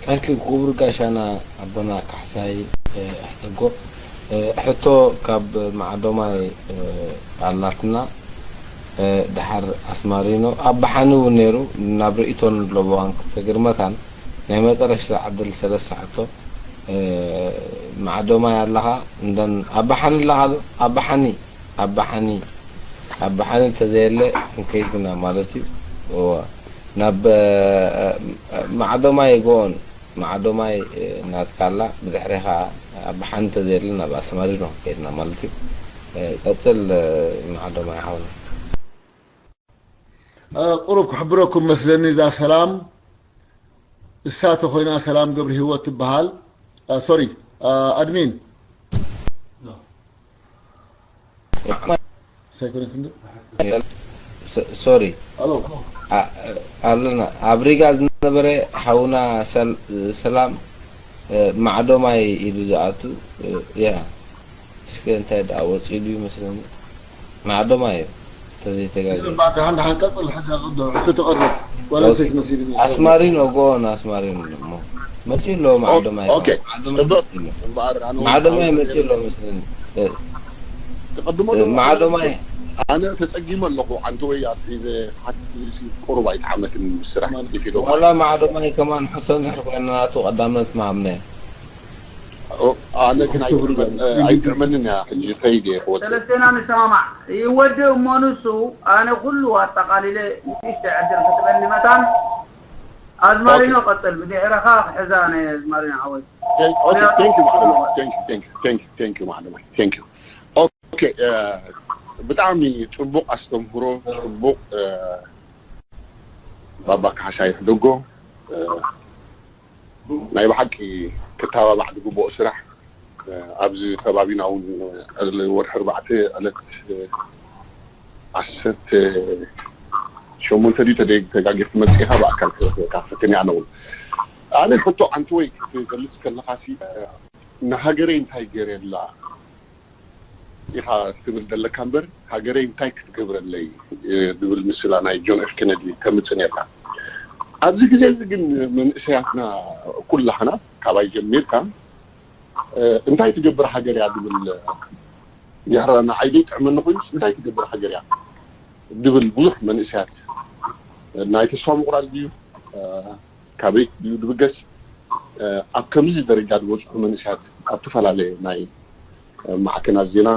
ታንኪ ክቡር ጋሻና ኣቦና ካሕሳይ። ሕተጎ ሕቶ ካብ ማዕዶማይ ኣላትና። ድሓር ኣስማሪኖ ኣባሓኒ እውን ነይሩ። ናብ ርእይቶን ለቦዋን ክተግርመካን ናይ መጠረሽታ ዕድል ሰለስተ ሕቶ። ማዕዶማይ ኣለኻ እንደን ኣባሓኒ ኣለኻ ዶ? ኣባሓኒ ኣባሓኒ ኣባሓኒ እንተዘየለ ክንከይድ ኢና ማለት እዩ። እወ፣ ናብ ማዕዶማይ ጎን ማዕዶማይ ናትካ ኣላ። ብድሕሪኻ ኣባሓኒ እንተዘየለ ናብ ኣስማሪኖ ከይድና ማለት እዩ። ቀጽል ማዕዶማይ ሓውና። ቁሩብ ክሕብረኩም መስለኒ እዛ ሰላም እሳ ተኾይና ሰላም ገብረ ህይወት ትበሃል። ሶሪ ኣድሚን ሶሪ ኣለና ኣብ ሪጋ ዝነበረ ሓውና ሰላም ማዕዶማይ ኢሉ ዝኣቱ ያ እስከ እንታይ ደኣ ወፂኡ ድዩ መስለኒ ማዕዶማይ እዩ ተዘይተጋገ ደሓን ደሓን ቀፅል ሕቶ ተቐርብ ጓል ኣንስተይቲ መሲልኒ ኣስማሪኖ ጎን ኣስማሪኖ እሞ መፂኡ ኣሎ ማዕዶማይ ማዕዶማይ መፂኡ ኣሎ መስለኒ ትቐድሞ ማዕዶማይ ኣነ ተፀጊመ ኣለኹ ዓንተ ወይ ኣትሒዘ ሓንቲ ርእሲ ቁሩብ ኣይተዓመትን ምስራሕ ይፊዶ ዋላ ማዕዶማይ ከማን ሕቶ እንድሕር ኮይና ናቱ ቀዳምነት ምሃብናዮ ኣነ ግን ኣይጥዕመንን እያ ሕጂ ከይድ እየ ክወፅእ ሰለስቴና ንሰማማዕ ይወድእ እሞ ንሱ ኣነ ኩሉ ኣጠቃሊለ ንእሽተ ዕድል ክትበኒ መታን ኣዝማሪኖ ቀፅል ብድሕረኻ ክሕዛ ናይ ኣዝማሪኖ ሓወይ Thank you, Madam. Thank you, thank you, thank you, thank you, Madam. Thank you. Okay, ብጣዕሚ ፅቡቅ ኣስተምህሮ ፅቡቅ ባባ ካሕሳይ ሕደጎ ናይ ብሓቂ ክተባባዕ ዝግብኦ ስራሕ ኣብዚ ከባቢና እውን ወርሒ ኣርባዕተ ዕለት ዓሰርተ ሸሞንተ ድዩ ተደይ ተጋጊርኩ መፂእኻ ብኣካል ክረክበካ ክፍትን እያ ነውን ኣነ ሕቶ ኣንትወይ ክትገልፅ ከለኻ ሲ ንሃገረይ እንታይ ገይረላ ኢኻ ክትብል ዘለካ እምበር ሃገረይ እንታይ ክትገብረለይ ዝብል ምስላ ናይ ጆን ኤፍ ኬነዲ ተምፅእ ነርካ ኣብዚ ግዜ እዚ ግን መንእሰያትና ኩላህና ካባይ ጀሚርካ እንታይ ትገብር ሃገር እያ ዝብል ይሕረና ዓይደይ ጥዕመኒ ኮይኑስ እንታይ ትገብር ሃገር እያ ዝብል ብዙሕ መንእሰያት ናይ ተስፋ ምቁራፅ ድዩ ካበይ ድዩ ዝብገስ ኣብ ከምዚ ደረጃ ዝበፅሑ መንእሰያት ኣብ ተፈላለየ ናይ ማዕከናት ዜና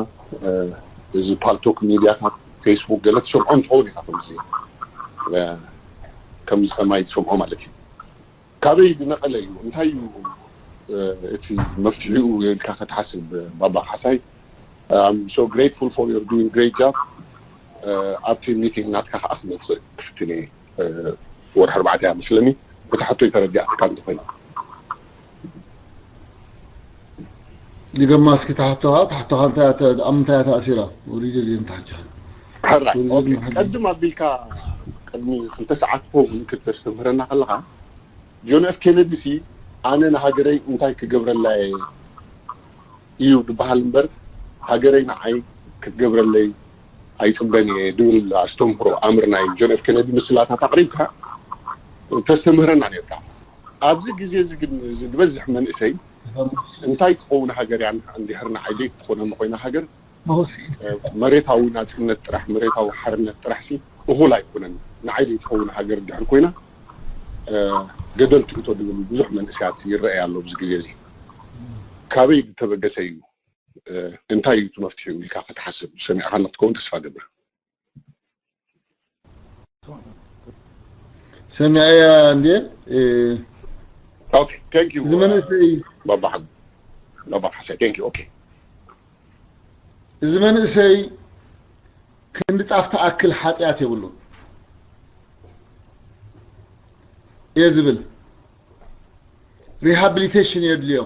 እዚ ፓልቶክ ሚድያታት ፌስቡክ ገለ ትሰምዖ እንትኸውን ኢኻ ከምዚ ከምዚ ከማይ ትሰምዖ ማለት እዩ ካበይ ዝነቐለ እዩ እንታይ እዩ እቲ መፍትሒኡ ኢልካ ክትሓስብ ባባ ካሕሳይ I'm so grateful for your doing great job ኣብቲ ሚቲንግ ናትካ ከዓ ክመፅእ ክፍትን እየ ወርሒ ኣርባዕተ እያ መስለኒ እቲ ሕቶ ተረዲኣትካ እንተኮይና ድገማ እስኪ ታሕቶኻ ታሕቶኻ እንታይ ኣብ ምንታይ ተኣሲራ ወሪደ ድዮም ታሕጆኻ ሕራይ ቀድም ኣቢልካ ቅድሚ ክልተ ሰዓት ክኸውን ክተስተምህረና ከለኻ ጆን ኤፍ ኬነዲ ሲ ኣነ ንሃገረይ እንታይ ክገብረላ እየ እዩ ዝበሃል እምበር ሃገረይ ንዓይ ክትገብረለይ ኣይፅበን እየ ዝብል ኣስተምህሮ ኣምር ናይ ጆን ኤፍ ኬነዲ ምስላታት ኣቕሪብካ ተስተምህረና ነርካ ኣብዚ ግዜ እዚ ግን ዝበዝሕ መንእሰይ እንታይ ክኸውን ሃገር እያ እንድሕር ንዓይ ዘይትኾነ መኾይና ሃገር መሬታዊ ናፅነት ጥራሕ መሬታዊ ሓርነት ጥራሕ ሲ እኹል ኣይኮነን ንዓይ ዘይትኸውን ሃገር እንድሕር ኮይና ገደል ትእቶ ዝብል ብዙሕ መንእሰያት ይረኣይ ኣሎ ኣብዚ ግዜ እዚ ካበይ ዝተበገሰ እዩ እንታይ እዩ እቲ መፍትሒኡ ኢልካ ክትሓስብ ሰሚዕካ ንክትከውን ተስፋ ገብር ሰሚዐያ እንዴ Okay, thank you. እዚ መንእሰይ ባባ ሓ- ባባ ሓሳይ thank you. Okay. እዚ መንእሰይ ክንዲ ጣፍ ትኣክል ሓጢኣት የብሉን እየ ዝብል ሪሃብሊቴሽን የድልዮ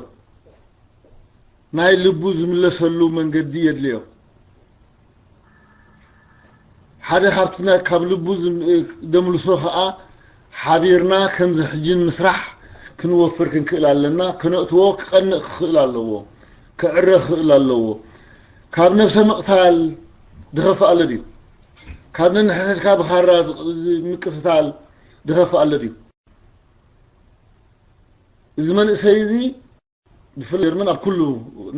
ናይ ልቡ ዝምለሰሉ መንገዲ የድልዮ ሓደ ካብትና ካብ ልቡ ደምልሶ ከዓ ሓቢርና ከምዚ ሕጂ ንምስራሕ ክንወፍር ክንክእል ኣለና ክነእትዎ ክቐንእ ክኽእል ኣለዎ ክዕረ ክኽእል ኣለዎ ካብ ነብሰ ምቕታል ድኸፍእ ኣሎ ድዩ ካብ ነንሕድሕድካ ብኻራ ምቅትታል ድኸፍእ ኣሎ ድዩ እዚ መንእሰይ እዚ ብፍላይ ጀርመን ኣብ ኩሉ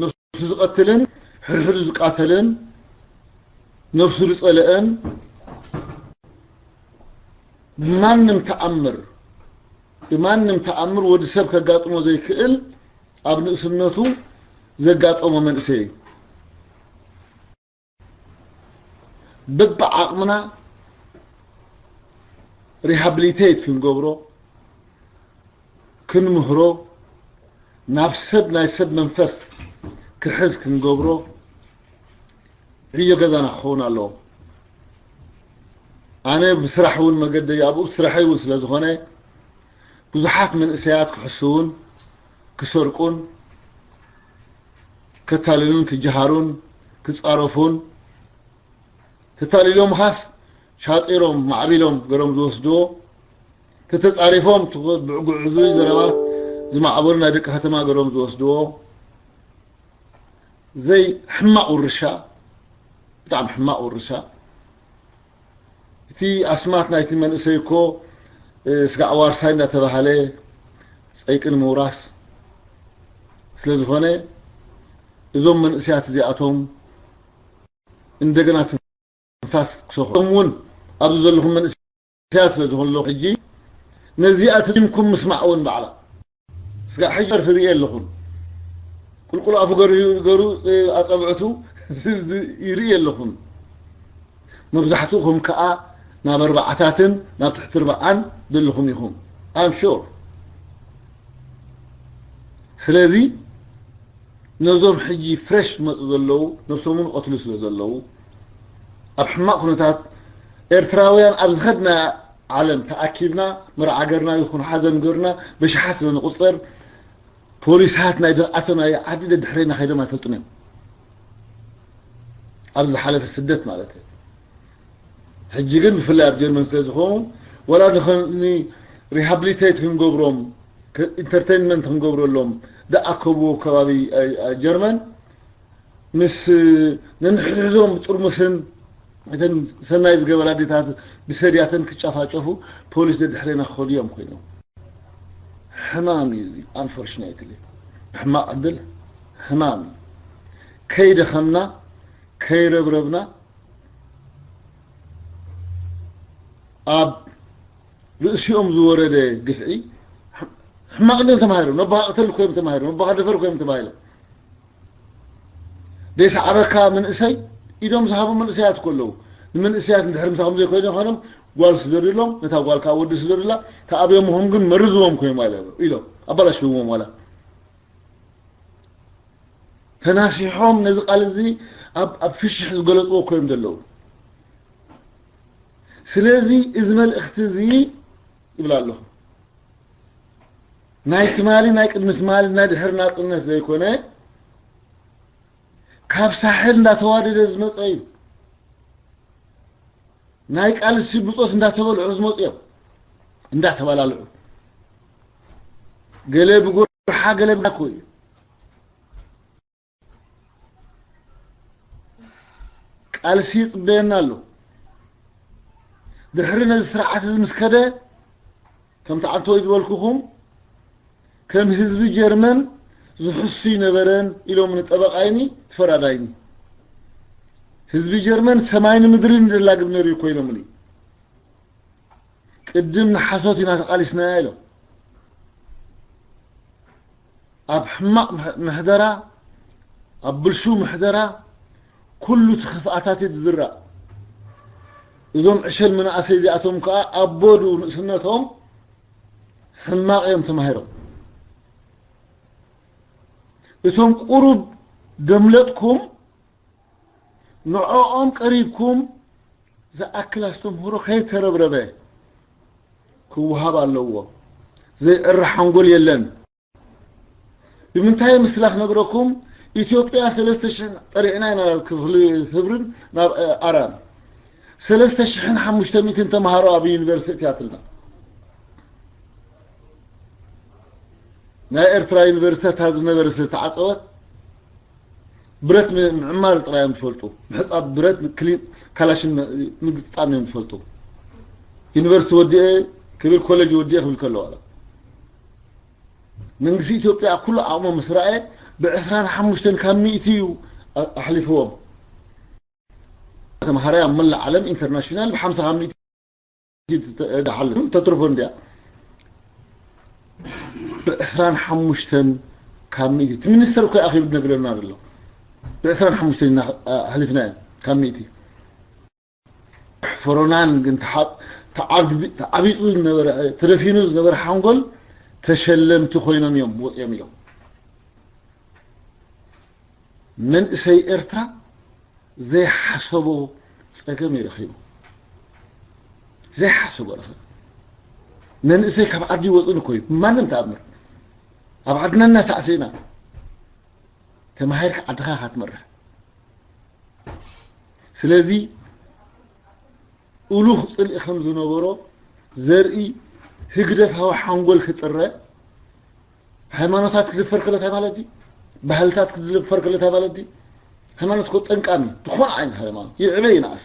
ነብሱ ዝቐትልን ሕድሕዱ ዝቃተልን ነብሱ ዝጸልአን ብማንም ተኣምር ብማንም ተኣምር ወዲ ሰብ ከጋጥሞ ዘይክእል ኣብ ንእስነቱ ዘጋጠሞ መንእሰይ እዩ። በብዓቕምና ሪሃብሊቴት ክንገብሮ፣ ክንምህሮ፣ ናብ ሰብ ናይ ሰብ መንፈስ ክሕዝ ክንገብሮ ዕዮ ገዛና ክኸውን ኣለዎ። ኣነ ብስራሕ እውን መገደይ ኣብኡ ስራሐይ እውን ስለ ዝኾነ ብዙሓት መንእሰያት ክሕስውን ክሰርቁን ከታልሉን ክጀሃሩን ክጻረፉን ተታሊሎም ኻስ ሻጢሮም ማዕቢሎም ገሮም ዝወስድዎ ተተጻሪፎም ብዕጉዕዙይ ዘረባ ዝማዕበሉ ናይ ደቂ ከተማ ገሮም ዝወስድዎ ዘይ ሕማቕ ውርሻ ብጣዕሚ ሕማቕ ውርሻ እቲ ኣስማት ናይቲ መንእሰይ እኮ ስጋዕ ዋርሳይ እንዳተባሃለ ጸይቂ ንምውራስ ስለ ዝኾነ እዞም መንእሰያት እዚኣቶም እንደገና ትንፋስ ክሰኹ እውን ኣብዚ ዘለኹም መንእሰያት ስለ ዝኾኑ ኣለኹ ሕጂ ነዚኣ ተሲምኩም ምስማዕ እውን ባዕላ ስጋዕ ሕጂ ደርፊ ርኢ ኣለኹን ቁልቁል ኣፉ ገሩ ገሩ ኣጸብዕቱ ይርኢ ኣለኹን መብዛሕትኡ ከም ከኣ ናብ ኣርባዓታትን ናብ ትሕቲ ኣርባዓን ዘለኹም ኢኹም I'm sure ስለዚ ነዞም ሕጂ ፍሬሽ ዝመፁ ዘለዉ ነብሶም እውን ይቐትሉ ስለ ዘለዉ ኣብ ሕማቕ ኩነታት ኤርትራውያን ኣብ ዝኸድና ዓለም ተኣኪብና መርዓ ገርና ይኹን ሓዘን ገርና ብሽሓት ስለ ንቑፀር ፖሊሳት ናይ ኣቶ ናይ ዓዲ ደድሕሬና ከይዶም ኣይፈልጡን እዮም ኣብ ዝሓለፈ ስደት ማለት እዩ ሕጂ ግን ብፍላይ ኣብ ጀርመን ስለ ዝኾኑ ወላ ሪሃብሊቴት ክንገብሮም ኢንተርቴንመንት ክንገብረሎም ዝኣከብዎ ከባቢ ጀርመን ምስ ነንሕድሕዶም ብጥርሙስን እተን ሰናይ ዝገበራ ኣዴታት ብሰድያተን ክጨፋጨፉ ፖሊስ ደድሕሬና ክኸዱ እዮም ኮይኖም ሕማም እዩ እዚ unfortunately ብሕማቕ ዕድል ሕማም እዩ ከይደኸምና ከይረብረብና ኣብ ርእሲኦም ዝወረደ ግፍዒ ሕማቕ እንዲዮም ተማሂሮም ነባኻ ቅተል ኮይም ተማሂሮም ነባኻ ደፈር ኮይም ተባሂሎም ደይሰዓበካ መንእሰይ ኢዶም ዝሃቡ መንእሰያት እኮ ኣለዉ ንመንእሰያት እንድሕር ምሳኹም ዘይኮይኑ ይኾኖም ጓል ስደድሎም ነታ ጓል ከዓ ወዲ ስደድላ ተኣብዮምኹም ግን መርዝዎም ኮይም ኢሎም ኣባላሽውዎም ዋላ ተናሲሖም ነዚ ቃል እዚ ኣብ ፍሽሕ ዝገለፅዎ ኮይም ዘለዉ ስለዚ እዚ መልእኽቲ እዚ ይብል ኣለኹ ናይ ትማሊ ናይ ቅድሚ ትማሊ ናይ ድሕሪ ናፅነት ዘይኮነ ካብ ሳሕል እንዳተዋደደ ዝመፀ እዩ ናይ ቃልሲ ብፆት እንዳተበልዑ ዝመፁ እዮም እንዳተባላልዑ ገለ ብጉርሓ ገለ ብጋኮ እዩ ቃልሲ ይፅበየና ኣሎ ድሕሪ ነዚ ስርዓት እዚ ምስ ከደ ከምቲ ዓንተወይ ዝበልኩኹም ከም ህዝቢ ጀርመን ዝሕሱ ይነበረን ኢሎም ንጠበቃይኒ ትፈራዳይኒ ህዝቢ ጀርመን ሰማይን ምድርን ዘላግብ ነሩ ኮይኖምኒ ቅድም ንሓሶት ኢና ተቃሊስናያ ኢሎም ኣብ ሕማቕ ምሕደራ ኣብ ብልሹ ምሕደራ ኩሉ እቲ ክፍኣታት ዝዝራእ እዞም ዕሸል መናእሰይ እዚኣቶም ከዓ ኣቦዱ ንእስነቶም ሕማቕ እዮም ተማሂሮም እቶም ቁሩብ ደምለጥኩም ንዕኦም ቀሪብኩም ዝኣክል ኣስተምህሮ ከይተረብረበ ክወሃብ ኣለዎ። ዘይዕረ ሓንጎል የለን። ብምንታይ ምስላ ክነግረኩም፣ ኢትዮጵያ ሰለስተ ሽሕ ጠሪዕና ኢና ናብ ክፍሊ ህብርን ናብ ኣራን ሰለስተ ሽሕን ሓሙሽተ ሚእትን ተምሃሮ ኣብ ዩኒቨርሲቲ ኣትልና። ናይ ኤርትራ ዩኒቨርሲቲታት ዝነበረ ስለ ዝተዓጸወ ብረት ምዕማር ጥራይ እዮም ዝፈልጡ። ምሕጻብ ብረት፣ ክሊን፣ ካላሽን ምግጣም እዮም ዝፈልጡ። ዩኒቨርሲቲ ወዲኤ ክብል ኮሌጅ ወዲኤ ክብል ከሎ ዋላ መንግስቲ ኢትዮጵያ ኩሉ ዓቕሞም ምስ ረኣየ፣ ብ ዕስራን ሓሙሽተን ካብ ሚእቲ እዩ ኣሕሊፍዎም። ተምሃራይ ኣብ መላእ ዓለም ኢንተርናሽናል ብ ሓምሳ ካብ ሚእቲ ተሓልፍ ተትርፎ እንድያ። ብ ዕስራን ሓሙሽተን ካብ ሚእቲ እቲ ሚኒስተር እኮ ኣኺሉ ነግረና ዘሎ። ብ ዕስራን ሓሙሽተን ኣሕሊፍናዮ ካብ ሚእቲ። ሕፈሮናን ግን ተዓቢፁ ዝነበረ፣ ተደፊኑ ዝነበረ ሓንጎል ተሸለምቲ ኮይኖም እዮም ወፅኦም እዮም። መንእሰይ ኤርትራ ዘይሓሰቦ ፀገም ይረኺቡ። ዘይሓሰቦ ረኺቡ። መንእሰይ ካብ ዓዲ ይወፅን እኮ እዩ። ማንም ተኣምር ኣብ ዓድና እናሳዕሰና ተማሂርካ ዓድኻ ኢኻ ትመርሕ። ስለዚ ኡሉኽ ጽልኢ ከም ዝነበሮ ዘርኢ ህግደፋዊ ሓንጎል ክጥረ፣ ሃይማኖታት ክድፈር ከሎ እንታይ ማለት እዩ? ባህልታት ክድፈር ከሎ እንታይ ማለት እዩ? ሃይማኖት እኮ ጠንቃሚ ዝኾነ ዓይነት ሃይማኖት ይዕበ ይንኣስ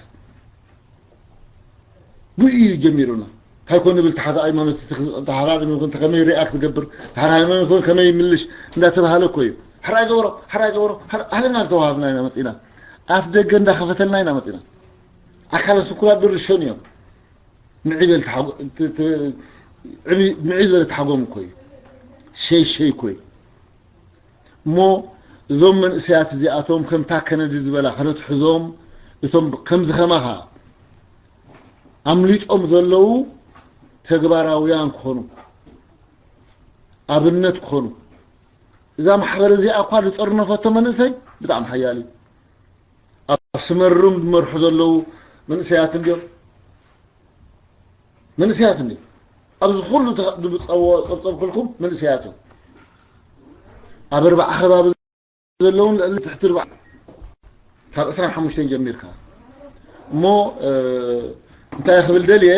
ብኡ እዩ ጀሚሩና። እንታይ ኮን ንብል ተሓተ ሃይማኖት ተሓራሪ ምንኩን ከመይ ሪኣክት ትገብር ተሓራ ሃይማኖት ኮን ከመይ ይምልሽ እንዳተባሃለ እኮ እዩ። ሕራይ ገበሮ ሕራይ ገበሮ ኣህለና ዝተዋሃብና ኢና መፂና ኣፍ ደገ እንዳኸፈተልና ኢና መፂና። ኣካለ ስንኩላት ድርሸን እዮም። ምዒ ዝበለ ተሓጎም እኮ እዩ። ሸይ ሸይ እኮ እዩ። እሞ እዞም መንእሰያት እዚኣቶም ከምታ ከነዲ ዝበላ ከነትሕዞም እቶም ከምዚ ከማኻ ኣምሊጦም ዘለዉ ተግባራውያን ክኾኑ ኣብነት ክኾኑ እዛ ማሕበር እዚኣ እኳ ዝጠርነፈቶ መንእሰይ ብጣዕሚ ሓያል እዩ። ኣብ ስመርም ዝመርሑ ዘለዉ መንእሰያት እንድዮም። መንእሰያት እንድዮም። ኣብዚ ኩሉ ዝፀዎ ፀብፀብ ክልኩም መንእሰያት እዮም። ኣብ ኣርባዓ ከባቢ ዘለውን ልዕሊ ትሕቲ ኣርባዓ ካብ ዕስራን ሓሙሽተን ጀሚርካ እሞ እንታይ ክብል ደልየ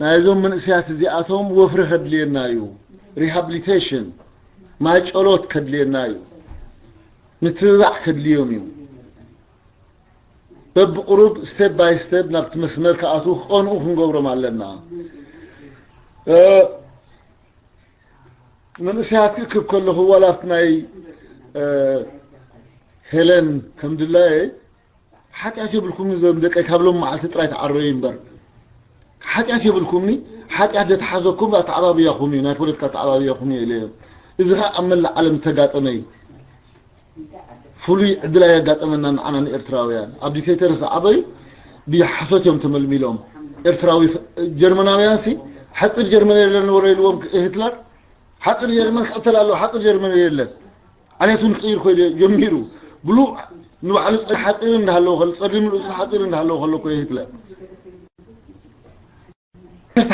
ናይዞም መንእሰያት እዚኣቶም ወፍሪ ከድልየና እዩ። ሪሃብሊቴሽን ማይ ጨሎት ከድልየና እዩ። ምትብባዕ ከድልዮም እዩ። በብቁሩብ ስቴፕ ባይ ስቴፕ ናብቲ መስመር ክኣትዉ ክቐንኡ ክንገብሮም ኣለና። መንእሰያት ክእክብ ከለኹ ዋላ ኣብቲ ናይ ሄለን ከም ድላየ ሓጢኣት የብልኩም እዞም ደቀይ ካብ ሎም መዓልቲ ጥራይ ተዓረዩ እምበር ሓጢኣት የብልኩምኒ። ሓጢኣት ዘተሓዘኩም ኣተዓባብያኹም እዩ ናይ ፖለቲካ ኣተዓባብያኹም እዩ ኢለዮም። እዚ ከዓ ኣብ መላእ ዓለም ዝተጋጠመ እዩ። ፍሉይ ዕድል ኣየጋጠመና ንዓና ንኤርትራውያን ኣብ ዲክቴተር ዝዓበዩ ብሓሶት እዮም ተመልሚሎም። ኤርትራዊ ጀርመናውያን ሲ ሓፂር ጀርመን የለን ወረ ኢልዎም ሂትለር ሓፂር ጀርመን ክቕተል ኣለዎ ሓፂር ጀርመን የለን። ዓሌት እውን ክቕይር ኮይ ጀሚሩ ብሉ ንባዕሉ ሓፂር እንዳሃለዎ ከሎ ፀሊም ርእሱ ሓፂር እንዳሃለዎ ከሎ ኮይ ሂትለር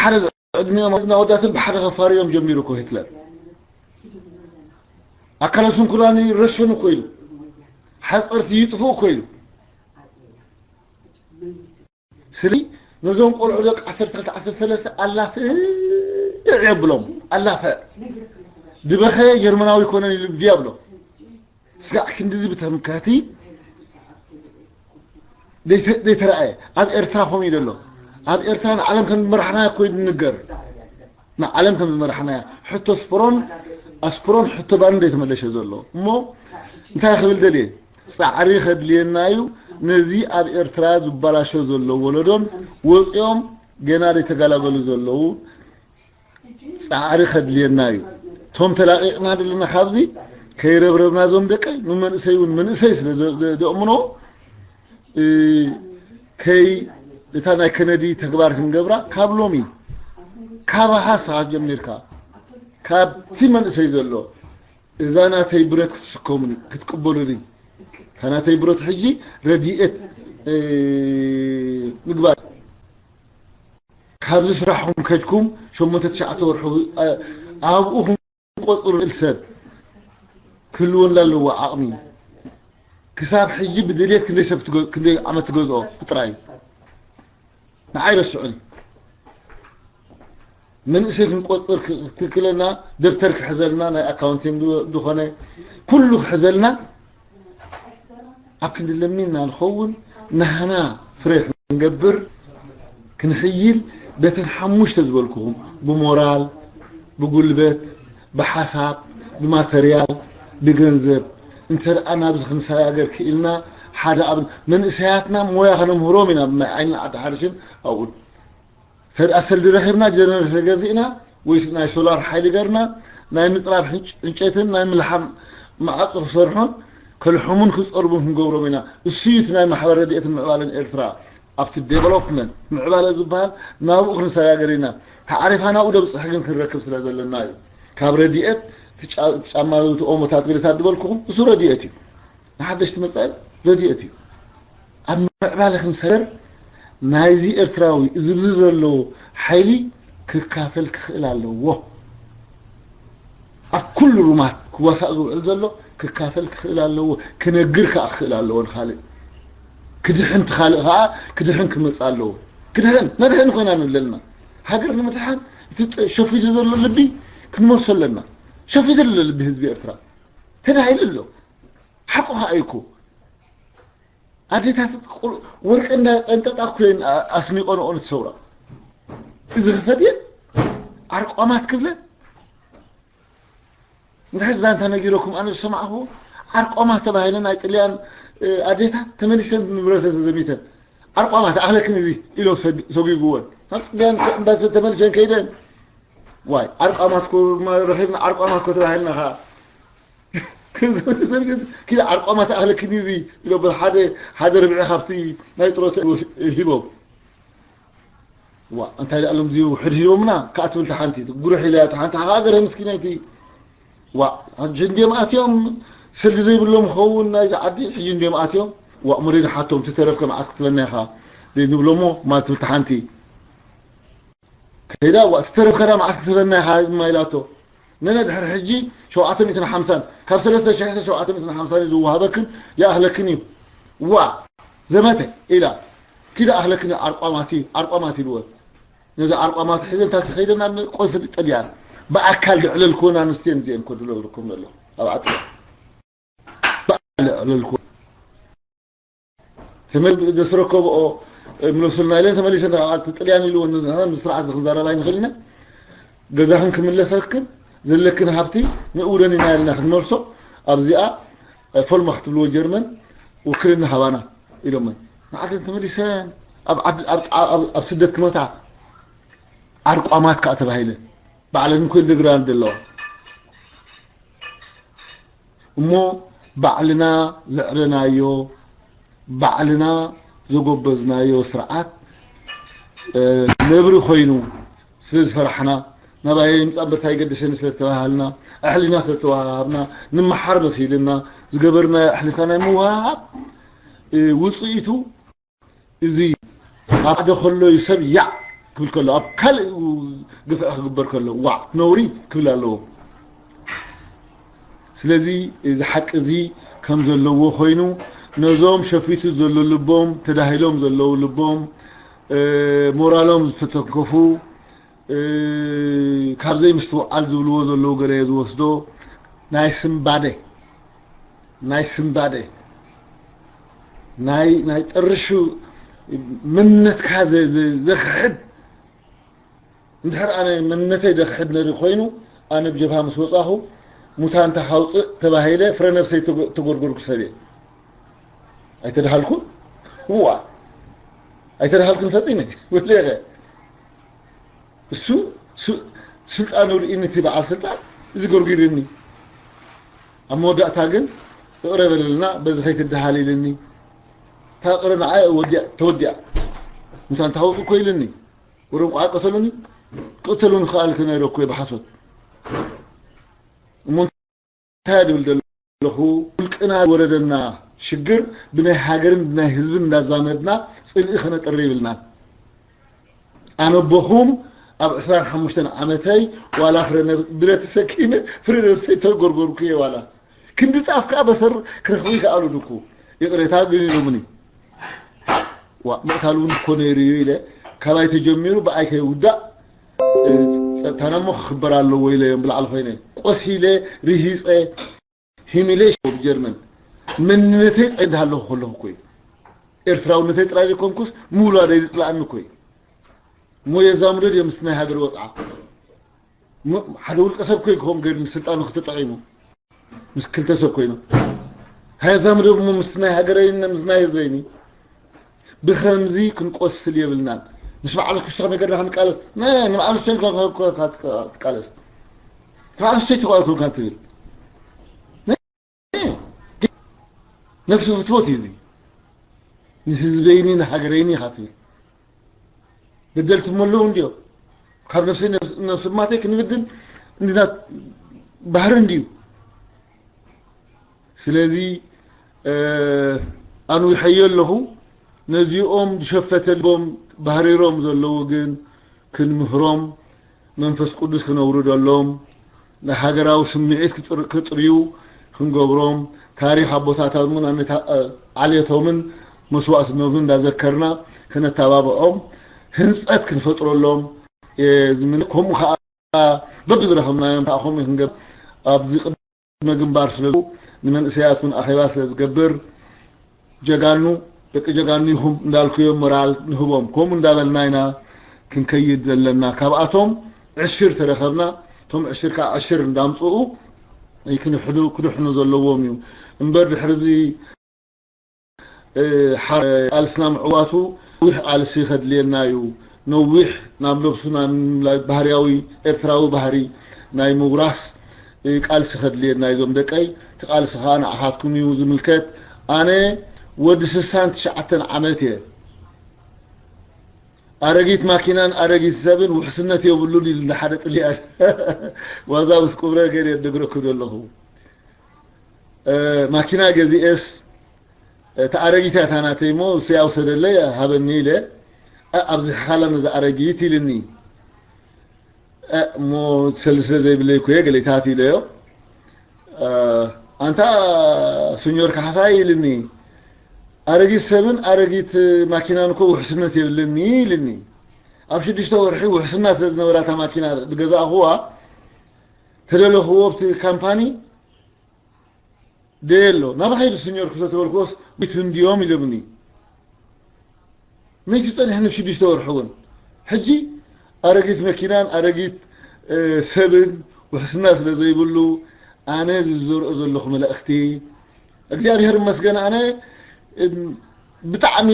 ሓደ ዕድሚኦም ናወዳትን ብሓደ ከፋርዮም ጀሚሩ እኮ ሂትለር ኣካለ ስንኩላን ይረሸኑ እኮ ኢሉ ሓፀርቲ ይጥፉ እኮ ኢሉ ስሊ ነዞም ቆልዑ ደቂ ዓሰርተ ክልተ ዓሰርተ ሰለስተ ኣላፍዕ የብሎም ኣላፍዕ ድበኸየ ጀርመናዊ ይኮነን ኢሉ ዲያብሎ ስጋዕ ክንድዚ ብተምካቲ ዘይተረኣየ ኣብ ኤርትራ ከምኡ እዩ ዘሎ ኣብ ኤርትራ ንዓለም ከም ዝመራሕና እኮ ንገር ንዓለም ከም ዝመራሕና ሕቶ ስፖሮን ኣስፖሮን ሕቶ ባን ዘይተመለሸ ዘሎ እሞ እንታይ ክብል ደልየ ጻዕሪ ከድልየና እዩ ነዚ ኣብ ኤርትራ ዝበላሾ ዘሎ ወለዶን ወፂኦም ገና ዘይተገላገሉ ዘለዉ ጻዕሪ ከድልየና እዩ። እቶም ተላቒቕና ዘለና ካብዚ ከይረብረብና እዞም ደቀይ ንመንእሰይ እውን መንእሰይ ስለ ዘእምኖ ከይ እታ ናይ ከነዲ ተግባር ክንገብራ ካብ ሎሚ ካብ ሃሳ ጀሚርካ ካብቲ መንእሰይ ዘሎ እዛ ናተይ ብረት ክትስከሙኒ ክትቅበሉኒ እታ ናተይ ብረት ሕጂ ረድኤት ምግባር ካብዚ ስራሕኩም ከድኩም ሸሞንተ ትሽዓተ ወርሑ ኣብኡ ክንቆፅሩ ልእል ሰብ ክህልወና ኣለዎ ዓቕሚ ክሳብ ሕጂ ብድልየት ክንደይ ሰብ ክንደይ ዓመት ትገዝኦ ብጥራይ ንዓይ ረስዑኒ መንእሰይ ክንቆፅር ክትክለና ደብተር ክሕዘልና ናይ ኣካውንቲንግ ዝኾነ ኩሉ ክሕዘልና ኣብ ክንዲ ለሚንና ንኸውን ናህና ፍረ ክንገብር ክንሕይል በተን ሓሙሽተ ዝበልኩኹም ብሞራል ብጉልበት ብሓሳብ፣ ብማተርያል፣ ብገንዘብ እንተ ደኣ ናብዚ ክንሰጋገር ክኢልና፣ ሓደ ኣብ መንእሰያትና ሞያ ከነምህሮም ኢና፣ ብማይ ዓይንን ዓዲ ሓርሽን ኣብኡን። ተድኣ ሰልዲ ረኺብና፣ ጀነሬተር ገዚእና፣ ወይ ናይ ሶላር ሓይሊ ገርና፣ ናይ ምጽራብ ዕንጨይትን ናይ ምልሓም መዓጹ ክሰርሑን ከልሕሙን ክጸርቡን ክንገብሮም ኢና። እሱ እዩ እቲ ናይ ማሕበር ረድኤትን ምዕባለን ኤርትራ። ኣብቲ ዴቨሎፕመንት፣ ምዕባለ ዝበሃል ናብኡ ክንሰጋገር ኢና። ተዓሪፋ ናብኡ ደብጽሕ ግን ክንረክብ ስለ ዘለና እዩ። ካብ ረድኤት እቲ ጫ-፣ እቲ ጫማ፣ እቲ ኦሞታት፣ ገለታት ዝበልኩኹም፣ እሱ ረድኤት እዩ። ንሓደሽቲ መጻኢ ረድኤት እዩ። ኣብ ምዕባለ ክንሰገር ናይዚ ኤርትራዊ እዚ ብዚ ዘሎ ሓይሊ ክካፈል ክኽእል ኣለዎ። ኣብ ኩሉ ሩማት ክዋሳእ ዝውዕል ዘሎ ክካፈል ክኽእል ኣለዎ። ክነግር ከኣ ክኽእል ኣለዎ ንኻልእ። ክድሕን እቲ ካልእ ከኣ ክድሕን ክመጽእ ኣለዎ። ክድሕን፣ ነድሕን ኮይና ንብለልና። ሃገር ንምድሓን እቲ ጠ-፣ ሸፊቱ ዘሎ ልቢ ክንመልሶ ኣለና። ሸፊቱ ኣሎ ልቢ ህዝቢ ኤርትራ። ተዳሂሉ ኣሎ። ሓቁ ከኣ እዩ እኮ። ኣዴታት ቁር-፣ ወርቂ እንዳቀንጠጣ እኮ እየን ኣ-፣ ኣስኒቆንኦ ነቲ ሰውራ። እዚ ክፈትየን ዓርቋማት ክብለን። እንታይ ዛንታ ነጊረኩም ኣነ ዝሰማዕኹ? ዓርቋማት ተባሂለን ናይ ጥልያን፣ እ፣ ኣዴታት ተመሊሰን ንብረተን ተዘሚተን። ዓርቋማት ኣኽለክን እዚ ኢሎም ሰግ-፣ ሰጒግወን። ናብ ጥልያን ከ-፣ እምባሲ ተመሊሰን ከይደን። ዋይ፣ ዓርቋማት ኮ-፣ መ-፣ ረኺብና ዓርቋማት ኮ ተባሂልና ኸዓ። ኪድ ዓርቋማት ኣኽለክን እዚ ኢሎም ሓደ፣ ሓደ ርብዒ ካብቲ ናይ ጥሮታ ሂቦም። ዋ፣ እንታይ ደኣ ሎም እዚ ውሕድ ሂቦምና? ከኣ ትብል ተሓንቲ፣ ጉርሕ ኢላ ተሓንቲ፣ ሃገር ምስኪነይቲ። ዋ፣ ሕጂ እንድዮም ኣትዮም፣ ሰልዲ ዘይብሎም ኸውን ናይዚ ዓዲ፣ ሕጂ እንድዮም ኣትዮም። ዋ፣ እሞ ደይ ንሓቶም፣ ትተረፍከ መዓስ ክትበና ኢኻ? ደይ ንብሎሞ፣ ማ ትብል ተሓንቲ። ከይዳ፣ ዋ፣ ትተረፍከ ዳ መዓስ ክትበና ኢኻ? ድማ ኢላቶ። ነነ ድሕሪ ሕጂ ሸውዓተ ሚእትን ሓምሳን፣ ካብ ሰለስተ ሽሕ ሸውዓተ ሚእትን ሓምሳን እዩ ዝወሃበክን ይኣኽለክን እዩ። ዋ፣ ዘመተ ኢላ፣ ኪድ ኣኽለክን እዩ፣ ዓርቋማት እዩ፣ ዓርቋማት ኢልወን። ነዚ ዓርቋማት ሒዘን ታክሲ ከይደን ናብ ቆንስል ጥልያን ብኣካል ዘዕለልክወን ኣንስትየን እዚአን እኮ ዝለልኩም ዘሎ ኣብ ዓጥያ። ብኣካል ዘዕለልክወን። ተመል-፣ ዘስረከብኦ ምለሱልና ኢለን ተመሊሰን ኣብ ዓዲ ጥልያን ኢልወን። ንሕና ምስ ስርዓት እዚ ክንዛረብ ኣይንኽእል ኢና። ገዛኽን ክምለሰልክን ዘለክን ሃብቲ ንእውደን ኢና ኢልና ክንመልሶ ኣብዚኣ ፎልማኽ ትብልዎ ጀርመን ውክልና ሃባና ኢሎመን። ንዓደን ተመሊሰን ኣብ ዓዲ፣ ኣብ፣ ኣብ፣ ኣብ ስደት ክመታ ዓርቋማት ከኣ ተባሂለን። ባዕለን እኮ ይደግራ ዘለዋ። እሞ ባዕልና ዘዕበናዮ፣ ባዕልና ዘጎበዝናዮ ስርዓት፣ እ፣ ነብሪ ኮይኑ ስለ ዝፈራሕና፣ ናባየ ይምጻእ እምበር እንታይ ይገድሰኒ ስለ ዝተባሃልና፣ ኣሕሊፍና ስለ ዝተዋሃሃብና፣ ንምሓር መሲልና፣ ዝገበርናዮ ኣሕሊፍካ ናይ ምውሃሃብ፣ እ፣ ውጽኢቱ እዚ ኣብ ሓደ ከሎ እዩ ሰብ ያዕ ክብል ከሎ፣ ኣብ ካልእ ግፍዒ ክግበር ከሎ ዋዕ ነውሪ ክብል ኣለዎ። ስለዚ እዚ ሓቂ እዚ ከም ዘለዎ ኮይኑ፣ ነዞም ሸፊቱ ዘሎ ልቦም፣ ተዳሂሎም ዘለዉ ልቦም፣ እ፣ ሞራሎም ዝተተንከፉ፣ እ፣ ካብ ዘይምስትውዓል ዝብልዎ ዘለዉ ገለ እየ ዝወስዶ። ናይ ስምባደ፣ ናይ ስምባደ፣ ናይ፣ ናይ ጥርሹ መንነትካ ዘ-፣ ዘ-፣ ዘኽሕድ። እንድሕር ኣነ መንነተይ ዘኽሕድ ነሪ ኮይኑ፣ ኣነ ብጀብሃ ምስ ወጻኹ፣ ሙታንታ ካውጽእ ተባሂለ፣ ፍረ ነብሰይ ተጎ-፣ ተጎርጎርኩ ሰብ እየ። ኣይተደሃልኩን? እዋ። ኣይተደሃልኩን ፈጺመ። ወለኸ። እሱ ሱ-፣ ስልጣኑ ርእይኒ፣ እቲ በዓል ስልጣን እዚ ጎርጊርኒ። ኣብ መወዳእታ ግን፣ "ይቕረ በለልና፣ በዚ ከይትደሃል" ኢልኒ። እታ ይቕረ ንዓይ ወዲኣ፣ ተወዲኣ። "ምታን ታውጡ እኮ" ኢልኒ። ወረም ቋ ቀተሉኒ። ቅተሉኒ ክኣልከ ነይረ እኮ ብሓሶት። እሞ እንታይ ድብል ዘለኹ፣ ውልቅና ዝወረደና ሽግር ብናይ ሃገርን ብናይ ህዝብን እንዳዛመድና ጽልኢ ከነጥሪ ይብልናን። ኣነ ኣቦኹም ኣብ ዕስራን ሓሙሽተን ዓመተይ ዋላ ፍረ ነብ-፣ ብረት ሰኪነ ፍረ ነብሰይ ተጎርጎርኩ እየ ዋላ። ክንዲ ጣፍ ከኣ በሰር ክረኽቡ ይከኣሉ ድኩ። ይቕሬታ ግን ኢሎምኒ። ዋ፣ ምቕታል እውን እኮ ነይሩ እዩ ኢለ፣ ካባይ ተጀሚሩ ብኣይ ከይውዳእ፣ እ፣ ጸጥታና እሞ ክኽበር ኣለዎ ኢለ እዮም ብላዕሊ ኮይነ። ቆሲለ፣ ርሂጸ፣ ሂሚሌሽ ብጀርመን መንነተይ ጸ-፣ እንዳሃለኹ ከለኹ እኮ እዩ። ኤርትራውነተይ ጥራይ ዘይኮንኩስ፣ ምውላደይ ዝጽላእኒ እኮ እዩ። እሞ የዛምዶ ድዮም ምስቲ ናይ ሃገር ወጽዓ? ሓደ ውልቀ ሰብ ኮይ ክኾን ገይሩ ንስልጣኑ ክተጠቒሙ ምስ ክልተ ሰብ ኮይኖም ሃያዛም ደሞ ምስ ናይ ሃገረይን ምስ ናይ ህዝበይን ብኸምዚ ክንቆስል የብልናን። ምስ በዓል ክስቶ ከመይ ገርና ክንቃለስ ንበዓል ክስቶ ትቃለስ በዓል ክስቶ ይተቋል ኮንካ ትብል ነፍሲ ፍትወት እዩ እዚ። ንህዝበይኒ ንሃገረይኒ ኢኻ ትብል። በደልቲ እሞ ኣለዉ እንድዮ። ካብ ነፍሰይ ነፍሲ ማተይ ክንብድል እንድና ባህሪ እንድዩ። ስለዚ ኣንዊሐዮ ኣለኹ። ነዚኦም ዝሸፈተ ልቦም ባህሪሮም ዘለዉ ግን ክንምህሮም መንፈስ ቅዱስ ክነውርደሎም ንሃገራዊ ስምዒት ክጥርዩ ክንገብሮም ታሪኽ ኣቦታቶምን ዓሌቶምን መስዋእትነቱን እንዳዘከርና ክነተባብዖም ህንፀት ክንፈጥረሎም ዝምነ። ከምኡ ከዓ በብዝረኸብናዮም ከዓ ከምኡ ክንገብር ኣብዚ ቅድመ ግንባር ስለ ንመንእሰያት እውን ኣኼባ ስለ ዝገብር ጀጋኑ ደቂ ጀጋኑ ኢኹም እንዳልኩዮ ሞራል ንህቦም። ከምኡ እንዳበልና ኢና ክንከይድ ዘለና። ካብኣቶም ዕሽር ተረኸብና እቶም ዕሽር ከዓ ዕሽር እንዳምፅኡ ክድሕኑ ዘለዎም እዩ እምበር ድሕሪ እዚ ቃልስና ምዕዋቱ ነዊሕ ቃልሲ ከድልየና እዩ። ነዊሕ ናብ ነብሱ ናይ ምምላይ ባህርያዊ ኤርትራዊ ባህሪ ናይ ምውራስ ቃልሲ ከድልየና እዩ። እዞም ደቀይ እቲ ቃልሲ ከዓ ንዓኻትኩም እዩ ዝምልከት። ኣነ ወዲ ስሳን ትሽዓተን ዓመት እየ። ኣረጊት ማኪናን ኣረጊት ሰብን ውሕስነት የብሉን ኢሉ ሓደ ጥልያን ዋዛ ምስ ቁብረ ገይረ ነግረኩም ዘለኹ። ማኪና ገዚኤስ እታ ኣረጊት እያ እታ ናተይ እሞ እሱ ያውሰደለይ ሃበኒ ኢለ ኣብዚ ሓላ ነዛ ኣረጊት ኢልኒ እሞ ሰልዲ ስለ ዘይብለይ እኮ ገሌታት ኢለዮ ኣንታ ሱኞር ካሕሳይ ኢልኒ ኣረጊት ሰብን ኣረጊት ማኪናን እኮ ውሕስነት የብልኒ ኢልኒ ኣብ ሽዱሽተ ወርሒ ውሕስና ስለ ዝነበራ እታ ማኪና ዝገዛእኽዋ ተደለኽዎ ኣብቲ ካምፓኒ ደየሎ ናባኸይዱ ስኒዮር ክሰተበልክዎስ ሚቱ እንድዮም ኢሎምኒ። ሚቱ ጸኒሕኒ ሽዱሽተ ወርሒ እውን። ሕጂ ኣረጊት መኪናን ኣረጊት ሰብን ውሕስና ስለ ዘይብሉ ኣነ ዝዘርኦ ዘለኹ መልእኽቲ እግዚኣብሔር ይመስገን ኣነ ብጣዕሚ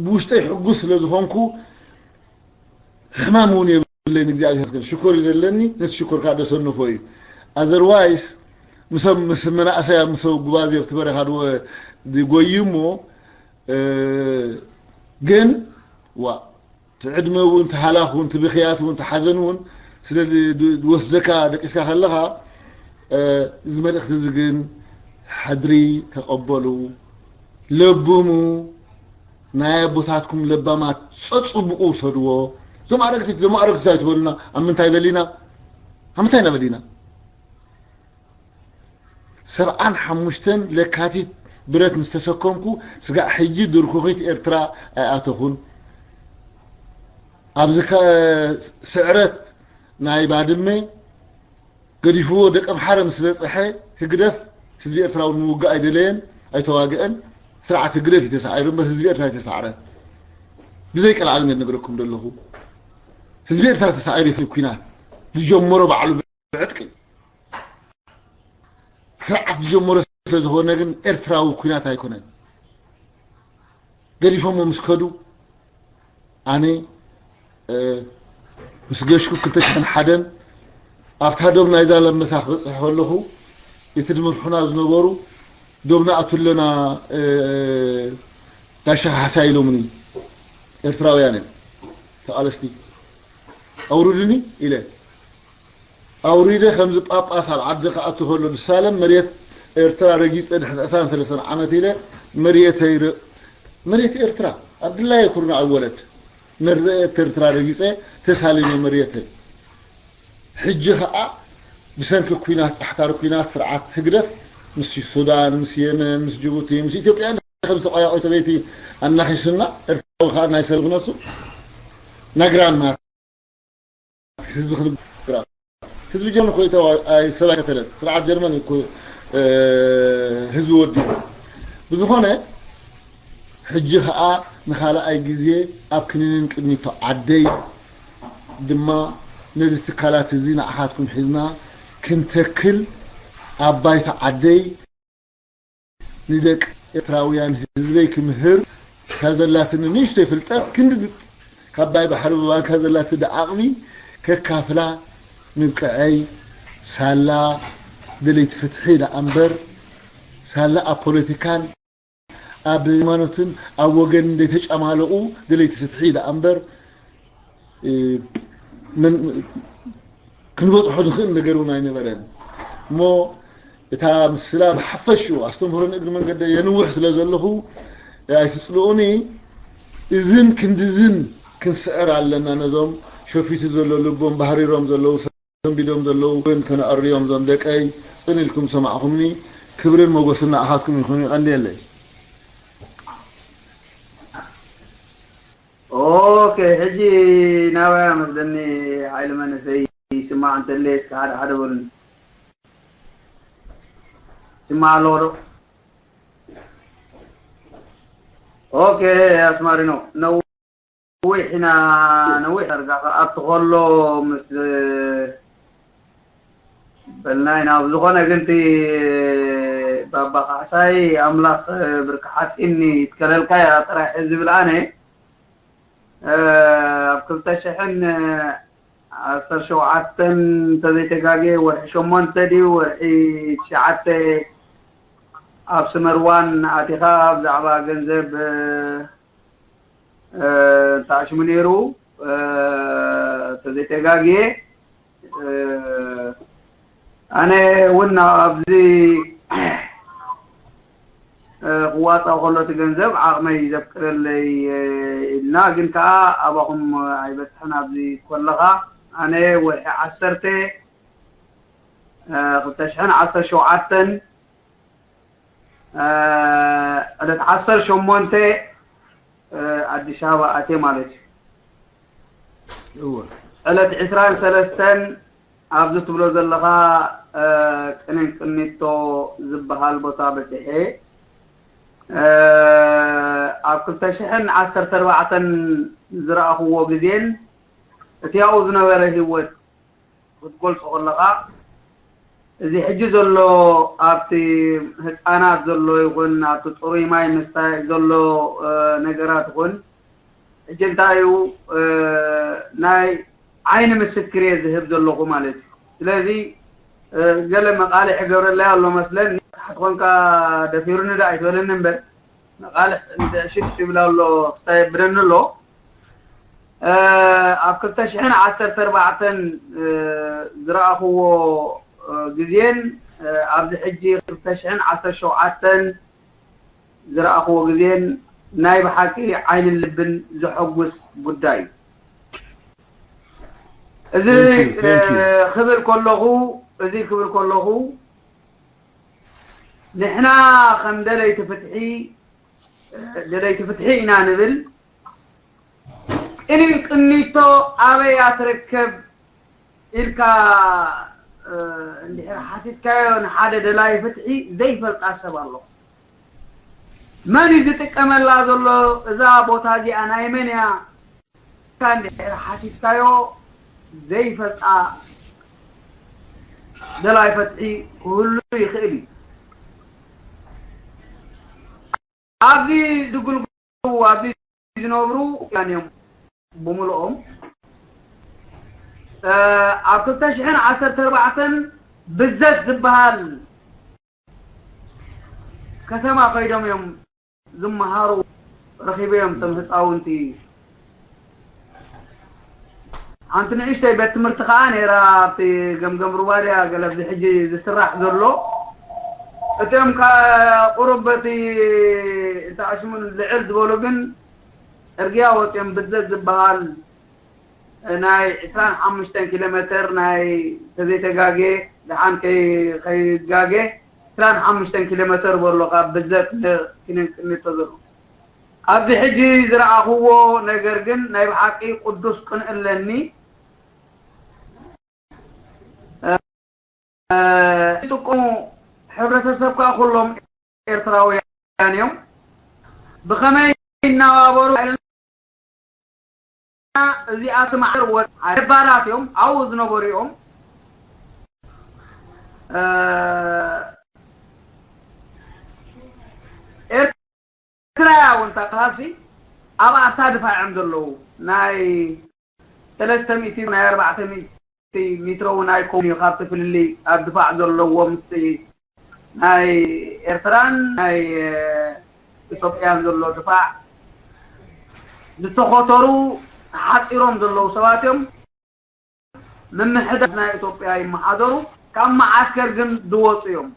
ብውሽጠይ ሕጉስ ስለ ዝኾንኩ ሕማም እውን የብለይን እግዚኣብሔር ይመስገን ሽኮር እዩ ዘለኒ ነቲ ሽኮር ከዓ ደሰንፎ እዩ otherwise ምስ መናእሰያ ምስ ጉባዜ ኣብቲ በረኻ ድወ ድጎዩ እሞ ግን ዋ እቲ ዕድመ እውን እቲ ሃላኽ እውን እቲ ብኽያት እውን እቲ ሓዘን እውን ስለ ዝወስደካ ደቂስካ ከለኻ እዚ መልእኽቲ እዚ ግን ሕድሪ ተቐበሉ ለብሙ ናይ ኣቦታትኩም ለባማት ጸጽብቑ ውሰድዎ። እዞም ኣረግቲት እዞም ኣረግቲት ኣይትበሉና። ኣብ ምንታይ በሊና? ኣብ ምንታይ ኢና በሊና? ሰብዓን ሓሙሽተን ለካቲት ብረት ምስ ተሰከምኩ ስጋዕ ሕጂ ድርኩኺት ኤርትራ ኣይኣተኹን። ኣብዚ ስዕረት ናይ ባድመ ገዲፍዎ ደቀምሓረ ምስ በጽሐ ህግደፍ ህዝቢ ኤርትራ እውን ምውጋእ ኣይደለየን ኣይተዋግአን ስርዓት ህግደፍ እዩ ተሳዒሩ እምበር ህዝቢ ኤርትራ ኣይተሳዕረን ብዘይ ቀልዓለም እየ ዝነግረኩም ዘለኹ ህዝቢ ኤርትራ ተሳዒሩ እዩ ኩናት ዝጀመሮ ባዕሉ ብዕጥቂ ስርዓት ዝጀመሮ ስለ ዝኾነ ግን ኤርትራዊ ኩናት ኣይኮነን ገዲፎሞ ምስ ከዱ ኣነ ምስ ገሽኩ ክልተ ሽሕን ሓደን ኣብታ ዶብ ናይ ዛላንበሳ ክበፅሕ ከለኹ እቲ ድምርሑና ዝነበሩ ዶብና ኣቱ ኣለና ጋሻ ካሕሳ ኢሎምኒ ኤርትራውያን እዮም ተቓለስቲ ኣውርዱኒ ኢለ ኣውሪደ ከምዚ ጳጳስ ኣብ ዓዲ ክኣቱ ከሎ ዝሳለም መሬት ኤርትራ ረጊፀ ድሕሪ ዕስራን ሰለስተን ዓመት ኢለ መሬተይ መሬት ኤርትራ ኣብ ድላየ ኩርናዕ ይወለድ መሬት ኤርትራ ረጊፀ ተሳሊመ መሬተይ ሕጂ ከዓ ብሰንኪ ኩናት ፃሕታሪ ኩናት ስርዓት ህግደፍ ምስ ሱዳን ምስ የመን ምስ ጅቡቲ ምስ ኢትዮጵያ ከም ዝተቋያቆ ሰበይቲ ኣናኺሱና ኤርትራዊ ከዓ ናይ ሰልፍ ነሱ ናግራና ህዝቢ ክንግራ ህዝቢ ጀርመን እኮ ይተዋ ኣይ ሰብኣይ ከተለ ስርዓት ጀርመን እኮ ህዝቢ ወዲኡ ብዝኾነ ሕጂ ከዓ ንኻልኣይ ግዜ ኣብ ክንንን ቅድሚቶ ዓደይ ድማ ነዚ ትካላት እዚ ንዓኻትኩም ሒዝና ክንተክል ኣብ ባይታ ዓደይ ንደቂ ኤርትራውያን ህዝበይ ክምህር እታ ዘላትኒ ንእሽተይ ፍልጠት ክንዲ ካብ ባይ ባሕሪ ብባንካ ዘላትኒ ዓቕሚ ከካፍላ ምብቅዐይ ሳላ ደለይቲ ፍትሒ ደኣ እምበር ሳላ ኣብ ፖለቲካን ኣብ ሃይማኖትን ኣብ ወገንን ዘይተጨማለቑ ደለይቲ ፍትሒ ደኣ እምበር ክንበፅሖ ንኽእል ነገር እውን ኣይነበረን እሞ እታ ምስላ ብሓፈሽኡ ኣስተምህሮ ንእግሪ መንገደ የንውሕ ስለ ዘለኹ ኣይትፅልኡኒ። እዝን ክንድዝን ክንስዕር ኣለና። ነዞም ሸፊቱ ዘሎ ልቦም ባህሪሮም ዘለዉ ሰንቢዶም ዘለዉ እውን ከነዕርዮም እዞም ደቀይ ፅን ኢልኩም ሰማዕኹምኒ። ክብርን ሞጎስን ንኣኻትኩም ይኹን። ይቐንየለይ። ኦኬ ሕጂ ናባያ መስለኒ ሓይሊ መንእሰይ ይስማዕ እንተለ እስከ ሓደ ሓደ በሉኒ። ይስማዕ ኣለዎ ዶ? ኦኬ ኣስማሪኖ ነዊሕ ኢና ነዊሕ ዳርጋ ክኣቱ ከሎ ምስ በልና ኢና። ኣብ ዝኾነ ግን እቲ ባባ ካሕሳይ ኣምላኽ ብርኪ ሓፂን ይትከለልካ እያ ጥራሕ ዝብል ኣነ ኣብ ክልተ ሽሕን ዓሰርተ ሸውዓተን እንተዘይተጋግየ ወርሒ ሸሞንተ ድዩ ወርሒ ትሽዓተ ኣብ ስመርዋን ኣቲኻ ብዛዕባ ገንዘብ ተኣሽሙ ነይሩ እንተዘይተጋግየ ኣነ እውን ኣብዚ ክዋፃእ ከሎ እቲ ገንዘብ ዓቕመይ ዘፍቅደለይ ኢልና ግን ከዓ ኣባኹም ኣይበፅሕን ኣብዚ ከለኻ ኣነ ወርሒ ዓሰርተ ክልተ ሽሕን ዓሰርተ ሸውዓተን ዕለት ዓሰርተ ሸሞንተ ኣዲስ ኣበባ ኣትየ ማለት እዩ። ዕለት ዕስራን ሰለስተን ኣብዚ ትብሎ ዘለኻ ቅንን ቅኒቶ ዝበሃል ቦታ በፂሐ ኣብ ክልተ ሽሕን ዓሰርተ ኣርባዕተን ዝረኣኽዎ ግዜን እቲ ያኡ ዝነበረ ህይወት ክትገልፆ ከለኻ እዚ ሕጂ ዘሎ ኣብቲ ህፃናት ዘሎ ይኹን ኣብቲ ፅሩይ ማይ ምስታይ ዘሎ ነገራት ይኹን ሕጂ እንታይ እዩ ናይ ዓይኒ ምስክር እየ ዝህብ ዘለኹ ማለት እዩ። ስለዚ ገለ መቃልሕ ይገብረለይ ኣሎ መስለኒ። ታሕቲ ኮንካ ደፊሩኒ ዳ ኣይትበለኒ እምበር መቃልሕ ሽሽ ይብል ኣሎ ክስታይ የብለኒ ኣሎ። ኣብ ክልተ ሽሕን ዓሰርተ ኣርባዕተን ዝረኣኽዎ ግዜን ኣብዚ ሕጂ ክልተ ሽሕን ዓሰርተ ሸውዓተን ዝረኣኽዎ ግዜን ናይ ብሓቂ ዓይንን ልብን ዘሐጉስ ጉዳይ እዩ። እዚ ክብል ከለኹ እዚ ክብል ከለኹ ንሕና ከም ደለይቲ ፍትሒ ደለይቲ ፍትሒ ኢና ንብል። ቅንን ቅኒቶ ኣበይ እያ ትርከብ ኢልካ እንድሕር ሓቲትካዮ ንሓደ ደላይ ፍትሒ ዘይፈልጣ ሰብ ኣሎ። መን እዩ ዝጥቀመላ ዘሎ እዛ ቦታ እዚኣ ናይ መን እያ? እንድሕር ሓቲትካዮ ዘይፈልጣ ደላይ ፍትሒ ክህሉ ይኽእል እዩ። ኣብዚ ዝግልገሉ ኣብዚ ዝነብሩ እዮም ብምልኦም ኣብ ክልተ ሽሕን ዓሰርተ ኣርባዕተን ብዘት ዝበሃል ከተማ ከይዶም እዮም ዝመሃሩ ረኺበዮም እቶም ህፃውንቲ። ሓንቲ ንእሽተይ ቤት ትምህርቲ ከዓ ነይራ ኣብቲ ገምገም ሩባ ድያ ገለ ኣብዚ ሕጂ ዝስራሕ ዘሎ እቲኦም ቁሩብ በቲ እንተኣሽሙን ልዕል ዝበሉ ግን ፅርግያ ወፂኦም ብዘት ዝበሃል ናይ ዕስራን ሓሙሽተን ኪሎ ሜተር ናይ ተዘይተጋጌ ደሓን ከይጋጌ ዕስራን ሓሙሽተን ኪሎ ሜተር በሎ ካብ ብዘት ክንን ቅኒቶ ዘሎ ኣብዚ ሕጂ ዝረኣኽዎ ነገር ግን ናይ ብሓቂ ቅዱስ ቅንእ ኣለኒ። ዝጥቀሙ ሕብረተሰብ ከዓ ኩሎም ኤርትራውያን እዮም። ብኸመይ ይናባበሩ እዚኣቶም ዓር ወ-፣ ነባራት እዮም፣ ኣብኡ ዝነበሩ እዮም። እ፣ ኤርትራያ እውን ተኻሲ ኣብ ኣታ ድፋዕ እዮም ዘለዉ። ናይ ሰለስተ ሚእቲ፣ ናይ ኣርባዕተ ሚእቲ ሜትሮ እውን ኣይኮኑን እዩ፣ ካብቲ ፍልልይ ኣብ ድፋዕ ዘለዎ ምስቲ ናይ ኤርትራን ናይ፣ እ፣ ኢትዮጵያን ዘሎ ድፋዕ ዝተኾተሩ፣ ተሓፂሮም ዘለዉ ሰባት እዮም። ምምሕዳር ናይ ኢትዮጵያ ይመሓደሩ፣ ካብ መዓስከር ግን ዝወፁ እዮም።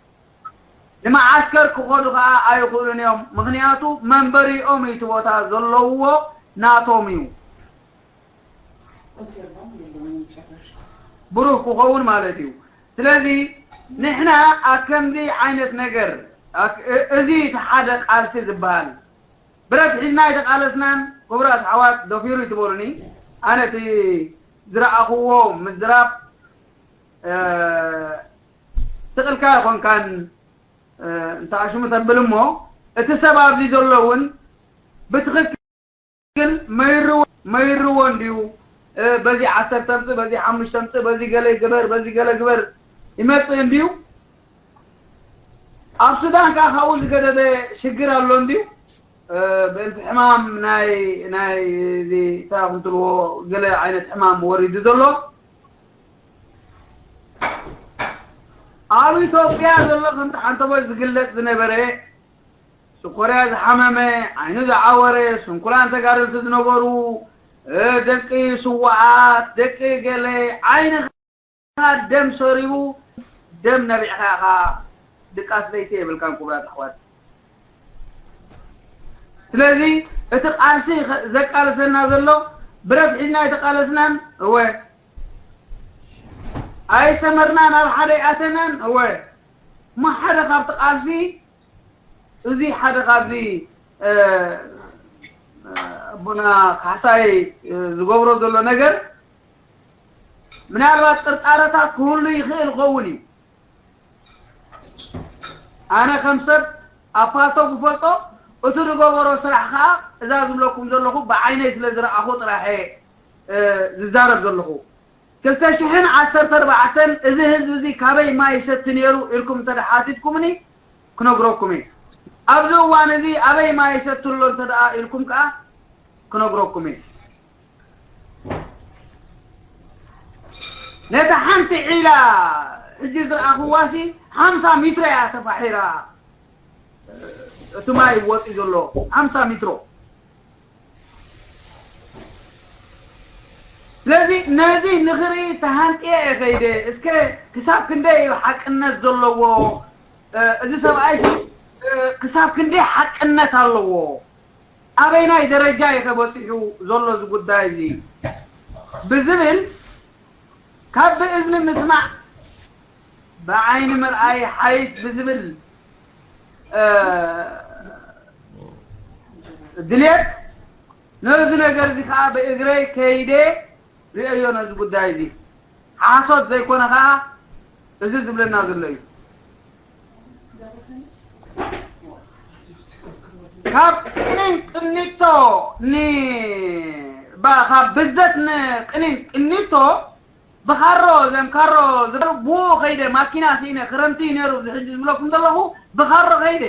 ንመዓስከር ክኸዱ ከዓ ኣይኽእሉን እዮም፣ ምኽንያቱ መንበሪኦም እዩ፣ እቲ ቦታ ዘለውዎ ናቶም እዩ። ብሩህ ክኸውን ማለት እዩ። ስለዚ ንሕና ኣብ ከምዚ ዓይነት ነገር፣ ኣብ-፣ እ-፣ እዚ እቲ ሓደ ቃልሲ ዝበሃል ብረት ሒዝና ኣይተቃለስናን። ክቡራት ኣሕዋት፣ ደፊሩ ይትበሉኒ። ኣነ እቲ ዝረኣኽዎ ምዝራብ፣ እ፣ ስቕ ኢልካ ኣይኮንካን፣ እ፣ እንተ ኣሽሙ ተብል እሞ፣ እቲ ሰብ ኣብዚ ዘሎ እውን ብትኽክል መይርዎ፣ መይርዎ እንድዩ፣ እ፣ በዚ ዓሰርተ ኣምጽእ፣ በዚ ሓሙሽተ ኣምጽእ፣ በዚ ገለ ግበር፣ በዚ ገለ ግበር ይመጽእ እንድዩ። ኣብ ሱዳን ከኣ ካብኡ ዝገደደ ሽግር ኣሎ እንድዩ። እ፣ ብእንቲ ሕማም ናይ፣ ናይ እዚ እንታይ ኢኹም ትብልዎ፣ ገለ ዓይነት ሕማም ወሪዱ ዘሎ። ኣብ ኢትዮጵያ ዘሎ ከምቲ ሓንተቦ ዝግለጽ ዝነበረ፣ ሽኮርያ ዝሓመመ፣ ዓይኑ ዝዓወረ፣ ስንኩላን ተጋደልቲ ዝነበሩ፣ እ፣ ደቂ ስዋኣት፣ ደቂ ገለ ዓይንኻ ደም ሰሪቡ፣ ደም ነቢዕኻ ኢኻ ድቃስ ለይቲ የብልካን፣ ክቡራት ኣሕዋት። ስለዚ እቲ ቃልሲ ኸ-፣ ዘቃልሰና ዘሎ ብረት ሒዝና ኣይተቃለስናን፣ እወ። ኣይሰመርናን፣ ኣብ ሓደ ኣይኣተናን፣ እወ። እሞ ሓደ ካብቲ ቃልሲ፣ እዚ ሓደ ካብዚ፣ እ፣ ኣቦና ካሕሳይ፣ እ፣ ዝገብሮ ዘሎ ነገር፣ ምናልባት ጥርጣረታት ክህሉ ይኽእል ኸውን እዩ። ኣነ ከም ሰብ ኣብ ፓልቶክ ዝፈልጦ፣ እቲ ዝገበሮ ስራሕ ከዓ እዛ ዝብለኩም ዘለኹ ብዓይነይ ስለ ዝረኣኹ ጥራሕ እየ፣ እ፣ ዝዛረብ ዘለኹ። ክልተ ሽሕን ዓሰርተ ኣርባዕተን እዚ ህዝቢ እዚ ካበይ ማይ ይሰቲ ነይሩ ኢልኩም እንተ ሓቲትኩምኒ ክነግረኩም እየ። ኣብዚ እዋን እዚ ኣበይ ማይ ይሰቲ ኣሎ እንተ ደኣ ኢልኩም ከኣ ክነግረኩም እየ። ነታ ሓንቲ ዒላ ሕጂ ዝረኣኽዋሲ ሓምሳ ሜትሮ እያ ተፋሒራ። እቲ ማይ ወፂኡ ዘሎ ሓምሳ ሜትሮ። ስለዚ ነዚ ንኽርኢ ተሃንጥየ እየ ከይደ። እስከ ክሳብ ክንደይ እዩ ሓቅነት ዘለዎ፣ እ፣ እዚ ሰብኣይሲ፣ እ፣ ክሳብ ክንደይ ሓቅነት ኣለዎ? ኣበይናይ ደረጃ እዩ ከ በፂሑ ዘሎ እዚ ጉዳይ እዚ? ብዝብል ካብ ብእዝኒ ምስማዕ ብዓይኒ ምርኣይ ሓይሽ ብዝብል፣ እ፣ ድልየት ነዚ ነገር እዚ ከዓ ብእግረይ ከይደ ርእዮ ነዚ ጉዳይ እዚ። ሓሶት ዘይኮነ ከዓ እዚ ዝብለና ዘሎ እዩ። ካብ ቅኒን ቅኒቶ ን-፣ ባ-፣ ካብ ብዘት ንቅኒን ቅኒቶ ብኻሮ፣ ዘም ካሮ ዝበሉ ብኡ ከይደ፣ ማኪና ስኢነ፣ ክረምቲ እዩ ነይሩ፣ እዚ ሕጂ ዝብለኩም ዘለኹ፣ ብኻሮ ከይደ።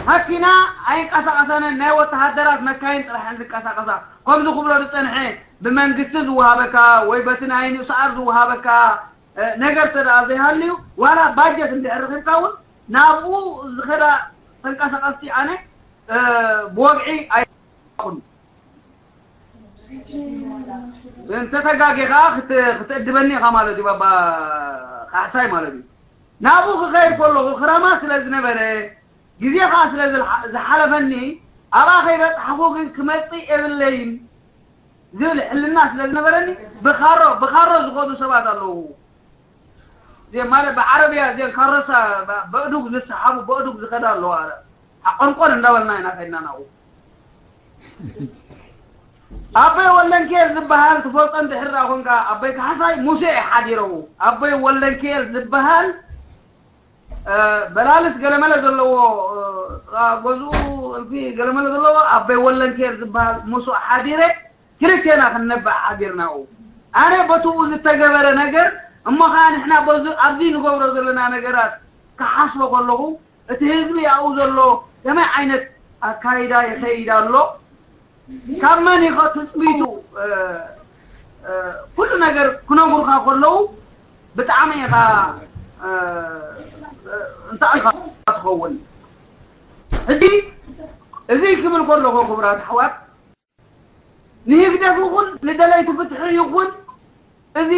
ማኪና ኣይንቀሳቐሰንን፣ ናይ ወተሃደራት መካይን ጥራሕ እየን ዝንቀሳቐሳ። ከምዚ ክብሎ ዝጸንሐ፣ ብመንግስቲ ዝወሃበካ ወይ በቲ ናይ ንእስኣር ዝወሃበካ፣ እ፣ ነገር እንተ ደኣ ዘይሃልዩ፣ ዋላ ባጀት እንድሕር ረኺብካ እውን፣ ናብኡ ዝኸዳ ተንቀሳቐስቲ ኣነ፣ እ፣ ብወግዒ ኣይኹን። እንተ ተጋጌኻ ክት-፣ ክትእድበኒ ኢኻ ማለት እዩ፣ ባባ ካሕሳይ ማለት እዩ። ናብኡ ክኸይድ ከለኹ ክረማ ስለ ዝነበረ፣ ግዜ ኸኣ ስለ ዝልሓ-፣ ዝሓለፈኒ፣ ኣብኣ ከይበጻሕኹ ግን ክመጽእ የብለይን ዝብል ሕልና ስለ ዝነበረኒ፣ ብኻሮ፣ ብኻሮ ዝኸዱ ሰባት ኣለዉ። እዚኦም ማለት ብዓረብያ፣ እዚኦም ካሮሳ፣ ብ-፣ በእዱግ ዝሰሓቡ፣ በእዱግ ዝኸዳ ኣለዋ። ኣረ፣ ሓቆንቆን እንዳበልና ኢና ከድና ናብኡ። ኣቦይ ወልደንኪኤል ዝበሃል ትፈልጦ እንድሕር ደኣ ኮንካ፣ ኣቦይ ካሕሳይ ሙሴ እዩ ሓዲረው። ኣቦይ ወልደንኪኤል ዝበሃል፣ እ፣ በላልስ ገለመለ ዘለዎ፣ እ፣ ጥቓ ገዝኡ ሰልፊ ገለመለ ዘለዎ ኣበይ ወለንኬር ዝበሃል መስዋእ ሓዲረ ክልቴና ክንነብዕ ሓዲርናኡ። ኣነ በትኡ ዝተገበረ ነገር እሞ ኸዓ ንሕና በዙ ኣብዚ ንገብሮ ዘለና ነገራት ክሓስቦ ከለኹ እቲ ህዝቢ ኣብኡ ዘሎ ከመይ ዓይነት ኣካይዳ ይኸይድ ኣሎ፣ ካብ መን ይኸ ትፅቢቱ ኩሉ ነገር ክነግሩኻ ከለዉ ብጣዕሚ ኢኻ እንታይ ኢኻ ትኸውን። ሕጂ እዚ ክብል ከለኹ ክቡራት ኣሕዋት ንህግደፍ ይኹን ንደለይቲ ፍትሒ ይኹን እዚ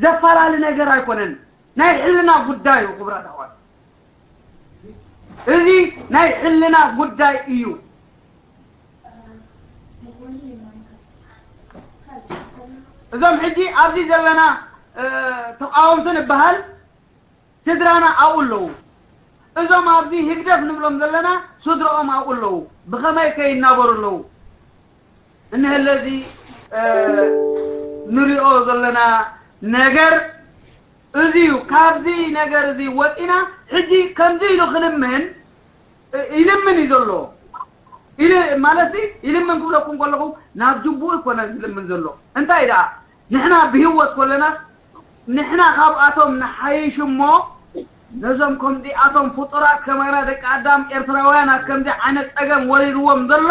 ዘፈላሊ ነገር ኣይኮነን። ናይ ሕልና ጉዳይ እዩ ክቡራት ኣሕዋት፣ እዚ ናይ ሕልና ጉዳይ እዩ። እዞም ሕጂ ኣብዚ ዘለና ተቃወምቲ ንበሃል ስድራና ኣብኡ ኣለዉ። እዞም ኣብዚ ህግደፍ ንብሎም ዘለና ስድረኦም ኣብኡ ኣለዉ። ብኸመይ ከይናበሩ ኣለዉ? እንሀለዚ ንሪኦ ዘለና ነገር እዚ እዩ። ካብዚ ነገር እዚ ወፂና ሕጂ ከምዚ ኢሉ ክልምን ይልምን እዩ ዘሎ። ማለትሲ ይልምን ክብለኩም ከለኹ ናብ ጅቡኡ ይኮነ ዝልምን ዘሎ። እንታይ ደኣ ንሕና ብህይወት ኮለናስ ንሕና ካብኣቶም ንሓይሽ እሞ ነዞም ከምዚኣቶም ፍጡራት ከማና ደቂ ኣዳም ኤርትራውያን ኣብ ከምዚ ዓይነት ፀገም ወሪድዎም ዘሎ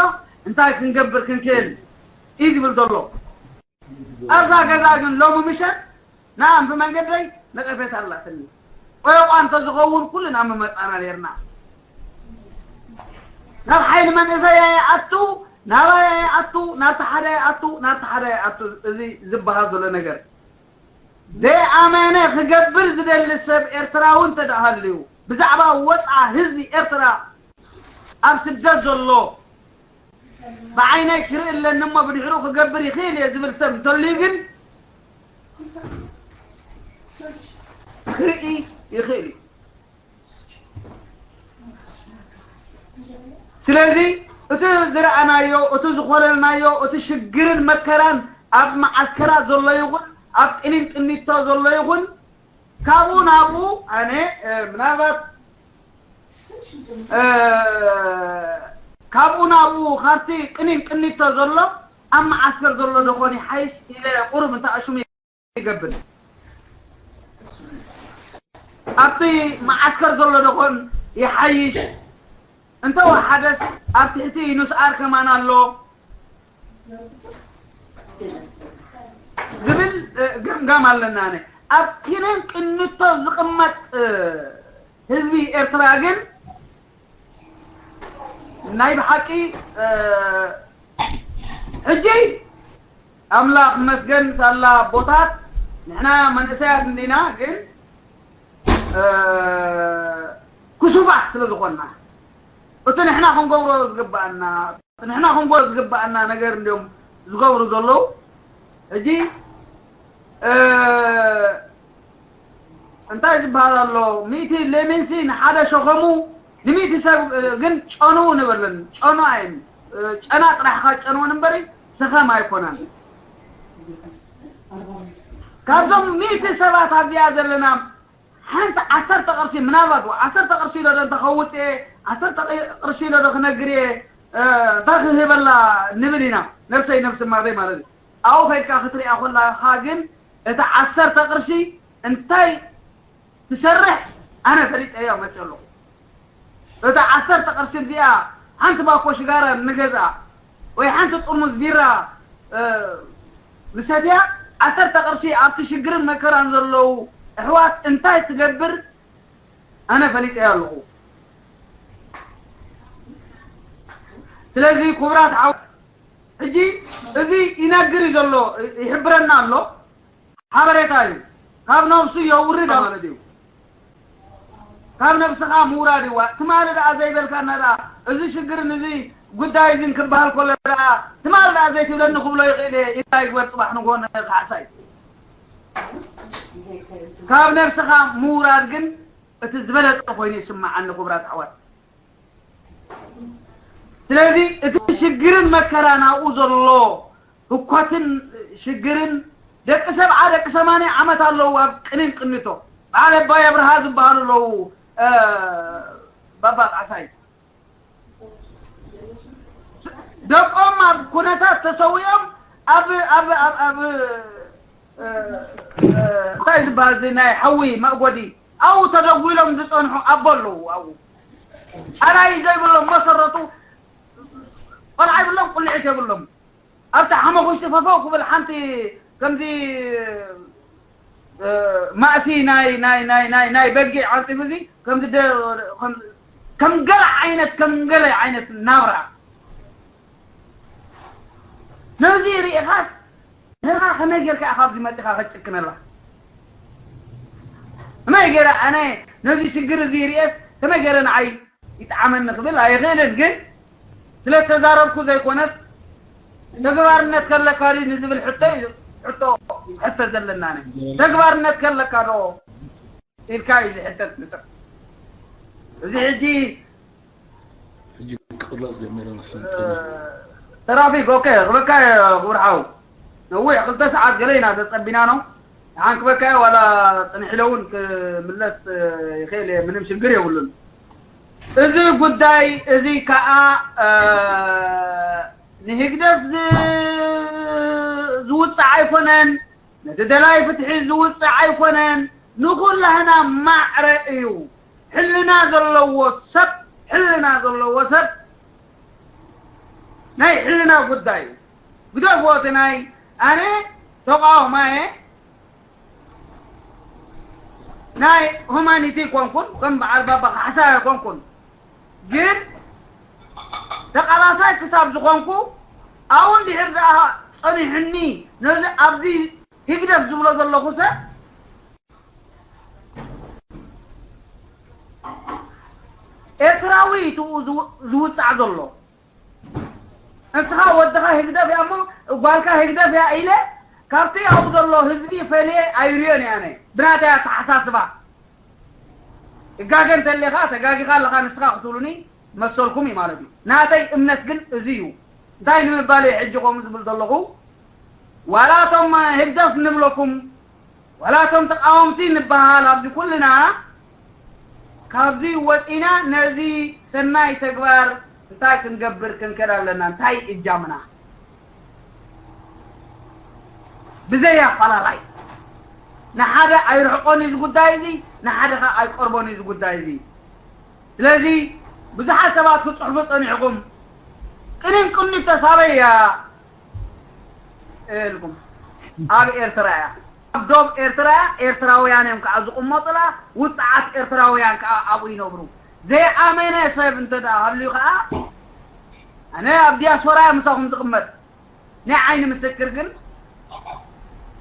እንታይ ክንገብር ክንክእል እዩ ዝብል ዘሎ። ኣብዛ ገዛ ግን ሎሚ ምሸት ንኣም ብመንገደይ ነቐፌታ ኣላትኒ። ቆዮቋ እንተዝኸውን ኩልና ምመጻና ኔርና። ናብ ሓይሊ መንእሰይ ኣይኣቱ፣ ናባይ ኣይኣቱ፣ ናብቲ ሓደ ኣይኣቱ፣ ናብቲ ሓደ ኣይኣቱ። እዚ ዝበሃል ዘሎ ነገር ዘይኣመነ ክገብር ዝደሊ ሰብ ኤርትራዊ እንተ ደኣ ሃልዩ ብዛዕባ ወጽዓ ህዝቢ ኤርትራ ኣብ ስደት ዘሎ ብዓይነይ ክርኢ ኣለኒ እሞ ብድሕሪኡ ክገብር ይኽእል እየ ዝብል ሰብ እንተልዩ ግን ክርኢ ይኽእል እዩ። ስለዚ እቲ ዝረኣናዮ፣ እቲ ዝኾለልናዮ፣ እቲ ሽግርን መከራን ኣብ መዓስከራት ዘሎ ይኹን ኣብ ቅኒን ቅኒቶ ዘሎ ይኹን ካብኡ ናብኡ ኣነ ምናልባት ካብኡ ናብኡ ካብቲ ቅኒን ቅኒቶ ዘሎ ኣብ መዓስከር ዘሎ ዶኾን ይሓይሽ ኢለ ቁሩብ እንተ ኣሽሙ ይገብር። ኣብቲ መዓስከር ዘሎ ዶኾን ይሓይሽ እንተ ወሓደስ ኣብ ትሕቲ ንስኣር ከማን ኣሎ ዝብል ገምጋም ኣለና። ኣነ ኣብ ቅኒን ቅኒቶ ዝቕመጥ ህዝቢ ኤርትራ ግን ናይ ብሓቂ ሕጂ ኣምላኽ መስገን ሳላ ኣቦታት ንሕና መንእሰያት እንዲና ግን ክሱባት ስለ ዝኾንና እቲ ንሕና ክንገብሮ ዝግባኣና ንሕና ክንጎ ዝግባኣና ነገር እንዲዮም ዝገብሩ ዘለዉ። ሕጂ እንታይ ዝበሃል ኣሎ? ሚእቲ ሌሚንሲ ንሓደ ሸኸሙ ንሚእቲ ሰብ ግን ጨኑ ንበለን ጨኑ ኣይን ጨና ጥራሕኻ ጨንወን እምበሪ ሰኸም ኣይኮነን። ካብዞም ሚእቲ ሰባት ኣብዚኣ ዘለና ሓንቲ ዓሰርተ ቅርሺ ምናልባት ዓሰርተ ቅርሺ ኢሎ ዶ እንተኸውፅ እየ ዓሰርተ ቅርሺ ኢሎ ዶ ክነግር እየ እንታይ ክህበላ ንብል ኢና። ነብሰይ ነብሲ ማዘይ ማለት እዩ። ኣብኡ ከድካ ክትሪኣ ኮላካ ግን እቲ ዓሰርተ ቅርሺ እንታይ ትሰርሕ ኣነ ፈሊጠያ መፅእ ኣለኹ። እታ ዓሰርተ ቅርሺ እዚኣ ሓንቲ ባኮ ሽጋራ ንገዝኣ ወይ ሓንቲ ጥርሙዝ ቢራ ንሰትያ ዓሰርተ ቅርሺ ኣብቲ ሽግርን መከራን ዘለዉ ኣሕዋት እንታይ ትገብር ኣነ ፈሊጠያ ኣለኹ። ስለዚ ክቡራት ዓው ሕጂ እዚ ይነግር እዩ ዘሎ ይሕብረና ኣሎ ሓበሬታ እዩ። ካብ ነብሱ የውርድ ማለት እዩ። ካብ ነብስኻ ምውራድ ይዋ ትማሊ ደኣ ዘይበልካና ደኣ እዚ ሽግርን እዚ ጉዳይ እዚን ክበሃል ከሎ ደኣ ትማሊ ደኣ ዘይትብለኒ ክብሎ ይኽእል እየ። እንታይ ይግበር ጽባሕ ንግሆ ንካሕሳይ ካብ ነብስኻ ምውራድ ግን እቲ ዝበለጸ ኮይኑ ይስምዓኒ ክቡራት ኣሕዋት። ስለዚ እቲ ሽግርን መከራን ኣብኡ ዘሎ ህኮትን ሽግርን ደቂ ሰብዓ ደቂ ሰማንያ ዓመት ኣለዉ ኣብ ቅኒን ቅኒቶ በዓል ኣባይ ኣብርሃ ዝበሃሉ ኣለዉ ባባ ጣዕሳይ ደቆም ኣብ ኩነታት ተሰዊኦም ኣብ ኣብ ኣብ ኣብ እንታይ ዝበሃል እዚ ናይ ሓዊ መእጎዲ ኣብኡ ተደጒሎም ዝፀንሑ ኣቦ ኣለዉ። ኣብኡ ኣላይ ዘይብሎም መሰረቱ ቆልዓ ይብሎም፣ ቁልዒት የብሎም። ኣብቲ ሓመኹሽቲ ፈፈው ክብል ሓንቲ ከምዚ ማእሲ ናይ ናይ ናይ ናይ ናይ በጊዕ ዓፂቡ እዚ ከምዚ ከም ገለ ዓይነት ከም ገለ ዓይነት ናብራ ነዚ ርኢኻስ ንስኻ ከመይ ጌርካ ኢኻ ኣብዚ መፂኻ ከጭክነላ? ከመይ ገይረ ኣነ ነዚ ሽግር እዚ ርእየስ ከመይ ገይረ ንዓይ ይጥዓመኒ ክብል ኣይኽእልን። ግን ስለ ተዛረብኩ ዘይኮነስ ተግባርነት ከለካ ድዩ ንዝብል ሕቶ እዩ ሕቶ ሕቶ ዘለና። ተግባርነት ከለካ ዶ ኢልካ እዩ ዝሕተት ንስኻ። እዚ ሕጂ ሕጂ ክቕለጽ ጀሚሩ መሰለኝ። ትራፊክ ኦኬ ክበካ ክቡር ሓው ነዊሕ ክልተ ሰዓት ገለ ኢና ተጸቢና ነው። ንሓን ክበካ ዋላ ጽንሕ ኢለ እውን ክምለስ ይኽእል እየ፣ ምንም ሽግር የብሉን። እዚ ጉዳይ እዚ ከዓ ንህግደፍ ዝውፅዕ ኣይኮነን። ነቲ ደላይ ፍትሒ ዝውፅዕ ኣይኮነን፣ ንኹላህና ማዕረ እዩ። ሕልና ዘለዎ ሰብ ሕልና ዘለዎ ሰብ ናይ ሕልና ጉዳይ እዩ። ግደፍዎ እቲ ናይ ኣነ ተቃውማየ ናይ ሁማኒቲ ኮንኩን ከም በዓል ባባ ካሕሳ ኮንኩን ግን ተቃላሳይ ክሳብ ዝኾንኩ ኣብኡ እንድሕር ደኣ ጸኒሑኒ ነዚ ኣብዚ ህግደፍ ዝብሎ ዘለኹ ሰብ ኤርትራዊ እዩ ዝውጻዕ ዘሎ። ንስኻ ወድኻ ህግደፍ እያ እሞ ጓልካ ህግደፍ እያ ኢለ ካብቲ ኣብኡ ዘሎ ህዝቢ ፈልየ ኣይርእዮን እየ ኣነ ብናተይ ኣተሓሳስባ። እጋገ እንተሌኻ ተጋጊኻ ኣለኻ ንስኻ ክትብሉኒ መሰልኩም እዩ ማለት እዩ። ናተይ እምነት ግን እዚ እዩ። እንታይ ንምባል እየ ሕጂ ከምኡ ዝብል ዘለኹ? ዋላ እቶም ህግደፍ ንብለኩም ዋላ እቶም ተቃወምቲ ንበሃል ኣብዚ ኩልና ካብዚ ወፂና ነዚ ሰናይ ተግባር እንታይ ክንገብር ክንከድ ኣለና? እንታይ እጃምና? ብዘይ ኣፈላላይ ንሓደ ኣይርሕቆን እዚ ጉዳይ እዚ ንሓደ ከዓ ኣይቀርቦን እዚ ጉዳይ እዚ። ስለዚ ብዙሓት ሰባት ክትፅሕፉ ፀኒሕኩም ቅኒን ቅኒት ተሳበይ እያ እልኩም ኣብ ኤርትራ እያ ኣብ ዶብ ኤርትራ እያ ኤርትራውያን እዮም ከዓ ዝቕመጡላ ውፅዓት ኤርትራውያን ከዓ ኣብኡ ይነብሩ ዘይኣመነ ሰብ እንተ ደኣ ሃልዩ ከዓ ኣነ ኣብ ዲያስፖራ እያ ምሳኹም ዝቕመጥ ናይ ዓይኒ ምስክር ግን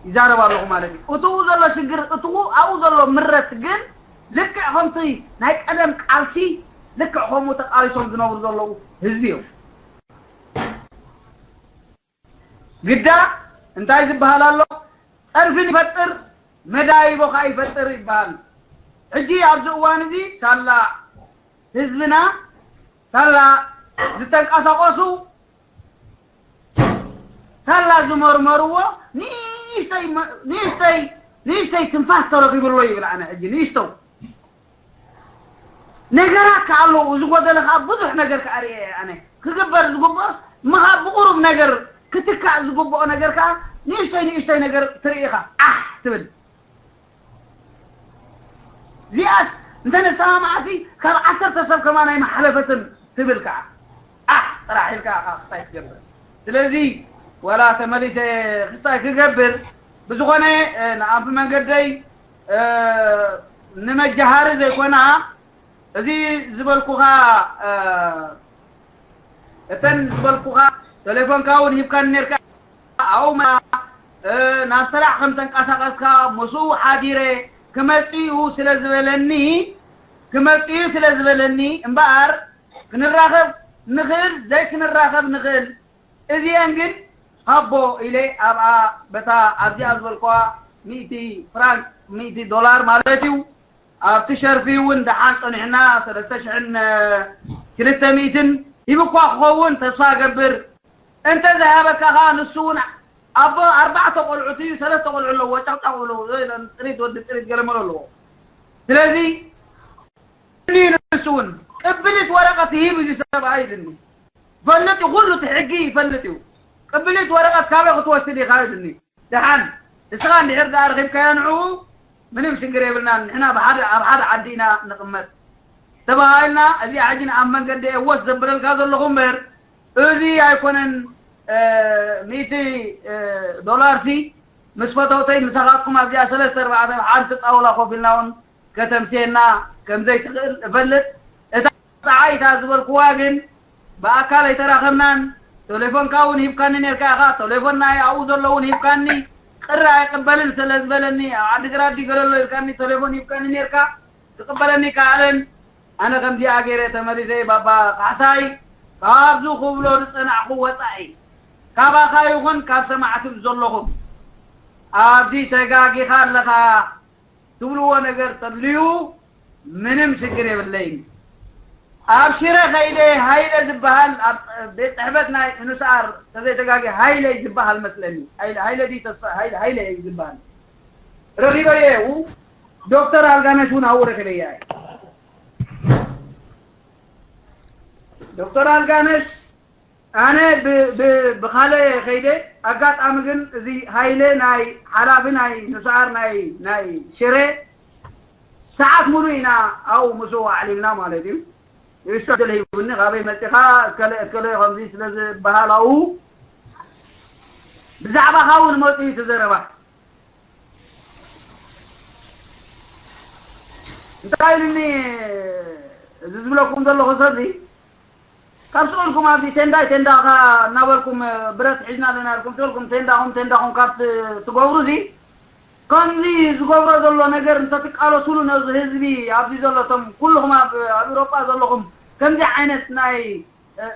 ይዛረብ ኣለኹ ማለት እዩ። እትኡ ዘሎ ሽግር እትኡ ኣብኡ ዘሎ ምረት ግን ልክዕ ከምቲ ናይ ቀደም ቃልሲ ልክዕ ከምኡ ተቃሊሶም ዝነብሩ ዘለዉ ህዝቢ እዮም። ግዳ እንታይ ዝበሃል ኣሎ? ፀርፊ ይፈጥር መዳይቦ ከዓ ይፈጥር ይበሃል። ሕጂ ኣብዚ እዋን እዚ ሳላ ህዝብና ሳላ ዝተንቀሳቀሱ ሳላ ዝመርመርዎ ንእሽተይ ንእሽተይ ንእሽተይ ትንፋስ ተረኺብሎ ይብል ኣነ ሕጂ ንእሽተው ነገራት ከኣ ኣለዉ ዝጎደለ ከኣ ብዙሕ ነገር ከኣ ርእየ ኣነ ክግበር ዝግብኦስ ምኻ ብቁሩብ ነገር ክትካእ ዝግብኦ ነገር ከኣ ንእሽተይ ንእሽተይ ነገር ትርኢ ኢኻ ዓሕ ትብል እዚኣስ እንተ ነሰማማዕሲ ካብ ዓሰርተ ሰብ ከማን ኣይመሓለፈትን ትብል ከዓ ዓሕ ጥራሕ ኢልካ ኢኻ ክስታይ ትገብር ስለዚ ወላ ተመሊሰ ክስታይ ክገብር ብዝኾነ ንኣንፊ መንገደይ ንመጃሃሪ ዘይኮና እዚ ዝበልኩኻ እተን ዝበልኩኻ ቴሌፎንካ እውን ሂብካኒ ነርካ ኣብኡ ናብ ስራሕ ከም ተንቀሳቀስካ ምስኡ ሓዲረ ክመፅኡ ስለ ዝበለኒ ክመፅኡ ስለ ዝበለኒ እምበኣር ክንራኸብ ንኽእል ዘይክንራኸብ ንኽእል እዚአን ግን ሃቦ ኢለ ኣብኣ በታ ኣብዚኣ ዝበልኳ ሚእቲ ፍራንክ ሚእቲ ዶላር ማለት እዩ ኣብቲ ሸርፊ እውን ደሓን ጸኒሕና ሰለስተ ሽሕን ክልተ ሚእትን ሂብኳ ክኸውን ተስፋ እገብር። እንተ ዝሃበካ ኸኣ ንሱ እውን ኣቦ ኣርባዕተ ቆልዑት እዩ፣ ሰለስተ ቆልዑ ኣለዎ፣ ጫቕጫቕ ብሎ ጥሪት ወዲ ጥሪት ገለመሎ ኣለዎ። ስለዚ ንሱ እውን ቅብሊት ወረቐት ይህብ እዚ ሰብኣይ ኢልኒ። ፈልጥ እዩ፣ ኩሉ እቲ ሕጊ ይፈልጥ እዩ። ቅብሊት ወረቐት ካበይ ክትወስድ ኢኻ ኢሉኒ። ደሓን እስኻ እንድሕር ደኣ ረኺብካዮ ንዕኡ ምንም ሽግር የብልናን፣ ንሕና ብሓደ ኣብ ሓደ ዓዲ ኢና ንቕመጥ ተባሂልና። እዚኣ ሕጂ ኣብ መንገዲ እየ ወስ ዘብለልካ ዘለኹ እምበር እዚ ኣይኮነን። ሚእቲ ዶላር ሲ ምስ ፈተውተይ ምሳኻትኩም ኣብዚኣ ሰለስተ ኣርባዕተ ኣብ ሓንቲ ጣውላ ኮፍ ኢልና እውን ከተምስየና ከም ዘይትኽእል እፈልጥ። እታ ጸሓይ እታ ዝበልኩዋ ግን ብኣካል ኣይተራኸብናን። ቴሌፎንካ እውን ሂብካኒ ነርካ ኢኻ። ቴሌፎን ናይ ኣብኡ ዘሎ እውን ሂብካኒ። ቅር ኣይቅበልን ስለ ዝበለኒ ኣብ ዓዲግራት ድዩ ገለ ኣሎ ኢልካኒ ቴሌፎን ሂብካኒ ነርካ። ክቕበለኒ ከኣለን። ኣነ ከምዚኣ ገይረ ተመሊሰ ባባ ካሕሳይ ካብዚ ክብሎ ዝጸናዕኩ ወጻኢ ካባኻ ይኹን ካብ ሰማዕቲ ዘለኹም ኣብዚ ተጋጊኻ ኣለኻ ትብልዎ ነገር ተልዩ ምንም ሽግር የብለይን። ኣብ ሽረ ከይደ ሃይለ ዝበሃል ኣብ ቤት ጽሕፈት ናይ ንስኣር ተዘይተጋጊ ሃይለ ዝበሃል መስለኒ። ሃይለ ሃይለ ድዩ ተስፋ ሃይለ ሃይለ እዩ ዝበሃል። ረኺበዮ እየ። ዶክተር ኣልጋነሽ እውን ኣብኡ ረኺበያ እየ። ዶክተር ኣልጋነሽ ኣነ ብ- ብ- ብኻልእ ከይደ ኣጋጣሚ ግን እዚ ሃይለ ናይ ሓላፊ ናይ ንስኣር ናይ ናይ ሽረ ሰዓት ሙሉ ኢና ኣብኡ ምስኡ ኣዕሊልና ማለት እዩ። ንእሽቶ ዕድል ሂቡኒ ካበይ መፂኻ እከለ እከለ ከምዚ ስለ ዝበሃል ኣብኡ ብዛዕባኻ እውን መፂኡ እዩ እቲ ዘረባ። እንታይ ኢሉኒ እዚ ዝብለኩም ዘለኹ ሰብ እዚ ካብ ስኦልኩም ኣብዚ ቴንዳይ ቴንዳኻ እናበልኩም ብረት ሒዝና ኣለና ኢልኩም ስኦልኩም ቴንዳኹም ቴንዳኹም ካብ ት- ትገብሩ እዚ ከምዚ ዝገብሮ ዘሎ ነገር እንተትቃለሱሉ ነዚ ህዝቢ ኣብዚ ዘሎ እቶም ኩልኹም ኣብ ኣብ ኤውሮጳ ዘለኹም ከምዚ ዓይነት ናይ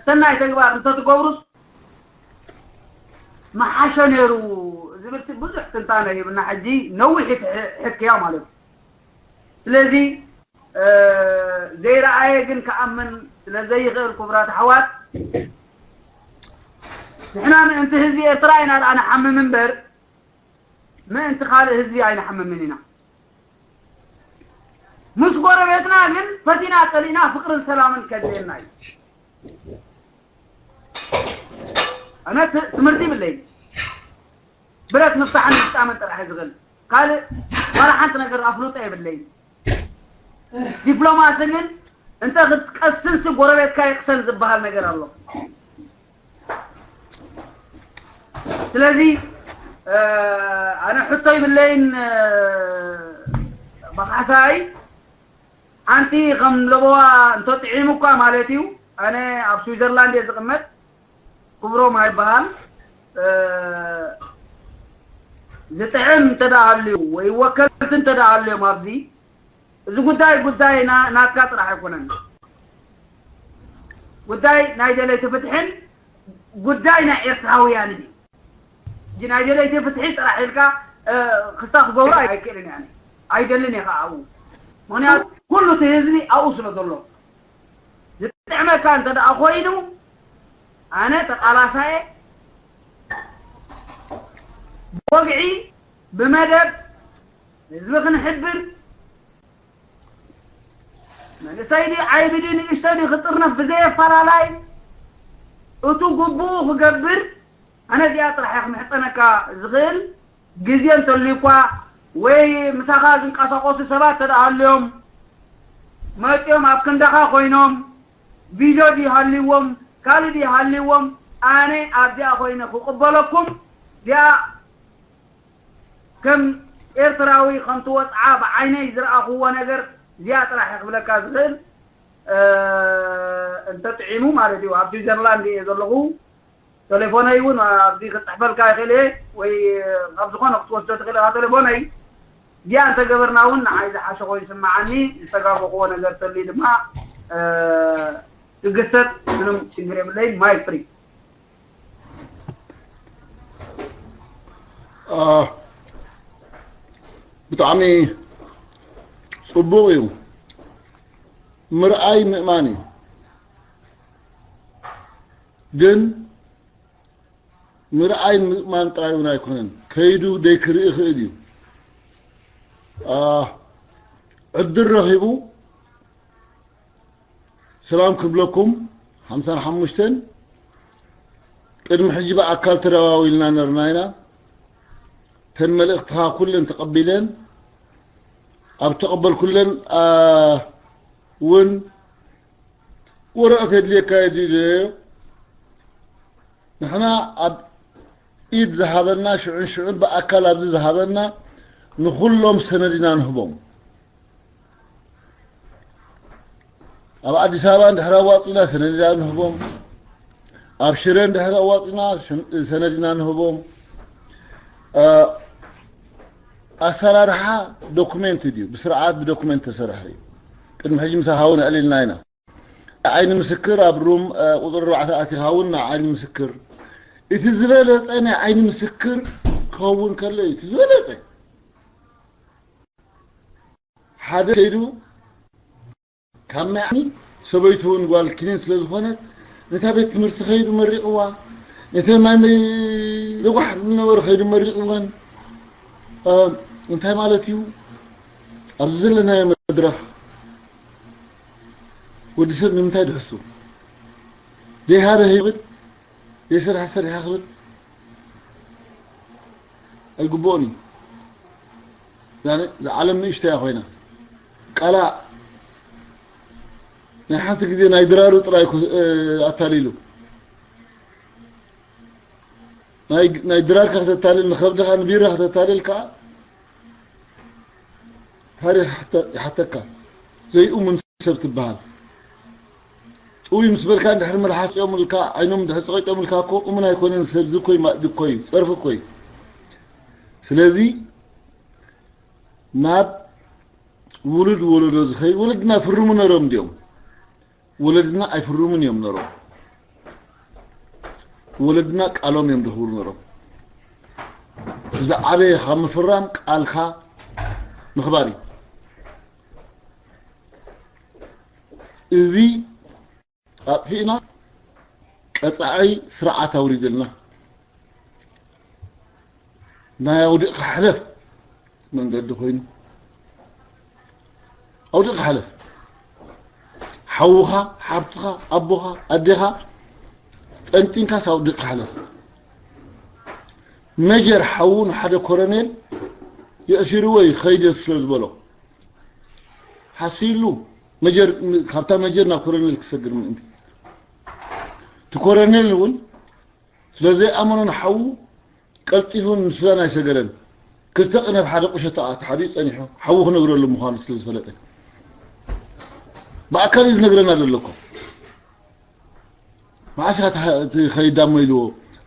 ሰናይ ተግባር እንተትገብሩስ መሓሸ ነይሩ ዝብል ሲ ብዙሕ ትንታነ ሂብና ሕጂ ነዊሕ ሕክያ ማለት እዩ። ስለዚ ዘይረኣየ ግን ክኣምን ስለ ዘይኽእል ክቡራት ኣሕዋት ንሕና ምእንቲ ህዝቢ ኤርትራ ኢና ደኣ ንሓምም እምበር ምእንቲ ካልእ ህዝቢ ኣይንሓምምን ኢና። ምስ ጎረቤትና ግን ፈቲና ጸሊእና ፍቅርን ሰላምን ከድልየና እዩ። ኣነ ት- ትምህርቲ ይብለይ ብረት ምፍታሕን ምፍጣምን ጥራሕ እዩ ዝኽእል ካልእ ዋላ ሓንቲ ነገር ኣፍልጦ የብለይን። ዲፕሎማሲ ግን እንተ ክትቀስንሲ ጎረቤትካ ይቅሰን ዝበሃል ነገር ኣሎ። ስለዚ ኣነ ሕቶ ይብለይን ብካሕሳይ ሓንቲ ከም ለበዋ እንተጥዒሙ እኳ ማለት እዩ። ኣነ ኣብ ስዊዘርላንድ እየ ዝቕመጥ። ክብሮም ኣይበሃል ዝጥዕም እንተ ደኣ ሃልዩ ወይ ወከልቲ እንተ ደኣ ሃልዮም ኣብዚ እዚ ጉዳይ ጉዳይ ናትካ ጥራሕ ኣይኮነን። ጉዳይ ናይ ደለይቲ ፍትሕን ጉዳይ ናይ ኤርትራውያንን እዩ። እጂ ናይ ደለይቲ ፍትሒ ጥራሕ ኢልካ ክስታ ክገብሮ ኣይክእልን እያ። ኣይደልን እየ ከዓ ኣብኡ ምክንያቱ ኩሉ እቲ ህዝቢ ኣብኡ ስለ ዘሎ ዝጥዕመካ እንተ ደኣ ኮይኑ ኣነ ተቃላሳየ ብወግዒ ብመደብ ህዝቢ ክንሕብር መንእሰይ ድዩ ዓይቢ ድዩ ንእሽቶ ድዩ ክጥርነፍ ብዘየፈላላይ እቱ ግቡኡ ክገብር ኣነ እዚኣ ጥራሕ እየ ክምሕፀነካ ዝኽእል። ግዜ እንተልዩ እኳ ወይ ምሳኻ ዝንቀሳቐሱ ሰባት ተደኣ ሃልዮም መፂኦም ኣብ ክንዳኻ ኮይኖም ቪድዮ ድዩ ሃልይዎም ካልእ ድዩ ሃልይዎም ኣነ ኣብዚኣ ኮይነ ክቕበለኩም እዚኣ ከም ኤርትራዊ ከምቲ ወፅዓ ብዓይነይ ዝረኣኽዎ ነገር እዚኣ ጥራሕ እየ ክብለካ ዝኽእል። እንተጥዒሙ ማለት እዩ ኣብ ስዊዘርላንድ እየ ዘለኹ። ቴሌፎነይ እውን ኣብዚ ክፅሕፈልካ ይኽእል እየ ወይ ካብ ዝኾነ ክትወስዶ ትኽእል ኢኻ ቴሌፎነይ። እዚኣ እንተገበርና እውን ንዓይ ዝሓሸ ኮይኑ ይስምዓኒ። ዝተጋገኹዎ ነገር ተልዩ ድማ ክግሰጥ ምንም ችግር የብለይን። ማይክ ፍሪ። ብጣዕሚ ፅቡቕ እዩ። ምርኣይ ምእማን እዩ። ግን ምርኣይ ምእማን ጥራይ እውን ኣይኮነን። ከይዱ ደይክርኢ ይኽእል እዩ። ዕድል ረኺቡ ሰላም ክብለኩም ሓምሳን ሓሙሽተን ቅድሚ ሕጂ ብኣካል ተደዋዊልና ነርና ኢና። ተን መልእኽትኻ ኩለን ተቐቢለን፣ ኣብ ተቐበልኩለን፣ ኣ፣ እውን ወረቐት የድልየካ እዩ ኢለዮ። ንሕና ኣብ ኢድ ዝሃበና፣ ሽዑን ሽዑን ብኣካል ኣብዚ ዝሃበና፣ ንኹሎም ሰነድ ኢና ንህቦም። ኣብ ኣዲስ ኣበባ እንድሕር ኣዋፂና ሰነድ ኢና ንህቦም። ኣብ ሽረ እንድሕር ኣዋፂና ሽን-፣ ሰነድ ኢና ንህቦም። እ፣ ኣሰራርሓ ዶኩሜንት ድዩ? ብስርዓት ብዶኩሜንት ተሰርሐ እዩ። ቅድሚ ሕጂ ምሳኻ እውን ኣዕሊልና ኢና። ዓይኒ ምስክር ኣብ ሩም፣ እ፣ ቁፅሪ ኣርባዕተ ኣቲኻ እውን ናይ ዓይኒ ምስክር። እቲ ዝበለፀ ናይ ዓይኒ ምስክር ክኸውን ከሎ እዩ። እቲ ዝበለፀ ሓደ ከይዱ ካብ ማይ ዓይኒ ሰበይቱ እውን ጓል ክኒን ስለ ዝኾነት ነታ ቤት ትምህርቲ ከይዱ መሪቕዋ። ነቲ ማይ መ-፣ ዘጓሕ ዝነበሩ ከይዱ መሪቕወን። እ፣ እንታይ ማለት እዩ? ኣብዚ ዘለናዮ መድረኽ ወዲ ሰብ ንምንታይ ድሕሱ? ዘይሃበ ህይወት ዘይሰርሐ ሰሪሐ ክብል ኣይግብኦን እዩ። ዛነ-፣ እዛ ዓለም ንእሽቶ እያ ኮይና። ቃላ ናይ ሓንቲ ግዜ ናይ ድራሩ ጥራይ እኮ፣ እ፣ ኣታሊሉ። ናይ፣ ናይ ድራርካ ከተታልል፣ ንኸብድኻ ንቢራ ከተታልል ከኣ ታሪኽ ይሓተ-፣ ይሓተካ። ዘይእሙን ሰብ ትበሃል። ጥውይ ምስ በልካ እንድሕር መልሓስ ፂኦምልካ፣ ዓይኖም እንድሕር ፀቒጦምልካ እኮ እሙን ኣይኮነን። ሰብ እዚ እኮ እዩ፣ ማእዲ እኮ እዩ፣ ፀርፊ እኮ እዩ። ስለዚ ናብ ውሉድ ወለዶ ዝኸይድ፣ ወለድና ፍርሙ ነሮም ድዮም? ወለድና ኣይፍርሙን እዮም ነሮም። ወለድና ቃሎም እዮም ደኽብሩ ነሮም። ዝዓበየ ካብ ምፍራም ቃልካ ምኽባር እዩ። እዚ ኣጥፊእና ቀጻዒ ስርዓት ኣውሪድልና። ናይ ኣውዲቕካ ሕለፍ መንገዲ ኮይኑ። ኣውዲቕካ ሕለፍ። ሓውኻ፣ ሓብትኻ፣ ኣቦኻ፣ ኣዴኻ ጠንጢንካስ ኣውዲቕካ ሕለፍ። መጀር ሓዉ ንሓደ ኮረኔል የእሲርዎ እዩ፣ ከይደ ስለ ዝበሎ። ሓሲሉ መጀር፣ ካብታ መጀር ናብ ኮረኔል ክሰግር ምእንቲ። እቲ ኮረኔል እውን ስለ ዘይኣመኖ ንሓዉ ቀልጢፉ ንሱዳን ኣይሰገረን። ክልተ ቅነ ኣብ ሓደ ቁሸት ተሓቢኡ ጸኒሑ፣ ሓዉ ክነግረሉ ምዃኑ ስለ ዝፈለጠ። ብኣካል እዩ ዝነግረና ዘሎ እኮ። መዓስ ኢኻ ትኸይድ ዳሞ ኢልዎ።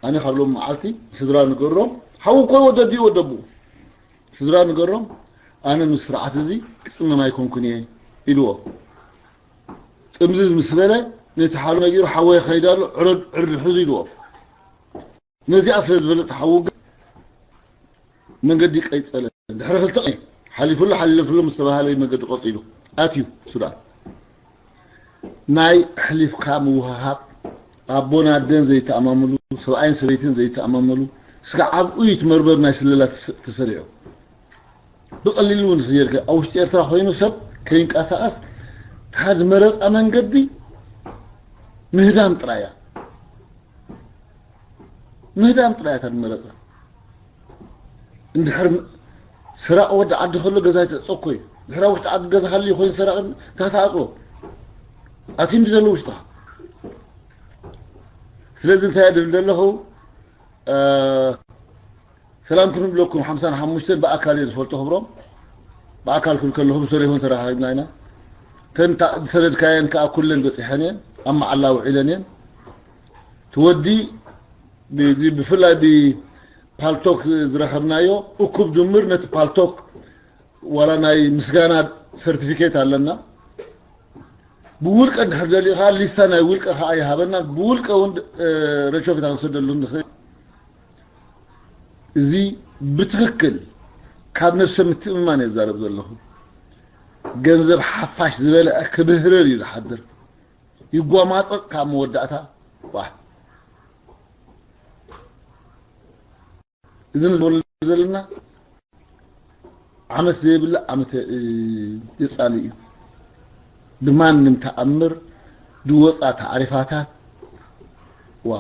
ኣነ ካብ ሎም መዓልቲ ስድራ ንገሮም፣ ሓዉ እኮ ወደዱ እዩ ወደቡ። ስድራ ንገሮም፣ ኣነ ምስ ስርዓት እዚ ክጽመም ኣይኮንኩን እየ ኢልዎ። ጥምዝዝ ምስ በለ፣ ነቲ ሓሉ ነጊሩ፣ ሓወይ ይኸይድ ኣሎ፣ ዕረድ፣ ዕርዲ ሕዙ ኢልዎ። ነዚኣ ስለ ዝፈለጠ ሓዉ ግን መንገዲ ቀይጸለ። ድሕሪ ክልተ ቀን ሓሊፉሉ፣ ሓሊፉሉ ምስ ተባሃለ መንገዲ ቀጺሉ ኣትዩ ሱዳን። ናይ ኣሕሊፍካ ምውህሃብ፣ ኣቦን ኣደን ዘይተኣማመሉ፣ ሰብኣይን ሰበይትን ዘይተኣማመሉ፣ ስጋዕ ኣብኡ እዩ እቲ መርበብ ናይ ስለላ ተሰ-፣ ተሰሪዑ። ብቐሊሉ እውን ዝኽየድ ከ-፣ ኣብ ውሽጢ ኤርትራ ኮይኑ ሰብ ከይንቀሳቐስ፣ እታ ዝመረጻ መንገዲ ምህዳም ጥራይ እያ። ምህዳም ጥራይ እያ እታ ዝመረጻ። እንድሕር ሰራቒ ወዲ ዓዲ ከሎ ገዛ ይትዕጾ እኮ እዩ። ድሕር ኣብ ውሽጢ ዓዲ ገዛ ሃልዩ ኮይኑ ሰራቒ እንታይ ትዓጽዎ? ኣትዩ እንዲ ዘሎ ውሽጥኻ። ስለዚ እንታይ እየ ዝብል ዘለኹ? እ፣ ሰላም ክንብለኩም ሓምሳን ሓሙሽተን ብኣካል እየ ዝፈልጦ ክብሮም። ብኣካል ክብል ከለኹ ምስ ተሌፎን ተራኻኺብና ኢና። እተን ታ-፣ ዝሰደድካየን ከኣ ኩለን በጺሐን እየን፣ ኣብ መዓላ ውዒለን እየን። እቲ ወዲ ብ-፣ ብ-፣ ብፍላይ ብፓልቶክ ዝረኸብናዮ እኩብ ድምር ነቲ ፓልቶክ ዋላ ናይ ምስጋና ሰርቲፊኬት ኣለና። ብውልቀ እንድሕር ደሊኻ ሊስታ ናይ ውልቀ ከኣ ይሃበና። ብውልቀ እውን፣ እ፣ ረሾፊታ ክንሰደሉ ንኽእል። እዚ ብትኽክል ካብ ነብሰ ምትእምማን እየ ዝዛረብ ዘለኹ። ገንዘብ ሓፋሽ ዝበልዐ ክብህረር እዩ ዝሓድር። ይጓማጸጽ ካብ መወዳእታ። ዋ። እዚ ንዝበሉ ዘለና ዓመት ዘይብላ ዓመት፣ እ፣ የጻሊ እዩ። ብማንም ተኣምር ዝወጻ ታዕሪፋታት፣ ዋ፣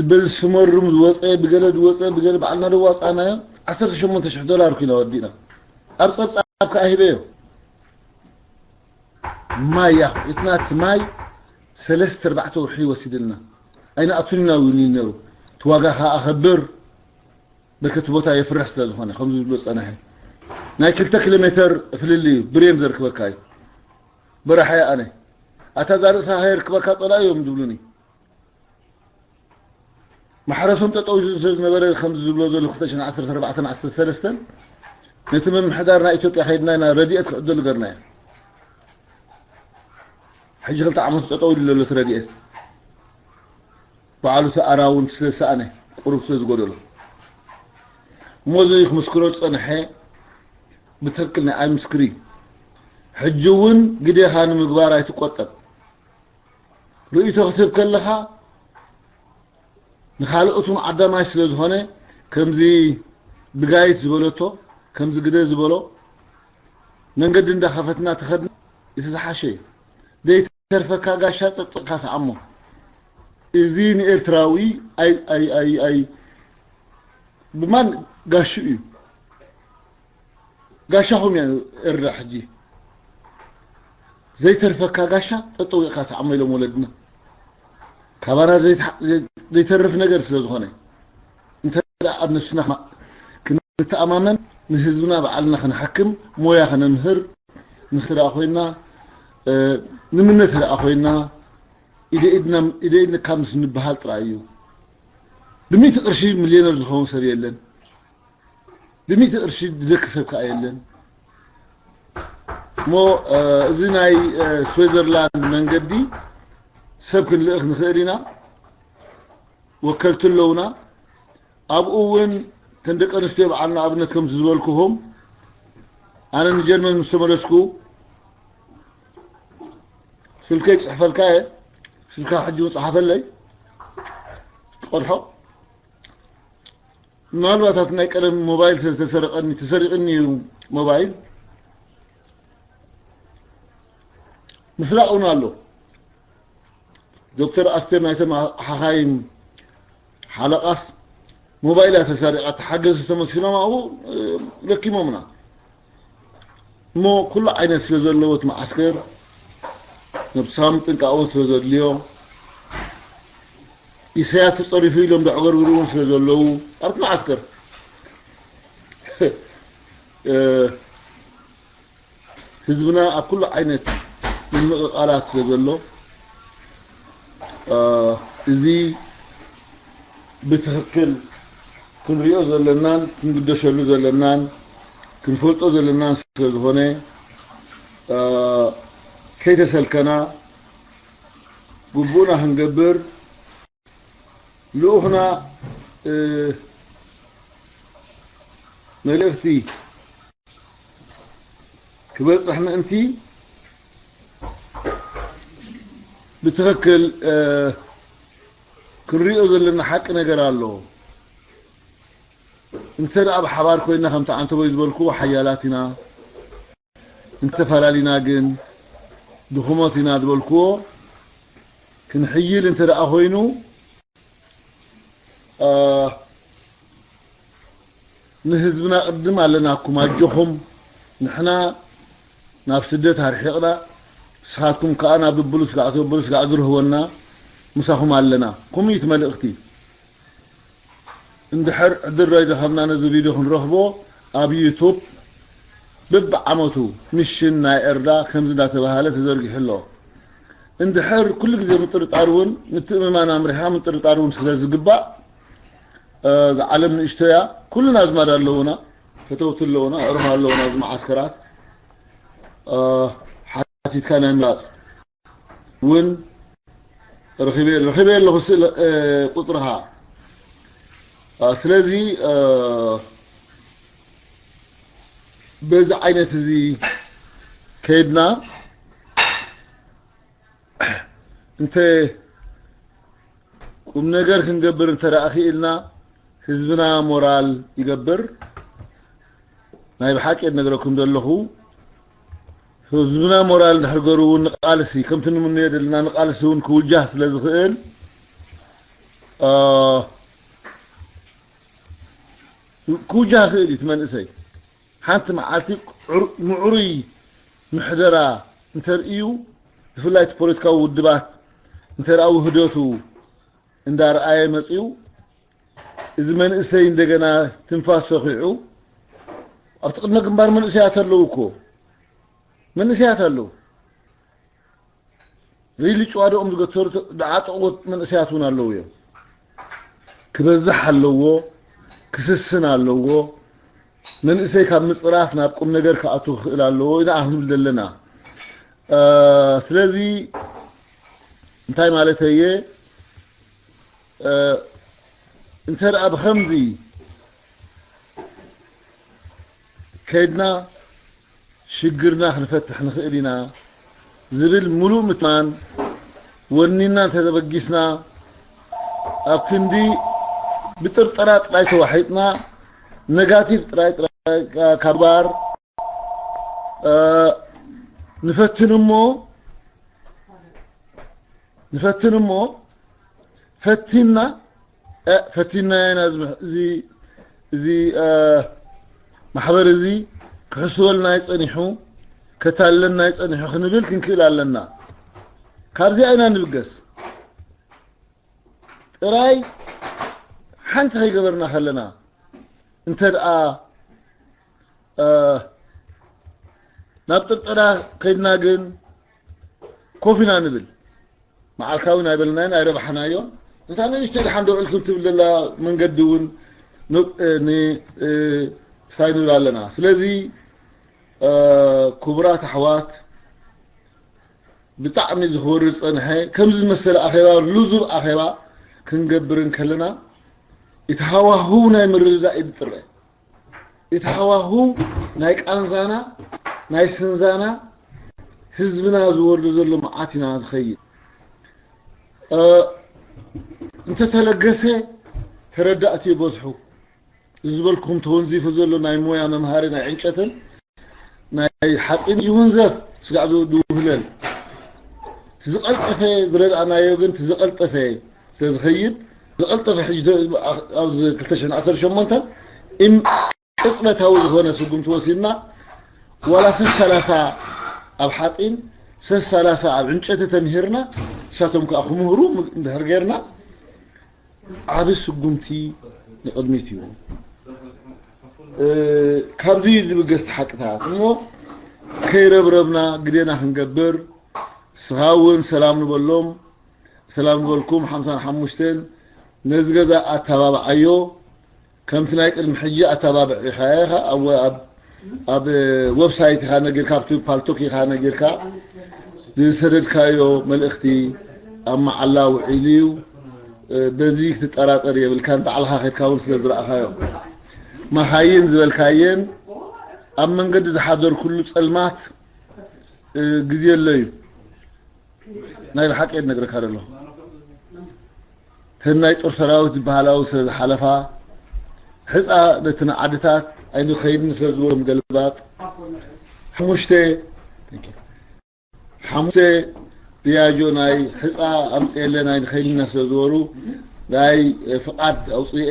በዚ ስመሩም ዝወፀ፣ ብገለ ዝወፀ፣ ብገለ ባዕልና ደዋፃናዮ፣ ዓሰርተ ሸሞንተ ሽሕ ዶላር ኩና ወዲእና። ኣብ ፀብፃብ ከዓ ሂበዮ። ማይ ያኹ፣ እቲ ናቲ ማይ ሰለስተ ኣርባዕተ ወርሒ ይወስድልና። ኣይንኣቱን ኢና እውን ነይሩ። እቲ ዋጋ ከዓ ኣኸብር፣ በርከቲ ቦታ የፍርሕ ስለ ዝኾነ፣ ከምዚ ዝብሎ ጸናሐ። ናይ ክልተ ኪሎ ሜተር ፍልልይ እዩ፣ ብሬን ዘርክበካ እዩ። በረሓ እየ ኣነ። ኣታ እዛ ርእሳ ከየርክበካ ጸላኢ እዮም ዝብሉኒ። ማሕረሶም ጠጠው ኢሉ ስለ ዝነበረ፣ ከምዚ ዝብሎ ዘሎ ክልተ ሽሕን ዓሰርተ ኣርባዕተን ዓሰርተ ሰለስተን ነቲ ምምሕዳር ናይ ኢትዮጵያ ከይድና ኢና ረድኤት ክዕደሉ ገርናዮ። ሕጂ ክልተ ዓመት ጠጠው ኢሉ ዘሎ እቲ ረድኤት። በዓሉ እቲ ኣራ እውን ስለ ዝሰኣነ፣ ቁሩብ ስለ ዝጎደሎ። እሞ እዚ ክምስክሮ ዝጸንሐ ብትኽክል ናይ ኣይምስክር እዩ። ሕጂ እውን ግዴኻ ንምግባር ኣይትቆጠብ። ርእይቶ ክትህብ ከለኻ ንኻልኦት እውን ዓዳማይ ስለ ዝኾነ፣ ከምዚ ብጋይት ዝበለቶ፣ ከምዚ ግደ ዝበሎ፣ መንገዲ እንዳኸፈትና ተኸድና እቲ ዝሓሸ እዩ። ዘይተርፈካ ጋሻ ጸጥቕካ ሰዓሞ። እዚ ንኤርትራዊ ኣይ-፣ ኣይ-፣ ኣይ-፣ ኣይ-፣ ብማን ጋሹ እዩ? ጋሻኹም እያ ኤርትራ ሕጂ። ዘይተርፈካ ጋሻ ጠጠው ኢልካ ሰዓሞ ኢሎም ወለድና። ካባና ዘይትሓ-፣ ዘይ-፣ ዘይተርፍ ነገር ስለ ዝኾነ፣ እንተ ደኣ ኣብ ነፍስና ክማ-፣ ክንተኣማመን፣ ንህዝብና ባዕልና ክንሓክም፣ ሞያ ከነምህር፣ ንኽደኣ ኮይና፣ እ፣ ንምነ ተደኣ ኮይና፣ ኢደ ኢድና፣ ኢደ ኢድና ካብ ምስ ንበሃል ጥራይ እዩ። ብሚእቲ ቅርሺ ሚልዮነር ዝኸውን ሰብ የለን። ብሚእቲ ቅርሺ ዝደኪ ሰብ ከኣ የለን። እሞ፣ እ፣ እዚ ናይ፣ እ፣ ስዊዘርላንድ መንገዲ ሰብ ክንልእኽ ንኽእል ኢና። ወከልቲ ኣለውና። ኣብኡ እውን እተን ደቂ ኣንስትዮ በዓልና ኣብነት ከምቲ ዝበልኩኹም፣ ኣነ ንጀርመን ምስ ተመለስኩ ስልከይ ክጽሕፈልካ እየ። ስልካ ሕጂ እውን ጸሓፈለይ። ትቆድሖ። ምናልባት ኣብቲ ናይ ቀደም ሞባይል ስለ ዝተሰረቐኒ፣ ተሰሪቕኒ እዩ ሞባይል። ምስራቕ እውን ኣሎ። ዶክተር ኣስቴር ናይቶም ሓኻይም ሓለቓስ ሞባይላ ተሰሪቓ፣ ተሓገዝቲ ተመስኪኖም ኣብኡ፣ እ፣ ለኪሞምና። እሞ ኩሉ ዓይነት ስለ ዘለዎ እቲ መዓስከር፣ ነብስኻ ምጥንቃቕ እውን ስለ ዘድልዮ፣ ኢሳያስ ተጸሪፉ ኢሎም ዘዕገርግሩ እውን ስለ ዘለዉ፣ ኣብቲ መዓስከር፣ እ፣ ህዝብና ኣብ ኩሉ ዓይነት ምምቕቓላት ስለ ዘሎ፣ እ፣ እዚ ብትኽክል ክንሪኦ ዘለናን ክንግደሸሉ ዘለናን ክንፈልጦ ዘለናን ስለ ዝኾነ፣ እ፣ ከይተሰልከና ግቡእና ክንገብር፣ ልኡኽና፣ እ፣ መልእኽቲ ክበጽሕ ምእንቲ ብትኽክል፣ እ፣ ክንሪኦ ዘለና ሓቂ ነገር ኣሎ። እንተ ደኣ ብሓባር ኮይና፣ ከምቲ ዓንተቦይ ዝበልክዎ፣ ሓያላት ኢና። እንተፈላሊና ግን ድኹሞት ኢና ዝበልክዎ ክንሕይል እንተ ደኣ ኮይኑ፣ እ፣ ንህዝብና ቅድም ኣለናኩም፣ ኣጆኹም። ንሕና ናብ ስደት ኣርሒቕና፣ ንስኻትኩም ከኣ ናብ ብብሉ ስጋዕ ትብሉ ስጋዕ ዝርህወና ምሳኹም ኣለና። ከምኡ እዩ እቲ መልእኽቲ። እንድሕር ዕድል ረኺብና ነዚ ቪድዮ ክንረኽቦ ኣብ ዩቱብ በብዓመቱ ሚሽን ናይ ኤርዳ ከምዚ እንዳተባሃለ ተዘርጊሑ ኣሎ። እንድሕር ኩሉ ግዜ ምጥርጣር እውን ምትእምማን ኣምሪሕና ምጥርጣር እውን ስለ ዝግባእ፣ እ፣ እዛ ዓለም ንእሽቶ እያ። ኩልና ኣዝማድ ኣለዉና፣ ፈተውቲ ኣለዉና፣ ኣዕሩኽ ኣለዉና፣ ኣብዚ መዓስከራት፣ እ፣ ሓቲትካ ናይ ምላጽ እውን ረኺበ፣ ረኺበ ኣለኹ ስእለ-፣ እ፣ ቁጽርኻ። እ፣ ስለዚ፣ እ፣ በዚ ዓይነት እዚ ከይድና እንተ ቁም ነገር ክንገብር እንተ ደኣ ክኢልና ህዝብና ሞራል ይገብር። ናይ ብሓቂ ነግረኩም ዘለኹ ህዝብና ሞራል እንድሕር ገሩ እውን ንቃልሲ ከምቲ ንምንዮ ዘለና ንቃልሲ እውን ክውጃህ ስለ ዝኽእል፣ ክውጃ ክእል እዩ። እቲ መንእሰይ ሓንቲ መዓልቲ ምዕሩይ ምሕደራ እንተርእዩ፣ ብፍላይ እቲ ፖለቲካዊ ውድባት እንተርኣ ውህደቱ እንዳርኣየ መጺኡ፣ እዚ መንእሰይ እንደገና ትንፋስ ሰኺዑ ኣብቲ ቅድመ ግንባር መንእሰያት ኣለዉ እኮ። መንእሰያት ኣለዉ። ሪሊ ጭዋዶኦም ዝገተሩ ደዓጠቑት መንእሰያት እውን ኣለዉ እዮም። ክበዝሕ ኣለዎ፣ ክስስን ኣለዎ። መንእሰይ ካብ ምፅራፍ ናብ ቁም ነገር ክኣቱ ክኽእል ኣለዎ ኢና ክንብል ዘለና። ስለዚ እንታይ ማለተየ? እንተ ደኣ ብኸምዚ ከይድና ሽግርና ክንፈትሕ ንኽእል ኢና ዝብል ሙሉእ ምትማን ወኒና እንተተበጊስና፣ ኣብ ክንዲ ብጥርጠራ ጥራይ ተዋሒጥና፣ ነጋቲቭ ጥራይ ጥራይ ካብ ባር ንፈትን እሞ ንፈትን እሞ ፈቲና ፈቲና ኢና። እዚ ማሕበር እዚ ክሕስወልና ይጸኒሑ፣ ከታልለና ይጸኒሑ ክንብል ክንክእል ኣለና። ካብዚኣ ኢና ንብገስ። ጥራይ ሓንቲ ከይገበርና ከለና እንተ ደኣ ናብ ጥርጠራ ከይድና ግን ኮፍ ኢና ንብል። መዓልካዊ ናይ በልናዮን ኣይረባሕናዮን። እታ ንእሽተይ ደሓን ደው ኢልኩም ትብል ዘላ መንገዲ እውን ክሳይ ንብል ኣለና። ስለዚ ክቡራት ኣሕዋት፣ ብጣዕሚ ዝኽበሩ ዝጸንሐ ከምዚ ዝመሰለ ኣኼባ፣ ልዙብ ኣኼባ ክንገብር እንከለና፣ እቲ ሃዋህው ናይ ምርድዳእ እዩ ዝጥረ። እቲ ሃዋህው ናይ ቃንዛና፣ ናይ ስንዛና፣ ህዝብና ዝወርዶ ዘሎ መዓት ኢና ንኸይድ። እንተተለገሰ ተረዳእቲ ይበዝሑ። እዚ ዝበልኩም ተወንዚፉ ዘሎ ናይ ሞያ መምሃሪ ናይ ዕንጨትን ናይ ሓፂን ይውንዘፍ፣ ስጋዕ ዝውህለል። እቲ ዝቐልጠፈ ዝረድኣናዮ ግን፣ እቲ ዝቐልጠፈ ስለ ዝኸይድ፣ ዝቐልጠፈ ሕጂ ደ-፣ ኣብዚ ክልተ ሽሕን ዓሰርተ ሸሞንተን እም-፣ ቅጽበታዊ ዝኾነ ስጉምቲ ወሲድና፣ ዋላ ሰስ ሰላሳ ኣብ ሓፂን፣ ሰስ ሰላሳ ኣብ ዕንጨቲ ተምሂርና፣ ንሳቶም ከዓ ክምህሩ እንድሕር ጌርና፣ ዓቢ ስጉምቲ ንቕድሚት እዩ። እ፣ ካብዚ እዩ ዝብገስ ሓቅታት እሞ፣ ከይረብረብና ግዴና ክንገብር፣ ንስኻ እውን ሰላም ንበሎም፣ ሰላም ንበልኩም፣ ሓምሳን ሓሙሽተን ነዚ ገዛ ኣተባብዓዮ፣ ከምቲ ናይ ቅድሚ ሕጂ ኣተባብዕ ኢኻ፣ ኢኻ ኣብ፣ ኣብ፣ ኣብ ዌብሳይት ኢኻ ነጊርካ፣ ኣብቲ ፓልቶክ ኢኻ ነጊርካ፣ ዝሰደድካዮ መልእኽቲ ኣብ መዓላ ውዒሉ እዩ። በዚ ክትጠራጠር የብልካን፣ ባዕልኻ ኸድካ እውን ስለ ዝረኣኻዮ። መኻይን ዝበልካየን ኣብ መንገዲ ዝሓደርኩሉ ጸልማት፣ እ፣ ግዜ ኣሎ እዩ። ናይ ብሓቂ እየ ዝነግረካ ዘለኹ። እተን ናይ ጦር ሰራዊት ዝበሃላ እውን ስለ ዝሓለፋ፣ ሕፃ ነቲ ንዓድታት ኣይንኸይድን ስለ ዝበሎም ገልባጥ፣ ሓሙሽተ፣ ሓሙሽተ ፒያጆ ናይ ሕፃ ኣምፅኤለን ኣይንኸይድና ስለ ዝበሉ፣ ናይ ፍቓድ ኣውፅኤ፣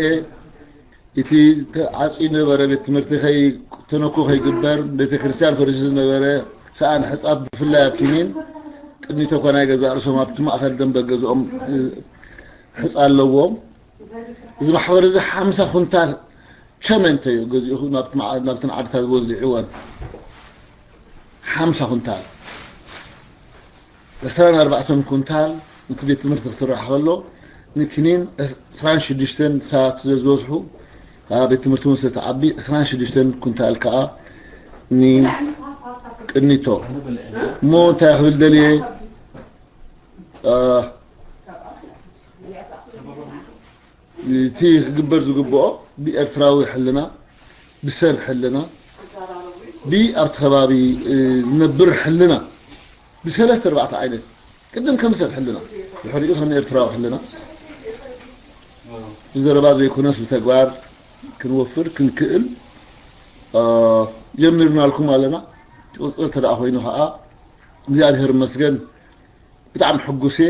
እቲ ተዓፅዩ ነበረ ቤት ትምህርቲ ከይ-፣ ተነኮ ከይግበር፣ ቤተ ክርስቲያን ፈሪሱ ዝነበረ ሰኣን ሕፃ ብፍላይ ኣብ ኪኒን ቅድሚቶ እኳ ናይ ገዛእ ርእሶም ኣብቲ ማእኸል ደንበ ገዝኦም፣ እ፣ ሕፃ ኣለዎም። እዚ ማሕበር እዚ ሓምሳ ኩንታል ቸመንተ እዩ ገዚኡ ናብቲ መዓ-፣ ናብተን ዓድታት ወዚዕወን። ሓምሳ ኩንታል። ዕስራን ኣርባዕተን ኩንታል ነቲ ቤት ትምህርቲ ክስራሕ ከሎ፣ ንክኒን ዕስራን ሽዱሽተን ሰባት ስለ ዝበዝሑ፣ ኣብ ቤት ትምህርቲ እውን ስለ ተዓቢ፣ ዕስራን ሽዱሽተን ኩንታል ከኣ ንቅኒቶ። እሞ እንታይ ክብል ደልየ፣ አ፣ እቲ ክግበር ዝግብኦ ብኤርትራዊ ሕልና፣ ብሰብ ሕልና፣ ብኣብቲ ከባቢ፣ እ፣ ዝነብር ሕልና፣ ብሰለስተ ኣርባዕተ ዓይነት፣ ቅድም ከም ሰብ ሕልና፣ ድሕሪኡ ከም ኤርትራዊ ሕልና፣ ብዘረባ ዘይኮነስ ብተግባር ክንወፍር ክንክእል፣ እ፣ ጀሚርናልኩም ኣለና። ቅጽል እንተ ደኣ ኮይኑ ከኣ፣ እግዚኣብሔር ይመስገን፣ ብጣዕሚ ሕጉስ እየ።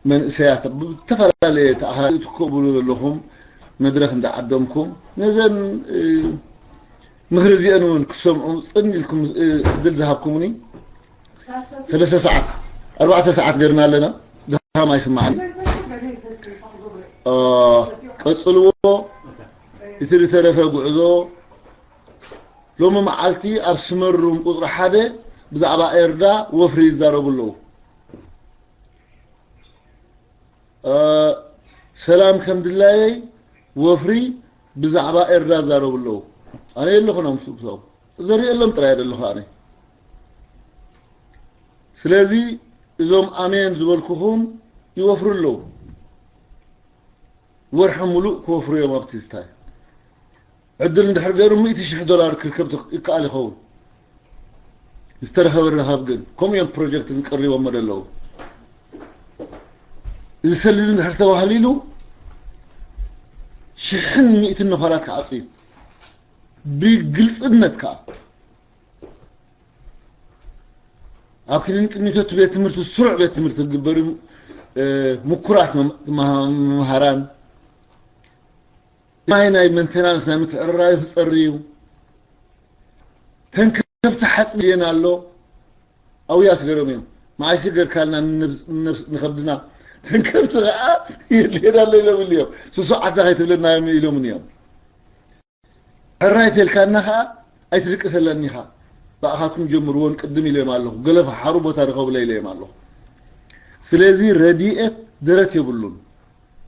መንእሰያት ብዝተፈላለየ ተኣሃ ትከብሉ ዘለኹም መድረኽ እንዳዓደምኩም ነዘን ምኽሪ እዚአን እውን ክትሰምዑ ጽን ኢልኩም ዕድል ዝሃብኩምኒ ሰለስተ ሰዓት ኣርባዕተ ሰዓት ገርና ኣለና። ድኻም ኣይስማዓኒ። ቀጽልዎ። እቲ ዝተረፈ ጉዕዞ ሎሚ መዓልቲ ኣብ ስመሩም ቁፅሪ ሓደ ብዛዕባ ኤርዳ ወፍሪ ይዛረቡ ኣለዉ። ሰላም ከም ድላየይ ወፍሪ ብዛዕባ ኤርዳ ይዛረቡ ኣለዉ። ኣነ የለኹን ኣብ ምስኡ ብዛዕባ ዘርእየሎም ጥራይ ዘለኹ ኣነ። ስለዚ እዞም ኣሜን ዝበልኩኹም ይወፍሩ ኣለዉ። ወርሒ ሙሉእ ክወፍሩ እዮም ኣብቲ ዝታይ ዕድል እንድሕር ገይሩ ሚእቲ ሽሕ ዶላር ክርከብ ይከኣል ይኸውን። ዝተረኸበ ረኻብ ግን ከምኡ እዮም ፕሮጀክት ዝቀሪቦሞ ዘለዉ። እዚ ሰልዚ እንድሕር ተባህሊሉ ሽሕን ሚእትን ነፋላት ክዓፁ እዩ። ብግልፅነት ከዓ ኣብ ክሊን ቅኒቶት ቤት ትምህርቲ ስሩዕ ቤት ትምህርቲ ዝግበር እዩ። ምኩራት መምሃራን ማይ ናይ መንቴናንስ ናይ ምትዕርራይ ክፀሪ እዩ። ተንከብቲ ሓፅቢ የን ኣሎ ኣውያት ገይሮም እዮም። መዓይሲ ገርካልና ንነብስ- ንነብስ- ንኸብድና ተንከብቲ ከዓ የድልየና ኣሎ ኢሎም እዮም። ስሱዓታ ከይትብለና እዮም ኢሎምን እዮም። ሕራይ ተልካና ኸዓ ኣይትድቅሰለኒ ኢኻ። ብኣኻትኩም ጀምርዎን ቅድም ኢለዮም ኣለኹ። ገለ ፈሓሩ ቦታ ርኸቡለይ ኢለዮም ኣለኹ። ስለዚ ረድኤት ደረት የብሉን።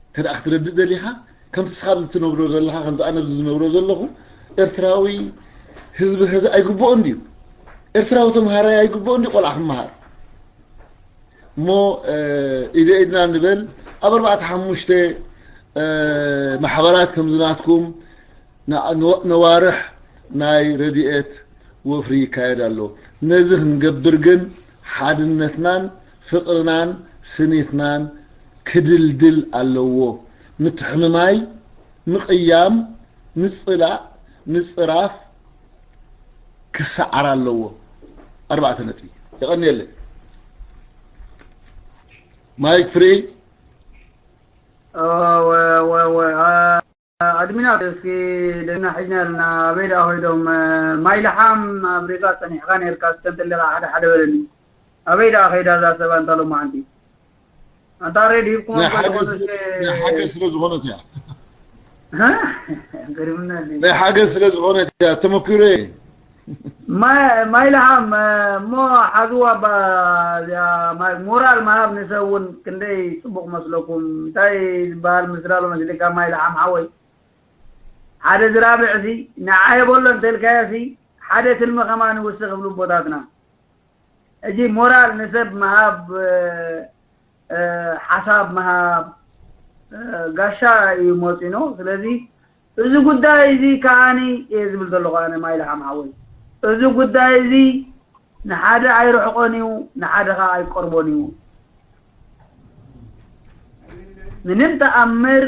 እንተ ደኣ ክትረድእ ደሊኻ ከምቲ ስኻ ኣብዚ ትነብሮ ዘለኻ ከምዚ ኣነ ኣብዚ ዝነብሮ ዘለኹ ኤርትራዊ ህዝቢ ኸዚ ኣይግብኦን ድዩ? ኤርትራዊ ተምሃራይ ኣይግብኦን ድዩ ቆልዓ ክመሃር? እሞ ኢደ ኢድና ንበል ኣብ ኣርባዕተ ሓሙሽተ ማሕበራት ከምዚ ናትኩም ነዋርሕ ናይ ረድኤት ወፍሪ ይካየድ ኣሎ። ነዚ ክንገብር ግን ሓድነትናን ፍቕርናን ስኒትናን ክድልድል ኣለዎ። ምትሕምማይ፣ ምቕያም፣ ምጽላእ፣ ምጽራፍ ክሰዓር ኣለዎ። ኣርባዕተ ነጥቢ። የቐንየለይ። ማይክ ፍሪ። ኣድሚናት እስኪ ደና ሒዝና ኣለና። ኣበይ ደኣ ኮይዶም? ማይ ለሓም ኣብ ሪጋ ጸኒሕካ ነርካ እስከ እንተለካ ሓደ ሓደ በለኒ። ኣበይ ደኣ ከይዳ እዛ ሰብ ኣንታ ሎማዓንቲ? ኣንታ ሬድ ሂብኩም ናይ ሓገዝ ስለ ዝኾነት እያ። ገሪምና እንዴ? ናይ ሓገዝ ስለ ዝኾነት እያ ተመኪሮ እየ። ማይ ለሃም እሞ ሓዝዋ ባ እዚኣ ማይ ሞራል ምሃብ ንሰብ እውን ክንደይ ፅቡቕ መስለኩም። እንታይ ዝበሃል ምስላ ኣሎ መስልካ ማይ ለሃም ሓወይ? ሓደ ዝራብዕ ሲ ንዓ የበሎ እንተልካዮ ሲ ሓደ ትልሚ ከማን ይውስኽ ይብሉ ኣቦታትና። ሕጂ ሞራል ንሰብ ምሃብ ሓሳብ ምሃብ ጋሻ እዩ መፂኖ። ስለዚ እዚ ጉዳይ እዚ ከዓኒ እየ ዝብል ዘለኹ ኣነ ማይ ለሓም ሓወይ። እዚ ጉዳይ እዚ ንሓደ ኣይርሕቆን እዩ፣ ንሓደ ከዓ ኣይቀርቦን እዩ። ምንም ተኣምር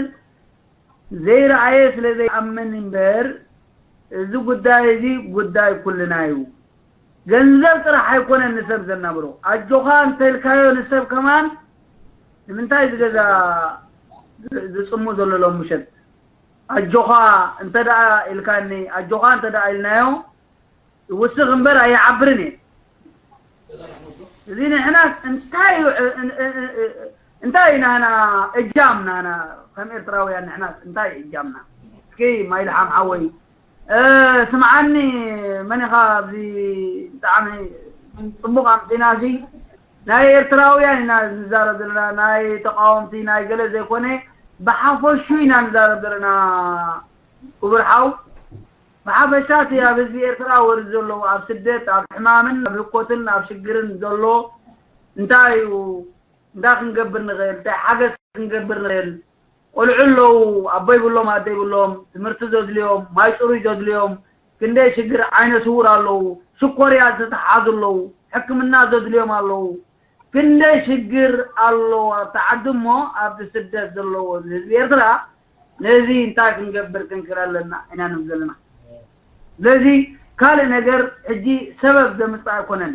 ዘይረኣየ ስለ ዘይኣምን እምበር እዚ ጉዳይ እዚ ጉዳይ ኩልና እዩ። ገንዘብ ጥራሕ ኣይኮነን ንሰብ ዘናብሮ። ኣጆኻ እንተልካዮ ንሰብ ከማን ንምንታይ እዚ ገዛ ዝፅሙ ዘሎ ሎም ምሸት ኣጆኻ እንተ ደኣ ኢልካኒ ኣጆኻ እንተ ደኣ ኢልናዮ ይውስኽ እምበር ኣይዓብርን እየ። እዚ ንሕናስ እንታይ እንታይ ናህና እጃም ናህና ከም ኤርትራውያን ንሕናስ እንታይ እጃምና? እስኪ ማይልሓም ሓወይ ስምዓኒ መን ኢኻ ኣብዚ ብጣዕሚ ጽቡቕ ኣምጺናሲ ናይ ኤርትራውያን ኢና ንዛረብ ዘለና ናይ ተቃወምቲ ናይ ገለ ዘይኮነ ብሓፈሹ ኢና ንዛረብ ዘለና ክቡር ሓው ብሓፈሻ እቲ ኣብ ህዝቢ ኤርትራ ወሪዱ ዘሎ ኣብ ስደት ኣብ ሕማምን ኣብ ህኮትን ኣብ ሽግርን ዘሎ እንታይ እዩ እንታይ ክንገብር ንኽእል እንታይ ሓገዝ ክንገብር ንኽእል ቆልዑ ኣለዉ ኣቦ ይብሎም ኣደ ይብሎም ትምህርቲ ዘድልዮም ማይ ፅሩይ ዘድልዮም ክንደይ ሽግር ዓይነ ስውር ኣለዉ ሽኮርያ ዝተተሓዙ ኣለዉ ሕክምና ዘድልዮም ኣለዉ ክንደይ ሽግር ኣሎ ኣብቲ ዓዲ እሞ ኣብቲ ስደት ዘለዎ ህዝቢ ኤርትራ ነዚ እንታይ ክንገብር ክንክእል ኣለና ኢና ንብል ዘለና ስለዚ ካልእ ነገር ሕጂ ሰበብ ዘምፅእ ኣይኮነን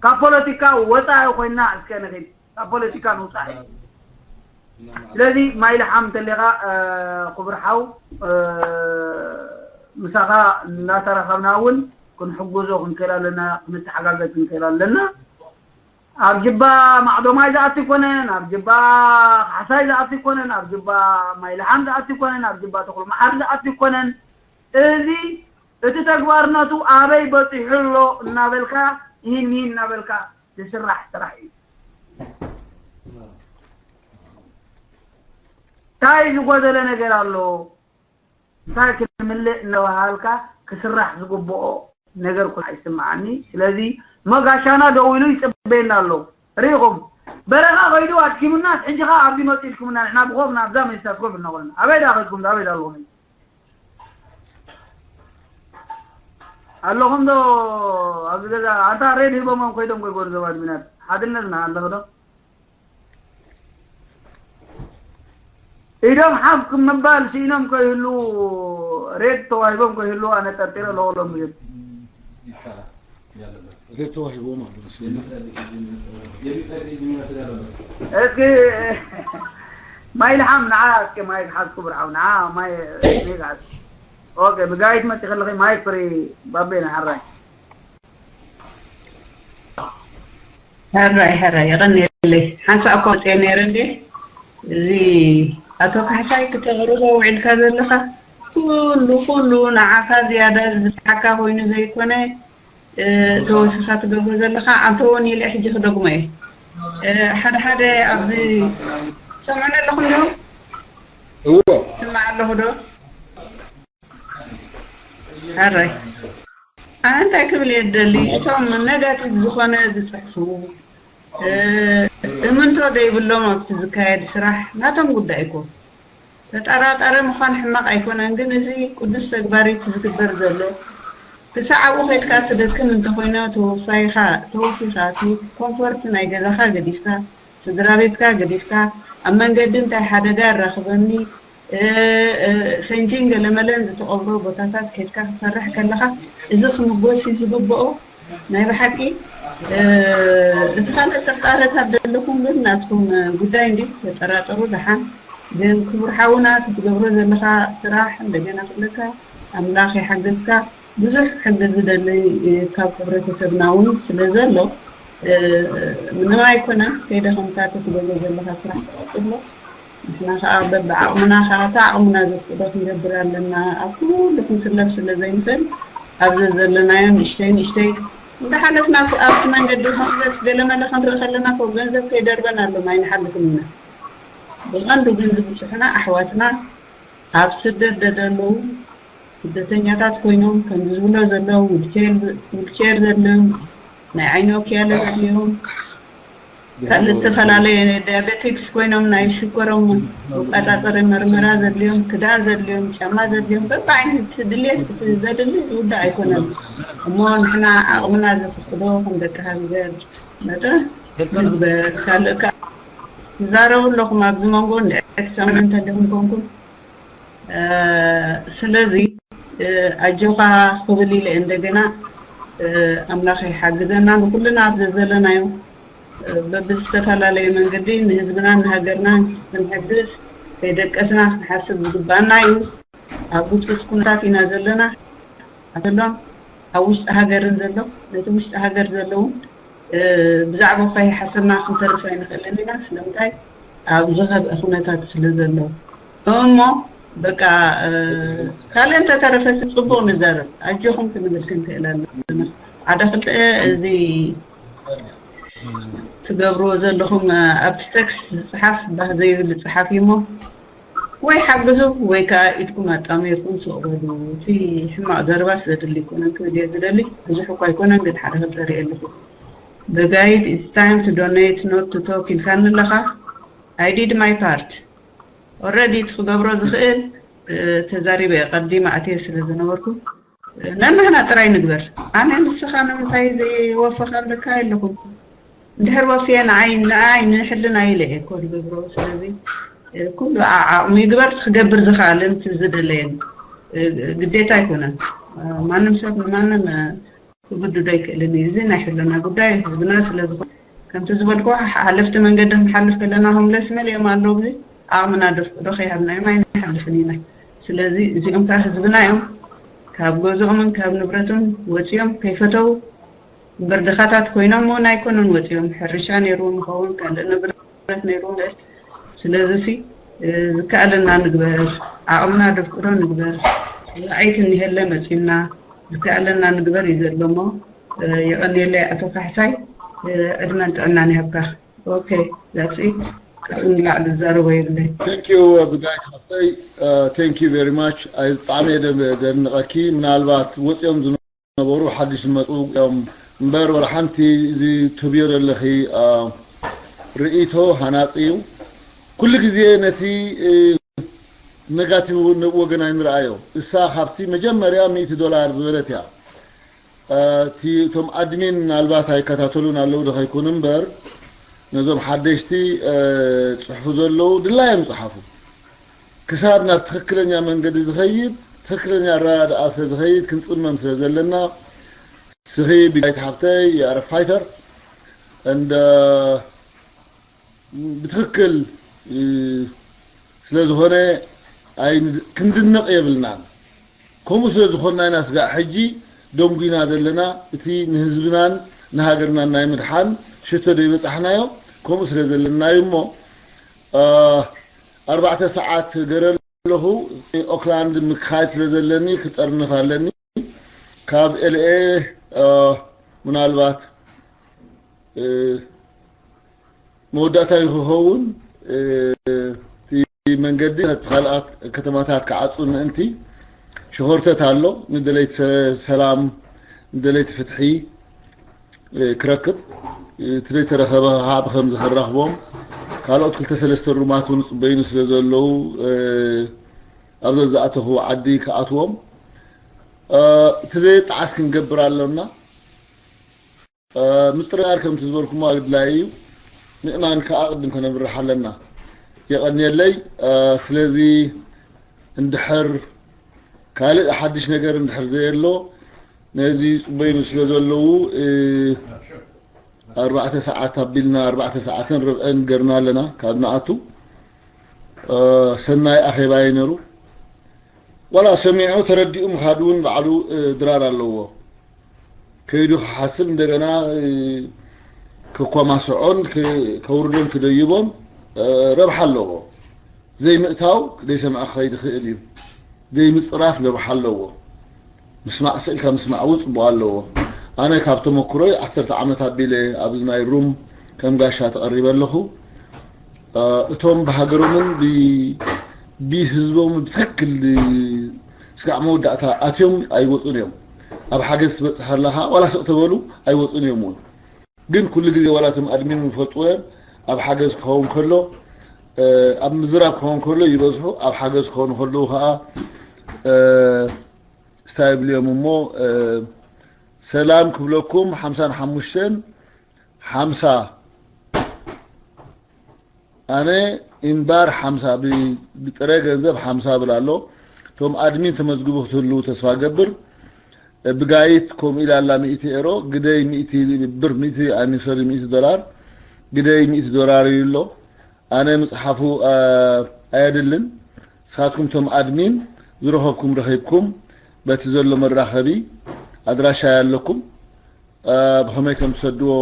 ካብ ፖለቲካ ወፃኢ ኮይንና እስከ ንኽድ ካብ ፖለቲካ ንውፃእ ስለዚ ማይ ልሓም እንተሊኻ ክቡር ሓው፣ ምሳኻ እናተረኸብና እውን ክንሕግዞ ክንክእል ኣለና፣ ክንተሓጋገዝ ክንክእል ኣለና። ኣብ ጅባ ማዕዶ ማይ ዝኣቱ ኣይኮነን፣ ኣብ ጅባ ካሕሳይ ዝኣቱ ኣይኮነን፣ ኣብ ጅባ ማይ ልሓም ዝኣቱ ኣይኮነን፣ ኣብ ጅባ ተኽሉ መሓር ዝኣቱ ኣይኮነን። እዚ እቲ ተግባርነቱ ኣበይ በፂሑ ኣሎ እናበልካ፣ ይህን ሚን እናበልካ ዝስራሕ ስራሕ እዩ። እንታይ ዝጎደለ ነገር ኣሎ? እንታይ ክንምልእ እናበሃልካ ክስራሕ ዝግብኦ ነገር ኩሉ ኣይስምዓኒ። ስለዚ መጋሻና ደው ኢሉ ይፅበየና ኣሎ። ርኢኹም፣ በረኻ ከይዱ ኣድኪሙና፣ ሕጂ ኸዓ ኣብዚ መፂኡ ኣድኪሙና፣ ንሕና ብኾፍ ናብዛ መይስታት ኮፍ እናኾንና። ኣበይ ደኣ ከድኩም? ኣበይ ደኣ ኣለኹም? ኣለኹም ዶ ኣብዚ ገዛ? ኣንታ ሬድ ሂቦሞም ከይዶም፣ ጎይጎር ዘባድ ብናት ሓድነትና ኣለኹ ዶ? ኢዶም ሓፍ ምባል ስኢኖም ከይህሉ፣ ሬድ ተዋሂቦም ከይህሉ ኣነ ጠርጢረ ኣለኹ ሎም እዮም። ሬድ ተዋሂቦም ኣሎ መሰለኝ። እስኪ ማይ ልሓም ንዓ፣ እስኪ ማይ ሓዝ ክቡር ሓው፣ ንዓ ማይ፣ ማይ ሓዝ። ኦኬ፣ ብጋይት መፂ ከለኺ ማይ ፍሪ ባቤ ንሓራይ። ሕራይ ሕራይ፣ የቐንየለይ። ሓንሳእ እኮ መፅየ ነይረ እንዴ። እዚ ኣቶ ካሕሳይ ክተቕርቦ ውዒልካ ዘለኻ ኩሉ ኩሉ ንዓኻ ዝያዳ ዝብፅሓካ ኮይኑ ዘይኮነ፣ እ፣ ተወፊኻ ትገብሮ ዘለኻ፣ ኣንተ እውን ኢለ ሕጂ ክደግሞ እየ። እ፣ ሓደ ሓደ ኣብዚ ሰምዑኒ ኣለኹም ዶ? እዎ። ስማዕ ኣለኹ ዶ? ሕራይ። ኣነ እንታይ ክብል እየ ዝደሊ፣ እቶም ነጋቲቭ ዝኾነ ዝፅሕፉ፣ እ፣ እምንቶ ዘይብሎም ኣብቲ ዝካየድ ስራሕ ናቶም ጉዳይ እኮ። ተጠራጣሪ ምዃን ሕማቕ ኣይኮነን፣ ግን እዚ ቅዱስ ተግባር እዩ እቲ ዝግበር ዘሎ። ክሳዕ ኣብኡ ከድካ ትደክም እንተኾይነ፣ ተወፋይኻ፣ ተወፊኻ፣ እቲ ኮምፎርት ናይ ገዛኻ ገዲፍካ፣ ስድራ ቤትካ ገዲፍካ፣ ኣብ መንገዲ እንታይ ሓደጋ ይራኽበኒ፣ እ፣ እ፣ ፈንጂን ገለመለን ዝተቐብሮ ቦታታት ከድካ ክትሰርሕ ከለኻ፣ እዚ ክምጎስ እዩ ዝግብኦ። ናይ ብሓቂ፣ እ፣ እቲ ካልእ ጥርጣረታት ዘለኩም ግን ናትኩም ጉዳይ እንዲ፣ ተጠራጠሩ ደሓን። ግን ክቡር ሓውና፣ እቲ ትገብሮ ዘለኻ ስራሕ እንደገና ክብለካ፣ ኣምላኽ ይሓግዝካ። ብዙሕ ክሕግዝ ዝደሊ፣ እ፣ ካብ ሕብረተሰብና እውን ስለ ዘሎ፣ እ፣ ምንም ኣይኮነን። ከይደኸምካ እቲ ትገብሮ ዘለኻ ስራሕ ቀጽሎ። ንሕና ከኣ በብዓቕምና ከኣ እቲ ዓቕምና ዘፍቅዶ ክንገብር ኣለና። ኣብ ኩሉ ክንስለፍ ስለ ዘይንኽእል፣ ኣብ ዘዘለናዮ ንእሽተይ ንእሽተይ እንዳሓለፍና፣ ኣብቲ መንገዲ ሆምለስ ገለመለ ክንርኢ ከለና እኮ ገንዘብ ከይደርበን ኣሎ ማይ ንሓልፍን ኢና። ብቐንዱ ግን ዝብፅሑና ኣሕዋትና ኣብ ስደት ደደለዉ ስደተኛታት ኮይኖም፣ ከምዚ ዝብሎ ዘሎ ዊልቸር ዘ-፣ ዊልቸር ዘድልዮም፣ ናይ ዓይኒ ወኪያለ ዘድልዮም፣ ካልእ ዝተፈላለየ ዲያቤቲክስ ኮይኖም ናይ ሽኮሮም መቆጻጸሪ መርመራ ዘድልዮም፣ ክዳን ዘድልዮም፣ ጫማ ዘድልዮም፣ በብዓይነት ድልየት እቲ ዘድሊ ዝውዳእ ኣይኮነን። እሞ ንሕና ዓቕምና ዘፍቅዶ ከም ደቂ ሃገር መጠን ንግበር። ካልእ ከኣ ትዛረቡ ኣለኹም ኣብዚ መንጎ እንድዒ ትሰምዑ እንተለኹም ኮንኩም። እ፣ ስለዚ፣ እ፣ ኣጆኻ ክብል ኢለ እንደገና፣ እ፣ ኣምላኽ ይሓግዘና ንኩልና ኣብ ዘዘለናዮ፣ እ፣ በብዝተፈላለየ መንገዲ ንህዝብናን ንሃገርናን ክንሕግዝ ከይደቀስና ክንሓስብ ዝግባና እዩ። ኣብ ህጹጽ ኩነታት ኢና ዘለና። ኣተሎም ኣብ ውሽጢ ሃገርን ዘሎ፣ ነቲ ውሽጢ ሃገር ዘለውን፣ እ፣ ብዛዕባኡ ከይሓሰብና ክንተርፍ ኣይንኽእልን ኢና። ስለምንታይ? ኣብ ዝኸብአ ኩነታት ስለ ዘሎ። እሞ በቃ፣ እ፣ ካልእ እንተተረፈሲ ጽቡቕ ንዛረብ፣ ኣጆኹም ክንብል ክንክእል ኣለና። ሓደ ክልተ እዚ ትገብርዎ ዘለኹም፣ እ፣ ኣብቲ ቴክስት ዝጽሓፍ ባህ ዘይብል ዝጽሓፍ እዩ እሞ፣ ወይ ሓግዙ ወይ ከኣ ኢድኩም ኣጣሚርኩም ስቕ በሉ። እቲ ሕማቕ ዘረባስ ዘድሊ ኣይኮነን ክብል እየ ዝደሊ። ብዙሕ እኳ ኣይኮነን፣ ግን ሓደ ክልተ ርኢ ኣለኹ። በጋይት፣ it's time to donate, not to talk ኢልካኒ ኣለኻ። I did my part. Already እቲ ክገብሮ ዝኽእል፣ እ፣ ተዛሪበ እየ፣ ቀዲመ ኣትየ ስለ ዝነበርኩ። ነንሕና ጥራይ ንግበር። ኣነ ንስኻ ንምንታይ ዘይወፈኻ ኣለካ የለኹም። እንድሕር ወፍየ ንዓይ፣ ንዓይ ንሕልናይ ኢለ እየ እኮ ዝገብሮ። ስለዚ፣ እ፣ ኩሉ ዓ-፣ ዓቕሙ ይግበር፣ እቲ ክገብር ዝኽኣልን እቲ ዝደለየን። እ፣ ግዴታ ኣይኮነን። እ፣ ማንም ሰብ ንማንም፣ እ፣ ክግድዶ ኣይክእልን እዩ። እዚ ናይ ሕልና ጉዳይ ህዝብና ስለ ዝኾነ፣ ከምቲ ዝበልኩ ሓ-፣ ሓለፍቲ መንገዲ ክንሓልፍ ከለና ሆምለስ መሊኦም ኣለዉ። እዚ ዓቕምና ደፍቅዶ ከይሃብናዮም ኣይንሓልፍን ኢና። ስለዚ እዚኦም ከዓ ህዝብና እዮም። ካብ ገዝኦምን ካብ ንብረቶም ወፂኦም ከይፈተው እምበር ድኻታት ኮይኖም እውን ኣይኮኑን ወፂኦም። ሕርሻ ነይርዎም ይኸውን፣ ካልእ ንብረት ነይርዎም። ስለዚ ሲ ዝከኣለና ንግበር፣ ዓቕምና ደፍቅዶ ንግበር። ፀላዒ ክኒሀለ መፂና ዝከኣለና ንግበር እዩ ዘሎ እሞ የቐንየለይ ኣቶ ካሕሳይ፣ ዕድመን ጥዕናን ይሃብካ። ኦኬ፣ that's it። ካብኡ ንላዕሊ ዝዛረቦ የብለይ። Thank you ብጋይ ሓፍተይ። Thank you very much። ኣይ ብጣዕሚ እየ ዘድንቐኪ። ምናልባት ወፂኦም ዝነበሩ ሓድሽ ዝመፁ እዮም እምበር ወላ ሓንቲ እዚ ትህብዮ ዘለኺ ርእይቶ ሃናፂ እዩ። ኩሉ ግዜ ነቲ negative ወገን ኣይንርኣዮ። እሳ ካብቲ መጀመርያ ሚእቲ ዶላር ዝበለት እያ። እቲ እቶም ኣድሚን ምናልባት ኣይከታተሉን ኣለዉ ዶ ከይኮኑ እምበር ነዞም ሓደሽቲ ፅሕፉ ዘለዉ ድላዮም ይፅሓፉ። ክሳብ ናብ ትኽክለኛ መንገዲ ዝኸይድ ትኽክለኛ ኣረዳድኣ ስለ ዝኸይድ ክንፅመም ስለ ዘለና ንስኺ ብጋይት ሓፍተይ you are a fighter and ብትኽክል ስለ ዝኾነ ክንድነቕ የብልናን። ከምኡ ስለ ዝኾንና ኢና ስጋዕ ሕጂ ደንጉይና ዘለና፣ እቲ ንህዝብናን ንሃገርናን ናይ ምድሓን ሽቶ ዘይበጻሕናዮ ከምኡ ስለ ዘለና እዩ እሞ ኣርባዕተ ሰዓት ገረ ኣለኹ ኦክላንድ ምክኻድ ስለ ዘለኒ ክጠርንፍ ኣለኒ። ካብ ኤልኤ ምናልባት መወዳእታዊ ክኸውን እቲ መንገዲ ነቲ ካልኣት ከተማታት ክዓጹ ምእንቲ ሸኾርተት ኣሎ። ንደለይቲ ሰላም ንደለይቲ ፍትሒ ክረክብ እቲ ዘይተረኸበ ከዓ ብኸምዚ ከራኽቦም ካልኦት ክልተ ሰለስተ ሩማት እውን ዝፅበዩኒ ስለ ዘለዉ ኣብ ዘዝኣተኽዎ ዓዲ ክኣትዎም እቲ ዘየጣዓስ ክንገብር ኣሎና። ምጥርናር ከምቲ ዝበልኩሞ ኣግድላይ እዩ። ምእማን ከዓ ቅድም ከነብርሕ ኣለና። የቐንየለይ። ስለዚ እንድሕር ካልእ ሓድሽ ነገር እንድሕር ዘየሎ ነዚ ይፅበዩኒ ስለ ዘለዉ ኣርባዕተ ሰዓት ኣቢልና ኣርባዕተ ሰዓትን ርብዕን ገርና ኣለና ካብ ንኣቱ ሰናይ ኣኼባ እዩ ነሩ። ዋላ ሰሚዑ ተረዲኡ ምኻድ እውን ባዕሉ ድራር ኣለዎ። ከይዱ ክሓስብ እንደገና ከኳማስዖን ከውርዶን ክደይቦን ረብሓ ኣለዎ። ዘይምእታው ዘይሰምዐ ክኸይድ ይኽእል እዩ። ዘይምፅራፍ ረብሓ ኣለዎ። ምስማዕ ስእልካ ምስማዕ እውን ፅቡቕ ኣለዎ። ኣነ ካብ ተመክሮይ ዓሰርተ ዓመት ኣቢለ ኣብዚ ናይ ሩም ከም ጋሻ ተቐሪበ ኣለኹ። እቶም ብሃገሮምን ብህዝቦምን ብትኽክል ስጋዕ መወዳእታ ኣትዮም ኣይወፁን እዮም። ኣብ ሓገዝ ትበፅሕ ኣለኻ ዋላ ስቕ ተበሉ ኣይወፁን እዮም እውን። ግን ኩሉ ግዜ ዋላ እቶም ኣድሚን ንፈልጥዎ እዮም ኣብ ሓገዝ ክኸውን ከሎ ኣብ ምዝራብ ክኸውን ከሎ ይበዝሑ ኣብ ሓገዝ ክኾኑ ከለዉ ከዓ ስታይ ብልዮም እሞ ሰላም ክብለኩም ሓምሳን ሓሙሽተን ሓምሳ ኣነ ኢንባር ሓምሳ ብጥረ ገንዘብ ሓምሳ ብል ኣሎ። እቶም ኣድሚን ተመዝግቡ ክትህልዉ ተስፋ ገብር። ብጋይት ከምኡ ኢላ ኣላ ሚእቲ ኤሮ ግደይ ሚእቲ ብር ሚእቲ ኣይ ሚን ሶሪ ሚእቲ ዶላር ግደይ ሚእቲ ዶላር እዩ ኣሎ። ኣነ ምፅሓፉ ኣየድልን። ንስኻትኩም እቶም ኣድሚን ዝረኸብኩም ረኺብኩም በቲ ዘሎ መራኸቢ ኣድራሻ ኣለኩም። ብኸመይ ከም ትሰድዎ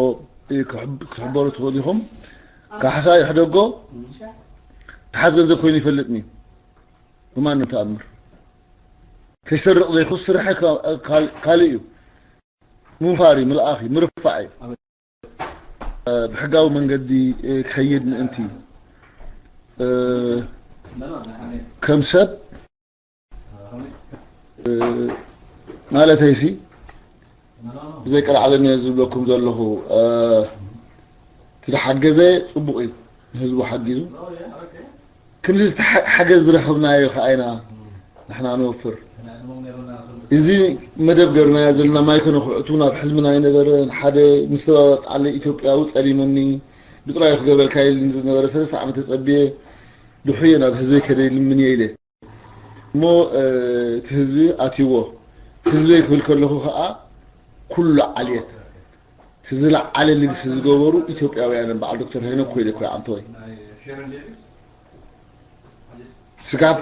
ክትሕበሩ ትኽእሉ ኢኹም። ካሕሳ ይሕደጎ ተሓዝ ገንዘብ ኮይኑ ይፈልጥኒ ብማንም ተኣምር ከይሰርቕ ዘይኮ ስርሐ ካልእ እዩ። ምንፋር እዩ፣ ምልኣኽ እዩ፣ ምርፋዕ እዩ። ብሕጋዊ መንገዲ ክኸይድ ምእንቲ ከም ሰብ ማለተይሲ ብዘይ ቀልዓለም እየ ዝብለኩም ዘለኹ። እቲ ዝሓገዘ ፅቡቕ እዩ፣ ንህዝቡ ሓጊዙ። ክንዲ ሓገዝ ዝረኸብናዮ ከዓ ኢና ንሕና ንወፍር። እዚ መደብ ገርናዮ ዘለና ማይ ከነኹዕቱ ናብ ሕልምና ኣይነበረን። ሓደ ምስተባባፅ ዓለ ኢትዮጵያዊ ጠሊሙኒ ብጥራዩ ክገብረልካ ኢሉኒ ዝነበረ ሰለስተ ዓመት ተፀብየ ድሑየ ናብ ህዝበይ ከደ ይልምን እየ ኢለ እሞ እቲ ህዝቢ ኣትይዎ። ህዝበይ ክብል ከለኹ ከዓ ኩሉ ዓልየት እቲ ዝለዓለ ልግሲ ዝገበሩ ኢትዮጵያውያንን በዓል ዶክተር ሄኖክ ኮይደ ኮይ ዓንተወይ ስጋብ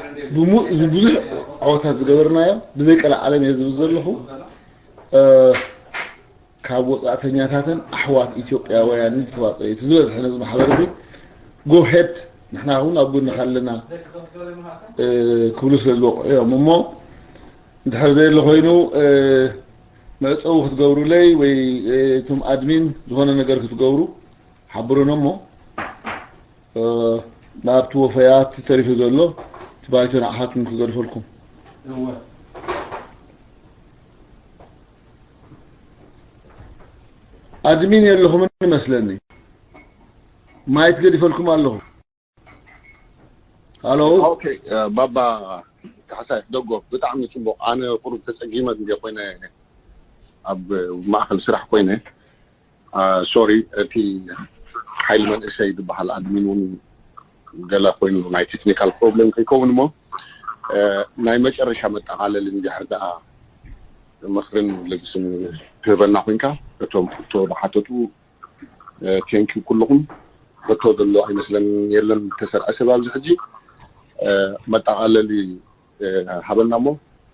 ብዙሕ ዓወታት ዝገበርናዮ ብዘይ ቀልዓለም እየ ዝብል ዘለኹ። ካብ ወፃእተኛታትን ኣሕዋት ኢትዮጵያውያንን ዝተዋፀዩ እቲ ዝበዝሐ ነዚ ማሕበር እዚ ጎሄድ ንሕና እውን ኣብ ጎንኻ ኣለና ክብሉ ስለ ዝበቕዑ እዮም። እሞ እንድሕር ዘየለ ኮይኑ መዕፀዊ ክትገብሩለይ ወይ እቶም ኣድሚን ዝኾነ ነገር ክትገብሩ ሓብሩን እሞ ናብቲ ወፈያት ተሪፉ ዘሎ እቲ ባይቶ ንዓኻትኩም ክገድፈልኩም። ኣድሚን የለኹምን ይመስለኒ። ማይክ ገዲፈልኩም ኣለኹ። ሃሎ። ኦኬ፣ ባባ ካሕሳይ ደጎ፣ ብጣዕሚ ጽቡቕ። ኣነ ቁሩብ ተጸጊመ እንደ ኮይነ ኣብ ማእከል ስራሕ ኮይነ፣ ሶሪ፣ እቲ ሓይሊ መንእሰይ ዝበሃል ኣድሚን እውን ገለ ኮይኑ ናይ ቴክኒካል ፕሮብለም ከይከውን እሞ ናይ መጨረሻ መጠቓለሊ እንድሕር ደኣ ምኽርን ልግስን ትህበና ኮይንካ እቶም ሕቶ ዝሓተቱ ቴንኪው ኩልኹም። ሕቶ ዘሎ ኣይመስለን የለን ተሰርዐ ሰብ ኣብዚ ሕጂ መጠቓለሊ ሃበና እሞ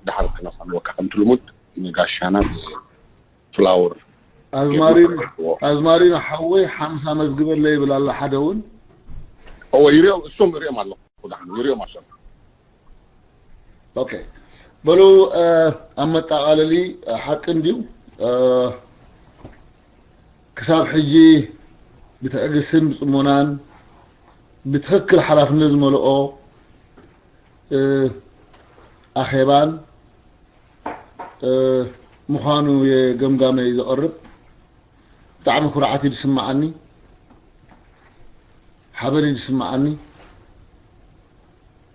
ድሓር ክነፋንወካ ከምቲ ልሙድ ንጋሻና ፍላወር ኣዝማሪኖ ሓወይ ሓምሳ መዝግበለይ ይብል ኣሎ ሓደ እውን እወ ይሪኦም እሶም ይሪኦም ኣለኹ ዳሕኑ ይሪኦም ኣሶም ኦኬ በሉ ኣብ መጠቓለሊ ሓቂ እንድዩ ክሳብ ሕጂ ብትዕግስትን ብፅሞናን ብትኽክል ሓላፍነት ዝመልኦ ኣኼባን ምዃኑ የገምጋመይ ዘቕርብ ብጣዕሚ ኩርዓት እዩ ዝስምዓኒ ሓበን እዩ ዝስምዓኒ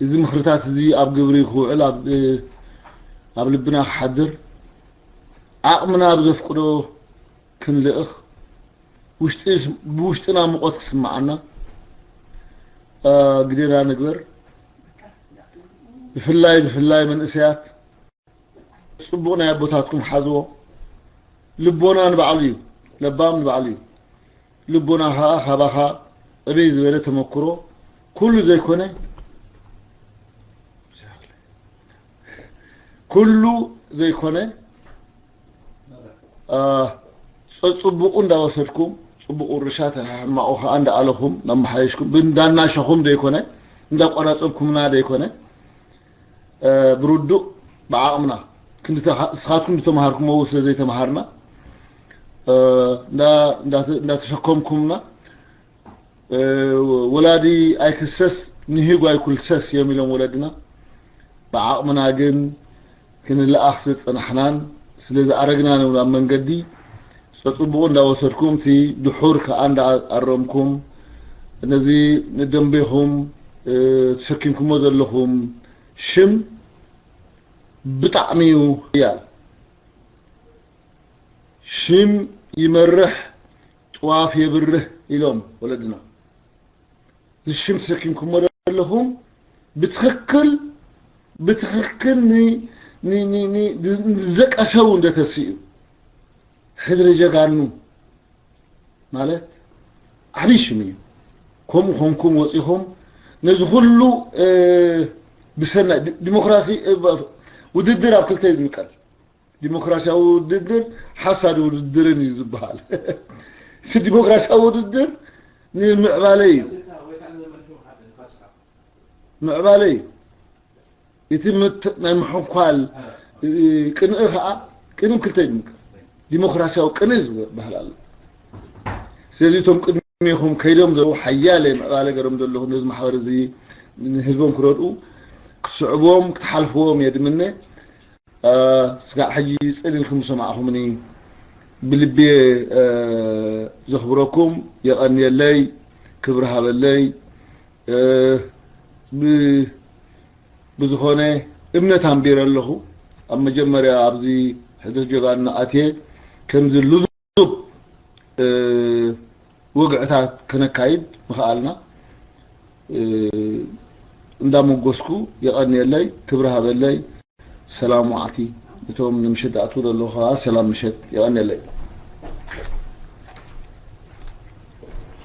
እዚ ምኽርታት እዚ ኣብ ግብሪ ክውዕል ኣብ ልብና ክሓድር ዓቕምና ብዘፍቅዶ ክንልእኽ ብውሽጥና ሙቐት ክስምዓና ግዴና ንግበር ብፍላይ ብፍላይ መንእሰያት ጽቡቕ ናይ ኣቦታትኩም ሓዝዎ ልቦና ንባዕሉ እዩ ለባም ንባዕሉ እዩ ልቦና ከዓ ካባኻ ዕብይ ዝበለ ተመክሮ ኩሉ ዘይኮነ ኩሉ ዘይኮነ ጸጽቡቑ እንዳወሰድኩም ጽቡቕ ውርሻት ሕማቑ ከዓ እንዳኣለኹም እንዳመሓየሽኩም እንዳናሸኹም ዘይኮነ እንዳቆራጸብኩምና ዘይኮነ ብርዱእ ብዓቕምና ክንስኻትኩም ዝተምሃርኩሞ ስለ ዘይተምሃርና እንዳተሸከምኩምና ወላዲ ኣይክሰስ ንሂጉ ኣይኩልሰስ እዮም ኢሎም ወለድና ብዓቕምና ግን ክንለኣኽ ስለ ዝጸናሕናን ስለ ዝኣረግናን እውን ኣብ መንገዲ ጸጽቡቑ እንዳወሰድኩም እቲ ድሑር ከኣ እንዳኣረምኩም ነዚ ንደንቤኹም ተሰኪምኩሞ ዘለኹም ሽም ብጣዕሚ እዩ ያል ሽም ይመርሕ ጥዋፍ የብርህ ኢሎም ወለድና እዚ ሽም ተሰኪምኩሞ ዘለኹም ብትኽክል ብትኽክል ንዘቀሰው እንደተስኡ ሕድሪ ጀጋኑ ማለት ዓብይ ሽም እዩ። ከምኡ ኮንኩም ወፂኹም ነዚ ኩሉ ብሰናይ ዲሞክራሲ ውድድር ኣብ ክልተ እዩ ዝምቀል። ዲሞክራሲያዊ ውድድር ሓሳድ ውድድርን እዩ ዝበሃል። እቲ ዲሞክራሲያዊ ውድድር ንምዕባለ እዩ። ምዕባለ እዩ። እቲ ናይ ምሕኳል ቅንኢ ከዓ ቅንኢ ክልተ ይድምቀ ዲሞክራሲያዊ ቅንኢ ዝበሃል ኣሎ። ስለዚ እቶም ቅድሚኹም ከይዶም ዘለዉ ሓያለ ምዕባለ ገሮም ዘለኹ ነዚ ማሕበር እዚ ንህዝቦም ክረድኡ ክትስዕብዎም ክትሓልፍዎም እየ ድምነ። ስጋዕ ሕጂ ጽን ኢልኩም ዝሰማዕኹምኒ ብልቢ ዘኽብረኩም የቐንየለይ ክብሪ ሃበለይ። ብዝኾነ እምነት ኣንቢረ ኣለኹ። ኣብ መጀመርያ ኣብዚ ሕድር ጀጋኑ ኣትየ ከምዚ ልዙብ ወግዕታት ከነካይድ ምኽኣልና እንዳመጎስኩ የቐንየለይ፣ ክብሪ ሃበለይ። ሰላም ዋዕቲ እቶም ንምሸት ኣትዉ ዘለኹ ከዓ ሰላም ምሸት የቐንየለይ።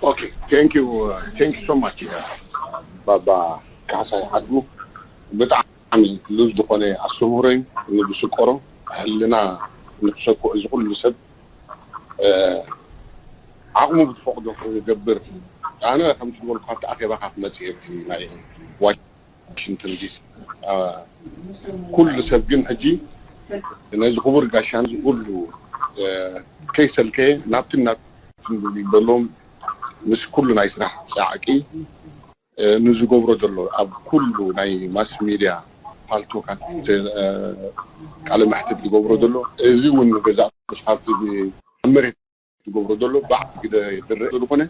Okay, thank you, uh, thank you so much, uh, ባባ ካሕሳይ ሓድጉ። ብጣዕሚ ልዝ ዝኾነ ኣስተምህሮ እዩ። ንዝስቆሮ ሕልና ንክሰኩዕ እዚ ኩሉ ሰብ ዓቕሙ ብትፈቕዶ ክገብር። ኣነ ከምቲ ዝበልኩ ካብቲ ኣኼባኻ ክመፅእ እየ፣ ናይ ዋሽንግተን ዲሲ። ኩሉ ሰብ ግን ሕጂ ነዚ ክቡር ጋሻ ነዚ ኩሉ ከይሰልከየ ናብትን ናብትን ብሎም ምስ ኩሉ ናይ ስራሕ ፃዕቂ ንዝገብሮ ዘሎ ኣብ ኩሉ ናይ ማስ ሚድያ ፓልቶካት ቃለ መሕትት ዝገብሮ ዘሎ እዚ እውን ገዛ ካብቲ ኣብ መሬት ዝገብሮ ዘሎ ብዓቢ ግደ ይድረእ ዝኾነ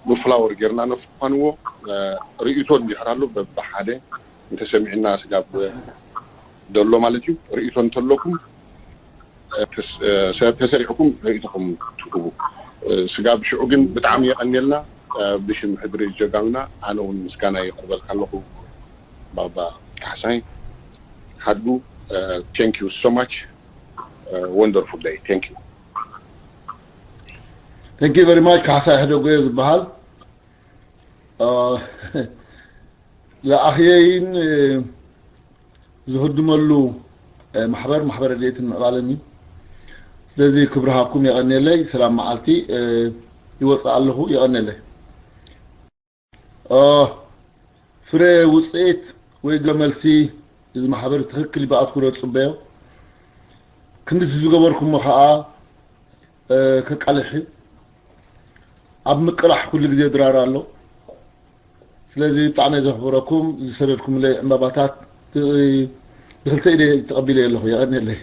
ብፍላወር ጌርና ነፋንዎ። ርእይቶ እንድሕር ኣሎ በብሓደ እንተሰሚዕና ስጋብ ዘሎ ማለት እዩ። ርእይቶ እንተለኩም ተሰሪሕኩም ርእይቶኹም ትህቡ። ስጋብ ሽዑ ግን ብጣዕሚ የቐንየልና። ብሽም ሕድሪ ጀጋኑና ኣነ እውን ምስጋና የቕርበልካ ኣለኹ ባባ ካሕሳይ ሓድጉ። Thank you so much. Wonderful day. Thank you. Thank you very much. ካሕሳይ ሕደጎ እየ ዝበሃል። ዝኣኽየይን ዝህድመሉ ማሕበር ማሕበር ረድኤትን ምዕባለን እዩ። ስለዚ ክብርሃኩም የቐንየለይ። ሰላም መዓልቲ። ይወፅእ ኣለኹ። የቐንየለይ። ፍረ ውፅኢት ወይ ግብረ መልሲ እዚ ማሕበር ትኽክል ብኣትኩሮ ዝፅበዮ። ክንድቲ ዝገበርኩሞ ከዓ ከቃልሕ እዩ። ኣብ ምቅላሕ ኩሉ ግዜ ድራር ኣሎ። ስለዚ ብጣዕሚ ዘኽብረኩም ዝሰደድኩምለይ ዕምባባታት ብክልተ ኢደ ተቐቢለ ኣለኹ። የቐንየለይ።